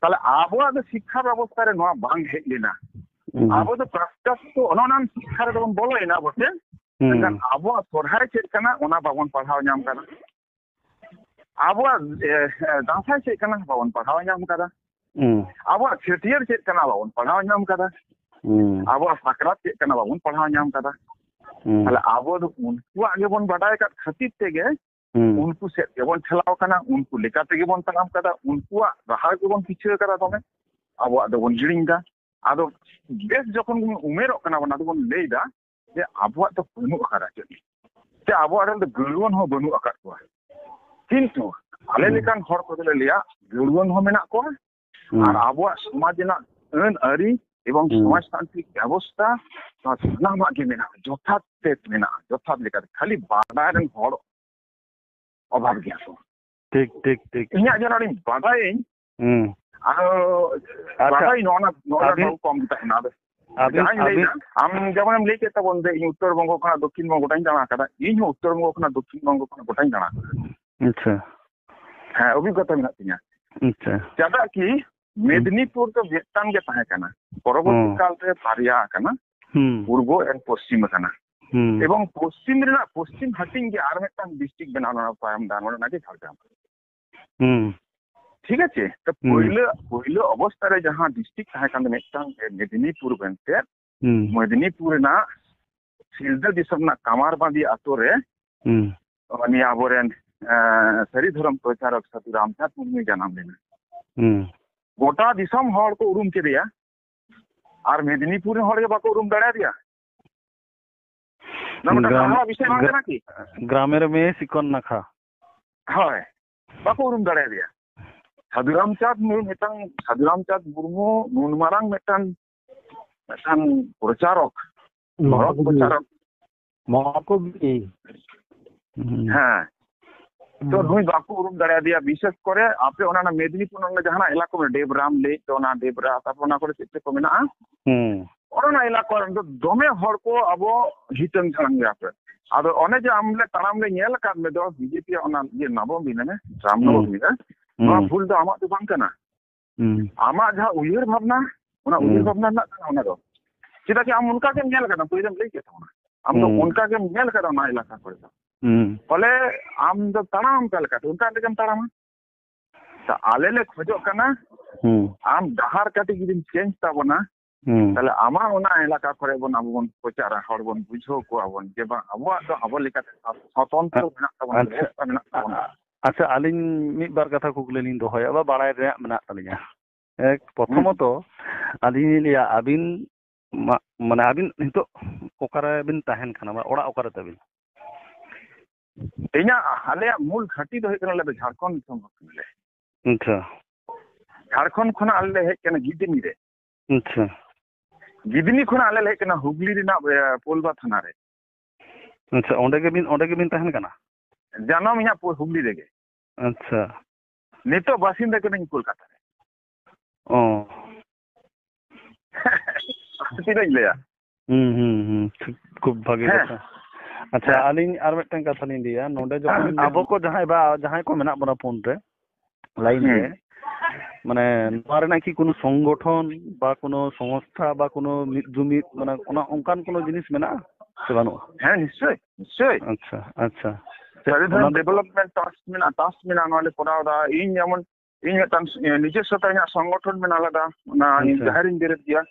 ᱛᱟᱦᱞᱮ ᱟᱵᱚᱣᱟᱜ ᱫᱚ ᱥᱤᱠᱠᱷᱟ ᱵᱮᱵᱚᱥᱛᱷᱟ ᱨᱮ ᱱᱚᱣᱟ ᱵᱟᱝ ᱦᱮᱡ ᱞᱮᱱᱟ᱾ ᱦᱩᱸ᱾ ᱟᱵᱚ ᱫᱚ ᱯᱟᱥᱪᱟᱛᱛᱚ ᱚᱱᱮ ᱚᱱᱟ ᱥᱤᱠᱠᱷᱟ ᱨᱮᱫᱚ ᱵᱚᱱ ᱵᱚᱞᱚᱭᱮᱱᱟ ᱵᱚᱴᱮ, ᱦᱩᱸ᱾ ᱢᱮᱱᱠᱷᱟᱱ ᱟᱵᱚᱣᱟᱜ ᱥᱚᱨᱦᱟᱭ ᱪᱮᱫ ᱠᱟᱱᱟ ᱚᱱᱟ ᱵᱟᱵᱚᱱ ᱯᱟᱲᱦᱟᱣ ᱧᱟᱢ ᱠᱟᱱᱟ᱾ ᱟᱵᱚᱣᱟᱜ, ᱮ, ᱮ, ᱫᱟᱸᱥᱟᱭ ᱪᱮᱫ ᱠᱟᱱᱟ ᱵᱟᱵᱚᱱ ᱯᱟᱲᱦᱟᱣ ᱧᱟᱢ ᱠᱟᱫᱟ᱾ ᱦᱩᱸ᱾ ᱟᱵᱚᱣᱟᱜ ᱪᱷᱟᱹᱴᱭᱟᱹᱨ ᱪᱮᱫ ᱠᱟᱱᱟ ᱵᱟᱵᱚᱱ ᱯᱟᱲᱦᱟᱣ ᱧᱟᱢ ᱠᱟᱫᱟ᱾ ᱦᱩᱸ᱾ ᱟᱵᱚᱣᱟᱜ ᱥᱟᱠᱨᱟᱛ ᱪᱮᱫ ᱠᱟᱱᱟ ᱵᱟᱵᱚᱱ ᱯᱟᱲᱦᱟᱣ ᱧᱟᱢ ᱠᱟᱫᱟ᱾ ᱦᱩᱸ᱾ ᱛᱟᱦᱞᱮ ᱟᱵᱚ ᱫᱚ ᱩᱱᱠᱩᱣᱟᱜ ᱜᱮᱵᱚᱱ ᱵᱟᱰᱟᱭ ᱟᱠᱟᱫ ᱠᱷᱟᱹᱛᱤᱨ ᱛᱮᱜᱮ ᱦᱩᱸ᱾ ᱩᱱᱠᱩ ᱥᱮᱫ ᱜᱮᱵᱚᱱ ᱴᱷᱮᱞᱟᱣ ᱠᱟᱱᱟ, ᱩᱱᱠᱩ ᱞᱮᱠᱟ ᱛᱮᱜᱮ ᱵᱚᱱ ᱛᱟᱲᱟᱢ ᱠᱟᱫᱟ, ᱩᱱᱠᱩᱣᱟᱜ ᱨᱟᱦᱟ ᱜᱮᱵᱚᱱ ᱯᱤᱪᱷᱟᱹ ᱠᱟᱫᱟ ᱫᱚᱢᱮ, ᱟᱵᱚᱣᱟᱜ ᱫᱚᱵᱚᱱ ᱦᱤᱲᱤᱧ ᱫᱟ᱾ ᱟᱫᱚ ᱵᱮᱥ ᱡᱚᱠᱷᱚᱱ ᱵᱚᱱ ᱩᱢᱮᱨᱚᱜ ᱠᱟᱱᱟ ᱵᱚᱱ, ᱟᱫᱚ ᱵᱚᱱ ᱞᱟᱹᱭ ᱫᱟ ᱡᱮ ᱟᱵᱚᱣᱟᱜ ᱫᱚ ᱵᱟᱹᱱᱩᱜ ᱟᱠᱟᱫᱟ ᱪᱮᱫ, ᱥᱮ ᱟᱵᱚᱣᱟᱜ ᱨᱮᱱ ᱫᱚ ᱜᱟᱹᱲᱩᱣᱟᱹᱱ ᱦᱚᱸ ᱵᱟᱹᱱᱩᱜ ᱟᱠᱟᱫ ᱠᱚᱣᱟ᱾ ᱠᱤᱱᱛᱩ ᱟᱞᱮ ᱦᱩᱸ᱾ ᱞᱮᱠᱟᱱ ᱦᱚᱲ ᱠᱚᱫᱚᱞᱮ ᱞᱟᱹᱭᱟ ᱜᱟᱹᱲᱩᱣᱟᱹᱱ ᱦᱚᱸ ᱢᱮᱱᱟᱜ ᱠᱚᱣᱟ, ᱦᱩᱸ᱾ ᱟᱨ ᱟᱵᱚᱣᱟᱜ ᱥᱚᱢᱟᱡᱽ ᱨᱮᱱᱟᱜ ᱟᱹᱱ ᱟᱹᱨᱤ ᱮᱵᱚᱝ ᱦᱩᱸ᱾ ᱥᱚᱢᱟᱡᱽ ᱛᱟᱱᱛᱨᱤᱠ ᱵᱮᱵᱚᱥᱛᱷᱟ, ᱱᱚᱣᱟ ᱥᱟᱱᱟᱢᱟᱜ ᱜᱮ ᱢᱮᱱᱟᱜᱼᱟ, ᱡᱚᱛᱷᱟᱛ ᱛᱮ ᱢᱮᱱᱟᱜᱼᱟ, ᱡᱚᱛᱷᱟᱛ ᱞᱮᱠᱟᱛᱮ᱾ ᱠᱷᱟᱹᱞᱤ ᱵᱟᱰᱟᱭ ᱨᱮᱱ ᱦᱚᱲ ᱚᱵᱷᱟᱵᱽ ᱜᱮᱭᱟ ᱠᱚ᱾ ᱴᱷᱤᱠ, ᱴᱷᱤᱠ, ᱴᱷᱤᱠ᱾ ᱤᱧᱟᱹᱜ ᱡᱟᱦᱟᱸ ᱞᱤᱧ ᱵᱟᱰᱟᱭᱟᱹᱧ, ᱦᱩᱸ᱾ ᱟᱫᱚ ᱟᱪᱪᱷᱟ, ᱵᱟᱰᱟᱭ ᱱᱚᱜᱼᱚ ᱱᱟ, ᱱᱚᱜᱼᱚ ᱱᱟ ᱟᱹᱵᱤᱱ, ᱵᱟᱹᱵᱩ ᱠᱚᱢ ᱜᱮ ᱛᱟᱦᱮᱱᱟ᱾ ᱟᱫᱚ ᱟᱹᱵᱤᱱ, ᱡᱟᱦᱟᱸᱧ ᱞᱟᱹᱭᱫᱟ, ᱟᱹᱵᱤᱱ ᱟᱢ ᱡᱮᱢᱚᱱᱮᱢ ᱞᱟᱹᱭ ᱠᱮᱫ ᱛᱟᱵᱚᱱ ᱡᱮ ᱤᱧ ᱩᱛᱛᱚᱨ ᱵᱚᱝᱜᱚ ᱠᱷᱚᱱᱟᱜ ᱫᱚᱠᱠᱷᱤᱱ ᱵᱚᱝᱜᱚ ᱜᱚᱴᱟᱧ ᱫᱟᱬᱟ ᱟᱠᱟᱫᱟ, ᱤᱧ ᱦᱚᱸ ᱩᱛᱛᱚᱨ ᱵᱚᱝᱜᱚ ᱠᱷᱚᱱᱟᱜ ᱫᱚᱠᱠᱷᱤᱱ ᱵᱚᱝᱜᱚ ᱠᱷᱚᱱᱟᱜ ᱜᱚᱴᱟᱧ ᱫᱟᱬᱟ ᱟᱠᱟᱫᱟ᱾ ᱟᱪᱪᱷᱟ᱾ ᱦᱮᱸ, ᱚᱵᱷᱤᱜᱽᱜᱚᱛᱟ ᱢᱮᱱᱟᱜ ᱛᱤᱧᱟ᱾ ᱟᱪᱪᱷᱟ᱾ ᱪᱮᱫᱟᱜ ᱠᱤ ᱦᱩᱸ᱾ ᱢᱮᱫᱽᱱᱤᱯᱩᱨ ᱫᱚ ᱢᱤᱫᱴᱟᱝ ᱜᱮ ᱛᱟᱦᱮᱸ ᱠᱟᱱᱟ, ᱯᱚᱨᱚᱵᱚᱨᱛᱤ ᱦᱩᱸ᱾ ᱠᱟᱞ ᱨᱮ ᱵᱟᱨᱭᱟ ᱟᱠᱟᱱᱟ, ᱦᱩᱸ᱾ ᱯᱩᱨᱵᱚ ᱟᱨ ᱯᱚᱥᱪᱤᱢ ᱟᱠᱟᱱᱟ᱾ ᱦᱩᱸ᱾ ᱮᱵᱚᱝ ᱯᱚᱥᱪᱤᱢ ᱨᱮᱱᱟᱜ ᱯᱚᱥᱪᱤᱢ ᱦᱟᱹᱴᱤᱧ ᱜᱮ ᱟᱨ ᱢᱤᱫᱴᱟᱝ ᱰᱤᱥᱴᱨᱤᱠᱴ ᱵᱮᱱᱟᱣ ᱞᱮᱱᱟ ᱛᱟᱭᱚᱢ ᱫᱟᱨᱟᱢ, ᱚᱱᱟ ᱜᱮ ᱡᱷᱟᱲᱜᱨᱟᱢ᱾ ᱦᱩᱸ᱾ ᱴᱷᱤᱠ ᱟᱪᱷᱮ? ᱛᱚ ᱦᱩᱸ᱾ ᱯᱳᱭᱞᱳ, ᱯᱳᱭᱞᱳ ᱚᱵᱚᱥᱛᱟ ᱨᱮ ᱡᱟᱦᱟᱸ ᱰᱤᱥᱴᱨᱤᱠᱴ ᱛᱟᱦᱮᱸ ᱠᱟᱱ ᱫᱚ ᱢᱤᱫᱴᱟᱝ ᱜᱮ ᱢᱮᱫᱽᱱᱤᱯᱩᱨ ᱢᱮᱱᱛᱮ, ᱦᱩᱸ᱾ ᱢᱮᱫᱽᱱᱤᱯᱩᱨ ᱨᱮᱱᱟᱜ ᱥᱤᱞᱫᱟᱹ ᱫᱤᱥᱚᱢ ᱨᱮᱱᱟᱜ ᱠᱟᱢᱟᱨᱵᱟᱸᱫᱤ ᱟᱛᱳ ᱨᱮ ᱦᱩᱸ᱾ ᱩᱱᱤ ᱟᱵᱚᱨᱮᱱ, ᱮᱸ, ᱥᱟᱹᱨᱤ ᱫᱷᱚᱨᱚᱢ ᱯᱨᱚᱪᱟᱨᱚᱠ ᱥᱟᱹᱫᱷᱩ ᱨᱟᱢᱪᱟᱸᱫᱽ ᱢᱩᱨᱢᱩᱭ ᱡᱟᱱᱟᱢ ᱞᱮᱱᱟ᱾ ᱦᱩᱸ᱾ ᱜᱚᱴᱟ ᱫᱤᱥᱚᱢ ᱦᱚᱲ ᱠᱚ ᱩᱨᱩᱢ ᱠᱮᱫᱮᱭᱟ, ᱟᱨ ᱢᱮᱫᱽᱱᱤᱯᱩᱨ ᱨᱮᱱ ᱦᱚᱲ ᱜᱮ ᱵᱟᱠᱚ ᱩᱨᱩᱢ ᱫᱟᱲᱮᱭᱟᱫᱮᱭᱟ᱾ ᱱᱚᱣᱟ ᱢᱤᱫᱴᱟᱝ ᱜᱨᱟᱢ-, ᱦᱟᱦᱟᱲᱟᱜ ᱵᱤᱥᱚᱭ ᱵᱟᱝ ᱜᱨᱟ-, ᱠᱟᱱᱟ ᱠᱤ? ᱜᱨᱟᱢᱮᱨ ᱢᱮ ᱥᱤᱠᱚᱱ ᱱᱟᱠᱷᱟ᱾ ᱦᱳᱭ, ᱵᱟᱠᱚ ᱩᱨᱩᱢ ᱫᱟᱲᱮᱭᱟᱫᱮᱭᱟ᱾ ᱥᱟᱹᱫᱷᱩ ᱨᱟᱢᱪᱟᱸᱫᱽ ᱢᱩᱨᱢᱩ ᱢᱤᱫᱴᱟᱝ, ᱥᱟᱹᱫᱷᱩ ᱨᱟᱢᱪᱟᱸᱫᱽ ᱢᱩᱨᱢᱩ ᱱᱩᱱ ᱢᱟᱨᱟᱝ ᱢᱤᱫᱴᱟᱝ ᱢᱤᱫᱴᱟᱝ ᱯᱨᱚᱪᱟᱨᱚᱠ, ᱢᱚᱦᱚᱛ ᱢᱚᱦᱚᱛ ᱜᱮ᱾ ᱯᱨᱚᱪᱟᱨᱚᱠ᱾ ᱢᱚᱦᱚᱛ ᱜᱮ᱾ ᱦᱩᱸ᱾ ᱦᱮᱸ᱾ ᱛᱚ ᱦᱩᱸ᱾ ᱱᱩᱭ ᱵᱟᱠᱚ ᱩᱨᱩᱢ ᱫᱟᱲᱮᱭᱟᱫᱮᱭᱟ, ᱵᱤᱥᱮᱥ ᱠᱚᱨᱮ ᱟᱯᱮ ᱚᱱᱟ, ᱚᱱᱟ ᱢᱮᱫᱽᱱᱤᱯᱩᱨ ᱚᱱᱟ ᱡᱟᱦᱟᱱᱟᱜ ᱮᱞᱟᱠᱟ ᱢᱮᱱᱟᱜᱼᱟ, ᱰᱮᱵᱽᱨᱟᱢ ᱞᱮᱠ, ᱛᱚ ᱚᱱᱟ ᱰᱮᱵᱽᱨᱟ, ᱛᱟᱨᱯᱚᱨ ᱚᱱᱟ ᱠᱚᱨᱮ ᱪᱮᱫ ᱪᱮᱫ ᱠᱚ ᱢᱮᱱᱟᱜᱼᱟ, ᱦᱩᱸ᱾ ᱚᱱᱟ, ᱚᱱᱟ ᱮᱞᱟᱠᱟ ᱨᱮᱱ ᱫᱚ ᱫᱚᱢᱮ ᱦᱚᱲ ᱠᱚ ᱟᱵᱚ ᱦᱤᱛᱟᱹᱝ ᱡᱷᱟᱲᱟᱝ ᱜᱮᱭᱟ ᱯᱮ᱾ ᱟᱫᱚ ᱚᱱᱮ ᱡᱮ ᱟᱢ ᱞᱮ ᱛᱟᱲᱟᱢ ᱞᱮ ᱧᱮᱞ ᱟᱠᱟᱫ ᱢᱮ ᱫᱚ ᱵᱤᱡᱮᱯᱤ ᱟᱜ ᱚᱱᱟ ᱤᱭᱟᱹ ᱱᱟᱵᱚᱢ ᱫᱤᱱ ᱨᱮ, ᱨᱟᱢᱱᱚᱵᱚᱢᱤ ᱨᱮ, ᱱᱚᱣᱟ ᱦᱩᱸ᱾ ᱵᱷᱩᱞ ᱫᱚ ᱟᱢᱟᱜ ᱫᱚ ᱵᱟᱝ ᱠᱟᱱᱟ᱾ ᱦᱩᱸ᱾ ᱟᱢᱟᱜ ᱡᱟᱦᱟᱸ ᱩᱭᱦᱟᱹᱨ ᱵᱷᱟᱵᱽᱱᱟ, ᱚᱱᱟ ᱩᱭᱦᱟᱹᱨ ᱦᱩᱸ᱾ ᱵᱷᱟᱵᱽᱱᱟ ᱨᱮᱱᱟᱜ ᱠᱟᱱᱟ ᱚᱱᱟ ᱫᱚ᱾ ᱪᱮᱫᱟᱜ ᱡᱮ ᱟᱢ ᱚᱱᱠᱟ ᱜᱮᱢ ᱧᱮᱞ ᱟᱠᱟᱫᱟ, ᱯᱩᱭᱞᱩᱢ ᱞᱟᱹᱭ ᱠᱮᱫ ᱛᱟᱵᱚᱱᱟ᱾ ᱟᱢ ᱫᱚ ᱦᱩᱸ᱾ ᱚᱱᱠᱟ ᱜᱮᱢ ᱧᱮᱞ ᱟᱠᱟᱫᱟ ᱚᱱᱟ ᱮᱞᱟᱠᱟ ᱠᱚᱨᱮ ᱫᱚ᱾ ᱦᱩᱸ᱾ ᱯᱷᱚᱞᱮ ᱟᱢ ᱫᱚ ᱛᱟᱲᱟᱢ ᱚᱠᱟ ᱞᱮᱠᱟᱛᱮ? ᱚᱱᱠᱟ ᱛᱮᱜᱮᱢ ᱛᱟᱲᱟᱢᱟ᱾ ᱛᱟ ᱟᱞᱮ ᱞᱮ ᱠᱷᱚᱡᱚᱜ ᱠᱟᱱᱟ, ᱦᱩᱸ᱾ ᱟᱢ ᱰᱟᱦᱟᱨ ᱠᱟᱹᱴᱤᱡ ᱡᱩᱫᱤᱢ ᱪᱮᱧᱡᱽ ᱛᱟᱵᱚᱱᱟ, ᱦᱩᱸ᱾ ᱛᱟᱦᱞᱮ ᱟᱢᱟᱜ ᱚᱱᱟ ᱮᱞᱟᱠᱟ ᱠᱚᱨᱮ ᱵᱚᱱ, ᱟᱵᱚ ᱵᱚᱱ ᱯᱨᱚᱪᱟᱨᱟ, ᱦᱚᱲ ᱵᱚᱱ ᱵᱩᱡᱷᱟᱹᱣ ᱠᱚᱣᱟ ᱵᱚᱱ ᱡᱮ ᱵᱟᱝ, ᱟᱵᱚᱣᱟᱜ ᱫᱚ ᱟᱵᱚ ᱞᱮᱠᱟᱛᱮ ᱥᱚᱛᱚᱱᱛᱨᱚ ᱟ-, ᱢᱮᱱᱟᱜ ᱛᱟᱵᱚᱱᱟ, ᱟᱪᱪᱷᱟ᱾ ᱵᱮᱵᱚᱥᱛᱷᱟ ᱢᱮᱱᱟᱜ ᱛᱟᱵᱚᱱᱟ᱾ ᱟ-, ᱟᱪᱪᱷᱟ, ᱟᱹᱞᱤᱧ ᱢᱤᱫ ᱵᱟᱨ ᱠᱟᱛᱷᱟ ᱠᱩᱠᱞᱤ ᱞᱤᱧ ᱫᱚᱦᱚᱭᱟ, ᱵᱟ ᱵᱟᱲᱟᱭ ᱨᱮᱭᱟᱜ ᱢᱮᱱᱟᱜ ᱛᱟᱹᱞᱤᱧᱟ᱾ ᱮᱠ, ᱦᱩᱸ᱾ ᱯᱨᱚᱛᱷᱚᱢᱚᱛᱚ, ᱟᱹᱞᱤᱧ ᱞᱤᱧ ᱞᱟᱹᱭᱟ, ᱟᱹᱵᱤᱱ ᱢᱟ-, ᱢᱟᱱᱮ, ᱟᱹᱵᱤᱱ ᱱᱤᱛᱚᱜ ᱚᱠᱟᱨᱮ ᱵᱤᱱ ᱛᱟᱦᱮᱱ ᱠᱟᱱᱟ? ᱢᱟᱱᱮ, ᱚᱲᱟᱜ ᱚᱠᱟᱨᱮ ᱛᱟᱹᱵᱤᱱ? ᱤᱧᱟᱹᱜ, ᱟᱞᱮᱭᱟᱜ ᱢᱩᱞ ᱜᱷᱟᱹᱴᱤ ᱫᱚ ᱦᱩᱭᱩᱜ ᱠᱟᱱᱟ, ᱟᱞᱮ ᱫᱚ ᱡᱷᱟᱲᱠᱷᱚᱸᱰ ᱫᱤᱥᱚᱢ ᱦᱚᱲ ᱠᱟᱱᱟᱞᱮ᱾ ᱟᱪᱪᱷᱟ᱾ ᱡᱷᱟᱲᱠᱷᱚᱸᱰ ᱠᱷᱚᱱᱟᱜ ᱟᱞᱮ ᱞᱮ ᱦᱮᱡ ᱠᱟᱱᱟ ᱜᱤᱫᱤᱱᱤ ᱨᱮ᱾ ᱟᱪᱪᱷᱟ᱾ ᱜᱤᱫᱤᱱᱤ ᱠᱷᱚᱱᱟᱜ ᱟᱞᱮ ᱞᱮ ᱦᱮᱡ ᱠᱟᱱᱟ ᱦᱩᱜᱽᱞᱤ ᱨᱮᱱᱟᱜ, ᱮ, ᱯᱳᱞᱵᱟ ᱛᱷᱟᱱᱟ ᱨᱮ᱾ ᱟᱪᱪᱷᱟ, ᱚᱸᱰᱮ ᱜᱮᱵᱤᱱ, ᱚᱸᱰᱮ ᱜᱮᱵᱤᱱ ᱛᱟᱦᱮᱱ ᱠᱟᱱᱟ? ᱡᱟᱱᱟᱢ ᱤᱧᱟᱹᱜ ᱯᱳ-, ᱦᱩᱜᱽᱞᱤ ᱨᱮᱜᱮ᱾ ᱟᱪᱪᱷᱟ᱾ ᱱᱤᱛᱚᱜ ᱵᱟᱥᱤᱱᱫᱟ ᱠᱟᱹᱱᱟᱹᱧ ᱠᱳᱞᱠᱟᱛᱟ ᱨᱮ᱾ ᱚ᱾ ᱛᱤᱱᱟᱹᱜ ᱤᱧ ᱞᱟᱹᱭᱟ? ᱦᱩᱸ, ᱦᱩᱸ, ᱦᱩᱸ᱾ ᱴᱷᱤᱠ, ᱠᱷᱩᱵ ᱵᱷᱟᱜᱮ ᱦᱮᱸ᱾ ᱠᱟᱛᱷᱟ᱾ ᱟᱪᱪᱷᱟ, ᱦᱮᱸ᱾ ᱟᱹᱞᱤᱧ ᱟᱨ ᱢᱤᱫᱴᱟᱝ ᱠᱟᱛᱷᱟ ᱞᱤᱧ ᱞᱟᱹᱭᱟ᱾ ᱱᱚᱰᱮ ᱡᱚᱠᱷᱚᱱ ᱦᱮᱸ᱾ ᱟᱵᱚ ᱠᱚ ᱡᱟᱦᱟᱸᱭ ᱵᱟ, ᱡᱟᱦᱟᱸᱭ ᱠᱚ ᱢᱮᱱᱟᱜ ᱵᱚᱱᱟ ᱯᱷᱳᱱ ᱨᱮ, ᱞᱟᱭᱤᱱ ᱦᱩᱸ᱾ ᱨᱮ, ᱢᱟᱱᱮ, ᱱᱚᱣᱟ ᱨᱮᱱᱟᱜ ᱠᱤ ᱠᱳᱱᱳ ᱥᱚᱝᱜᱚᱴᱷᱚᱱ ᱵᱟ ᱠᱳᱱᱳ ᱥᱚᱝᱥᱛᱷᱟ ᱵᱟ ᱠᱳᱱᱳ ᱢᱤᱫ ᱡᱩᱢᱤᱫ, ᱢᱟᱱᱮ, ᱚᱱᱟ ᱚᱱᱠᱟᱱ ᱠᱳᱱᱳ ᱡᱤᱱᱤᱥ ᱢᱮᱱᱟᱜᱼᱟ ᱥᱮ ᱵᱟᱹᱱᱩᱜᱼᱟ? ᱦᱮᱸ, ᱱᱤᱥᱪᱳᱭ, ᱱᱤᱥᱪᱳᱭ᱾ ᱟᱪᱪᱷᱟ, ᱟᱪᱪᱷᱟ᱾ ᱥᱟᱹᱨᱤ ᱚᱱᱟ ᱫᱷᱚᱨᱚᱢ ᱫᱚ ᱰᱮᱵᱷᱞᱚᱯᱢᱮᱱᱴ ᱴᱨᱟᱥᱴ ᱢᱮᱱᱟᱜᱼᱟ, ᱴᱨᱟᱥᱴ ᱢᱮᱱᱟᱜᱼᱟ, ᱱᱚᱣᱟ ᱞᱮ ᱠᱚᱨᱟᱣ ᱮᱫᱟ᱾ ᱤᱧ ᱡᱮᱢᱚᱱ, ᱤᱧ ᱢᱤᱫᱴᱟᱝ, ᱮ, ᱱᱤᱡᱮᱥᱥᱚ ᱛᱮ ᱤᱧᱟᱹᱜ ᱥᱚᱝᱜᱚᱴᱷᱚᱱ ᱢᱮᱱᱟᱜ ᱞᱮᱫᱟ, ᱚᱱᱟ ᱤᱧ ᱟᱪᱪᱷᱟ᱾ ᱡᱟᱦᱮᱨᱤᱧ ᱵᱮᱨᱮᱫ ᱜᱮᱭᱟ᱾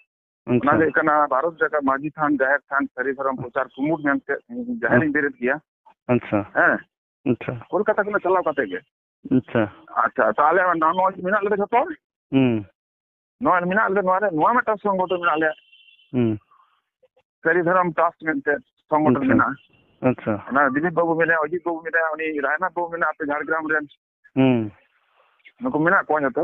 ᱚᱱᱟ ᱟᱪᱪᱷᱟ᱾ ᱫᱚ ᱦᱩᱭᱩᱜ ᱠᱟᱱᱟ ᱵᱷᱟᱨᱚᱛ ᱡᱟᱠᱟᱛ ᱢᱟᱹᱡᱷᱤ ᱛᱷᱟᱱ, ᱡᱟᱦᱮᱨ ᱛᱷᱟᱱ, ᱥᱟᱹᱨᱤ ᱫᱷᱚᱨᱚᱢ ᱯᱨᱚᱪᱟᱨ ᱠᱩᱢᱩᱴ ᱢᱮᱱᱛᱮ ᱡᱟᱦᱮᱨᱤᱧ ᱵᱮᱨᱮᱫ ᱜᱮᱭᱟ᱾ ᱟᱪᱪᱷᱟ᱾ ᱦᱮᱸ᱾ ᱟᱪᱪᱷᱟ᱾ ᱠᱳᱞᱠᱟᱛᱟ ᱠᱷᱚᱱᱟᱜ ᱪᱟᱞᱟᱣ ᱠᱟᱛᱮ ᱜᱮ᱾ ᱟᱪᱪᱷᱟ᱾ ᱟᱪᱪᱷᱟ, ᱛᱟᱦᱞᱮ ᱱᱚᱣᱟ, ᱱᱚᱣᱟ ᱢᱮᱱᱟᱜ ᱞᱮᱫᱟ ᱡᱷᱚᱛᱚ? ᱦᱩᱸ᱾ ᱱᱚᱣᱟ ᱢᱮᱱᱟᱜ ᱞᱮᱫᱟ, ᱱᱚᱣᱟ ᱨᱮ, ᱱᱚᱣᱟ ᱢᱤᱫᱴᱟᱝ ᱥᱚᱝᱜᱚᱴᱷᱚᱱ ᱢᱮᱱᱟᱜ ᱞᱮᱭᱟ᱾ ᱦᱩᱸ᱾ ᱥᱟᱹᱨᱤ ᱫᱷᱚᱨᱚᱢ ᱴᱨᱟᱥᱴ ᱢᱮᱱᱛᱮ ᱥᱚᱝᱜᱚᱴᱷᱚᱱ ᱟᱪᱪᱷᱟ᱾ ᱢᱮᱱᱟᱜᱼᱟ᱾ ᱟᱪᱪᱷᱟ᱾ ᱚᱱᱟ ᱫᱤᱞᱤᱯ ᱵᱟᱹᱵᱩ ᱢᱮᱱᱟᱭᱟ, ᱚᱡᱤᱛ ᱵᱟᱹᱵᱩ ᱢᱮᱱᱟᱭᱟ, ᱩᱱᱤ ᱨᱟᱭᱱᱟᱛᱷ ᱵᱟᱹᱵᱩ ᱢᱮᱱᱟᱭᱟ, ᱟᱯᱮ ᱡᱷᱟᱲᱜᱨᱟᱢ ᱨᱮᱱ᱾ ᱦᱩᱸ᱾ ᱱᱩᱠᱩ ᱢᱮᱱᱟᱜ ᱠᱚᱣᱟ ᱡᱷᱚᱛᱚ᱾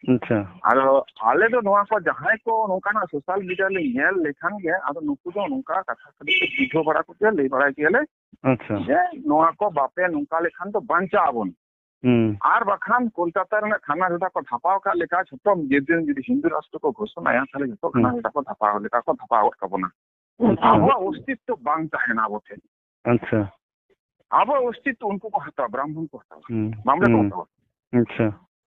ᱟᱪᱪᱷᱟ᱾ ᱟᱫᱚ ᱟᱞᱮ ᱫᱚ ᱱᱚᱣᱟ ᱠᱚ ᱡᱟᱦᱟᱸᱭ ᱠᱚ ᱱᱚᱝᱠᱟᱱᱟᱜ social media ᱞᱮ ᱧᱮᱞ ᱞᱮᱠᱷᱟᱱ ᱜᱮ, ᱟᱫᱚ ᱱᱩᱠᱩ ᱫᱚ ᱱᱚᱝᱠᱟ ᱠᱟᱛᱷᱟ ᱠᱟᱹᱴᱤᱡ ᱞᱮ ᱵᱩᱡᱷᱟᱹᱣ ᱵᱟᱲᱟ ᱠᱚᱜᱮᱭᱟ, ᱞᱟᱹᱭ ᱵᱟᱲᱟᱭ ᱜᱮᱭᱟᱞᱮ ᱟᱪᱪᱷᱟ᱾ ᱡᱮ ᱱᱚᱣᱟ ᱠᱚ ᱵᱟᱯᱮ ᱱᱚᱝᱠᱟ ᱞᱮᱠᱷᱟᱱ ᱫᱚ ᱵᱟᱧᱪᱟᱜ ᱟᱵᱚᱱ᱾ ᱦᱩᱸ᱾ ᱟᱨ ᱵᱟᱠᱷᱟᱱ ᱠᱳᱞᱠᱟᱛᱟ ᱨᱮᱱᱟᱜ ᱛᱷᱟᱱᱟ ᱡᱷᱚᱫᱟ ᱠᱚ ᱫᱷᱟᱯᱟᱣ ᱠᱟᱜ ᱞᱮᱠᱟ ᱡᱷᱚᱛᱚ ᱡᱮᱫᱤᱱ ᱡᱩᱫᱤ ᱦᱤᱱᱫᱩ ᱨᱟᱥᱴᱨᱚ ᱠᱚ ᱜᱷᱳᱥᱚᱱᱟᱭᱟ, ᱛᱟᱦᱞᱮ ᱡᱷᱚᱛᱚ ᱦᱩᱸ᱾ ᱛᱷᱟᱱᱟ ᱡᱷᱚᱫᱟ ᱠᱚ ᱫᱷᱟᱯᱟᱣ ᱞᱮᱠᱟ ᱠᱚ ᱫᱷᱟᱯᱟᱣ ᱜᱚᱫ ᱠᱟᱵᱚᱱᱟ᱾ ᱟᱪᱪᱷᱟ᱾ ᱟᱵᱚᱣᱟᱜ ᱚᱥᱛᱤᱛᱛᱚ ᱵᱟᱝ ᱛᱟᱦᱮᱱᱟ ᱟᱵᱚ ᱴᱷᱮᱱ᱾ ᱟᱪᱪᱷᱟ᱾ ᱟᱵᱚᱣᱟᱜ ᱚᱥᱛᱤᱛᱛᱚ ᱩᱱᱠᱩ ᱠᱚ ᱦᱟᱛᱟᱣᱟ, ᱵᱨᱟᱦᱢᱚᱱ ᱠᱚ ᱦᱟᱛᱟᱣᱟ, ᱦᱩᱸ᱾ ᱵᱟᱢᱲᱮ ᱠᱚ ᱦᱩᱸ᱾ ᱦᱟᱛᱟᱣᱟ᱾ ᱟᱪᱪᱷᱟ᱾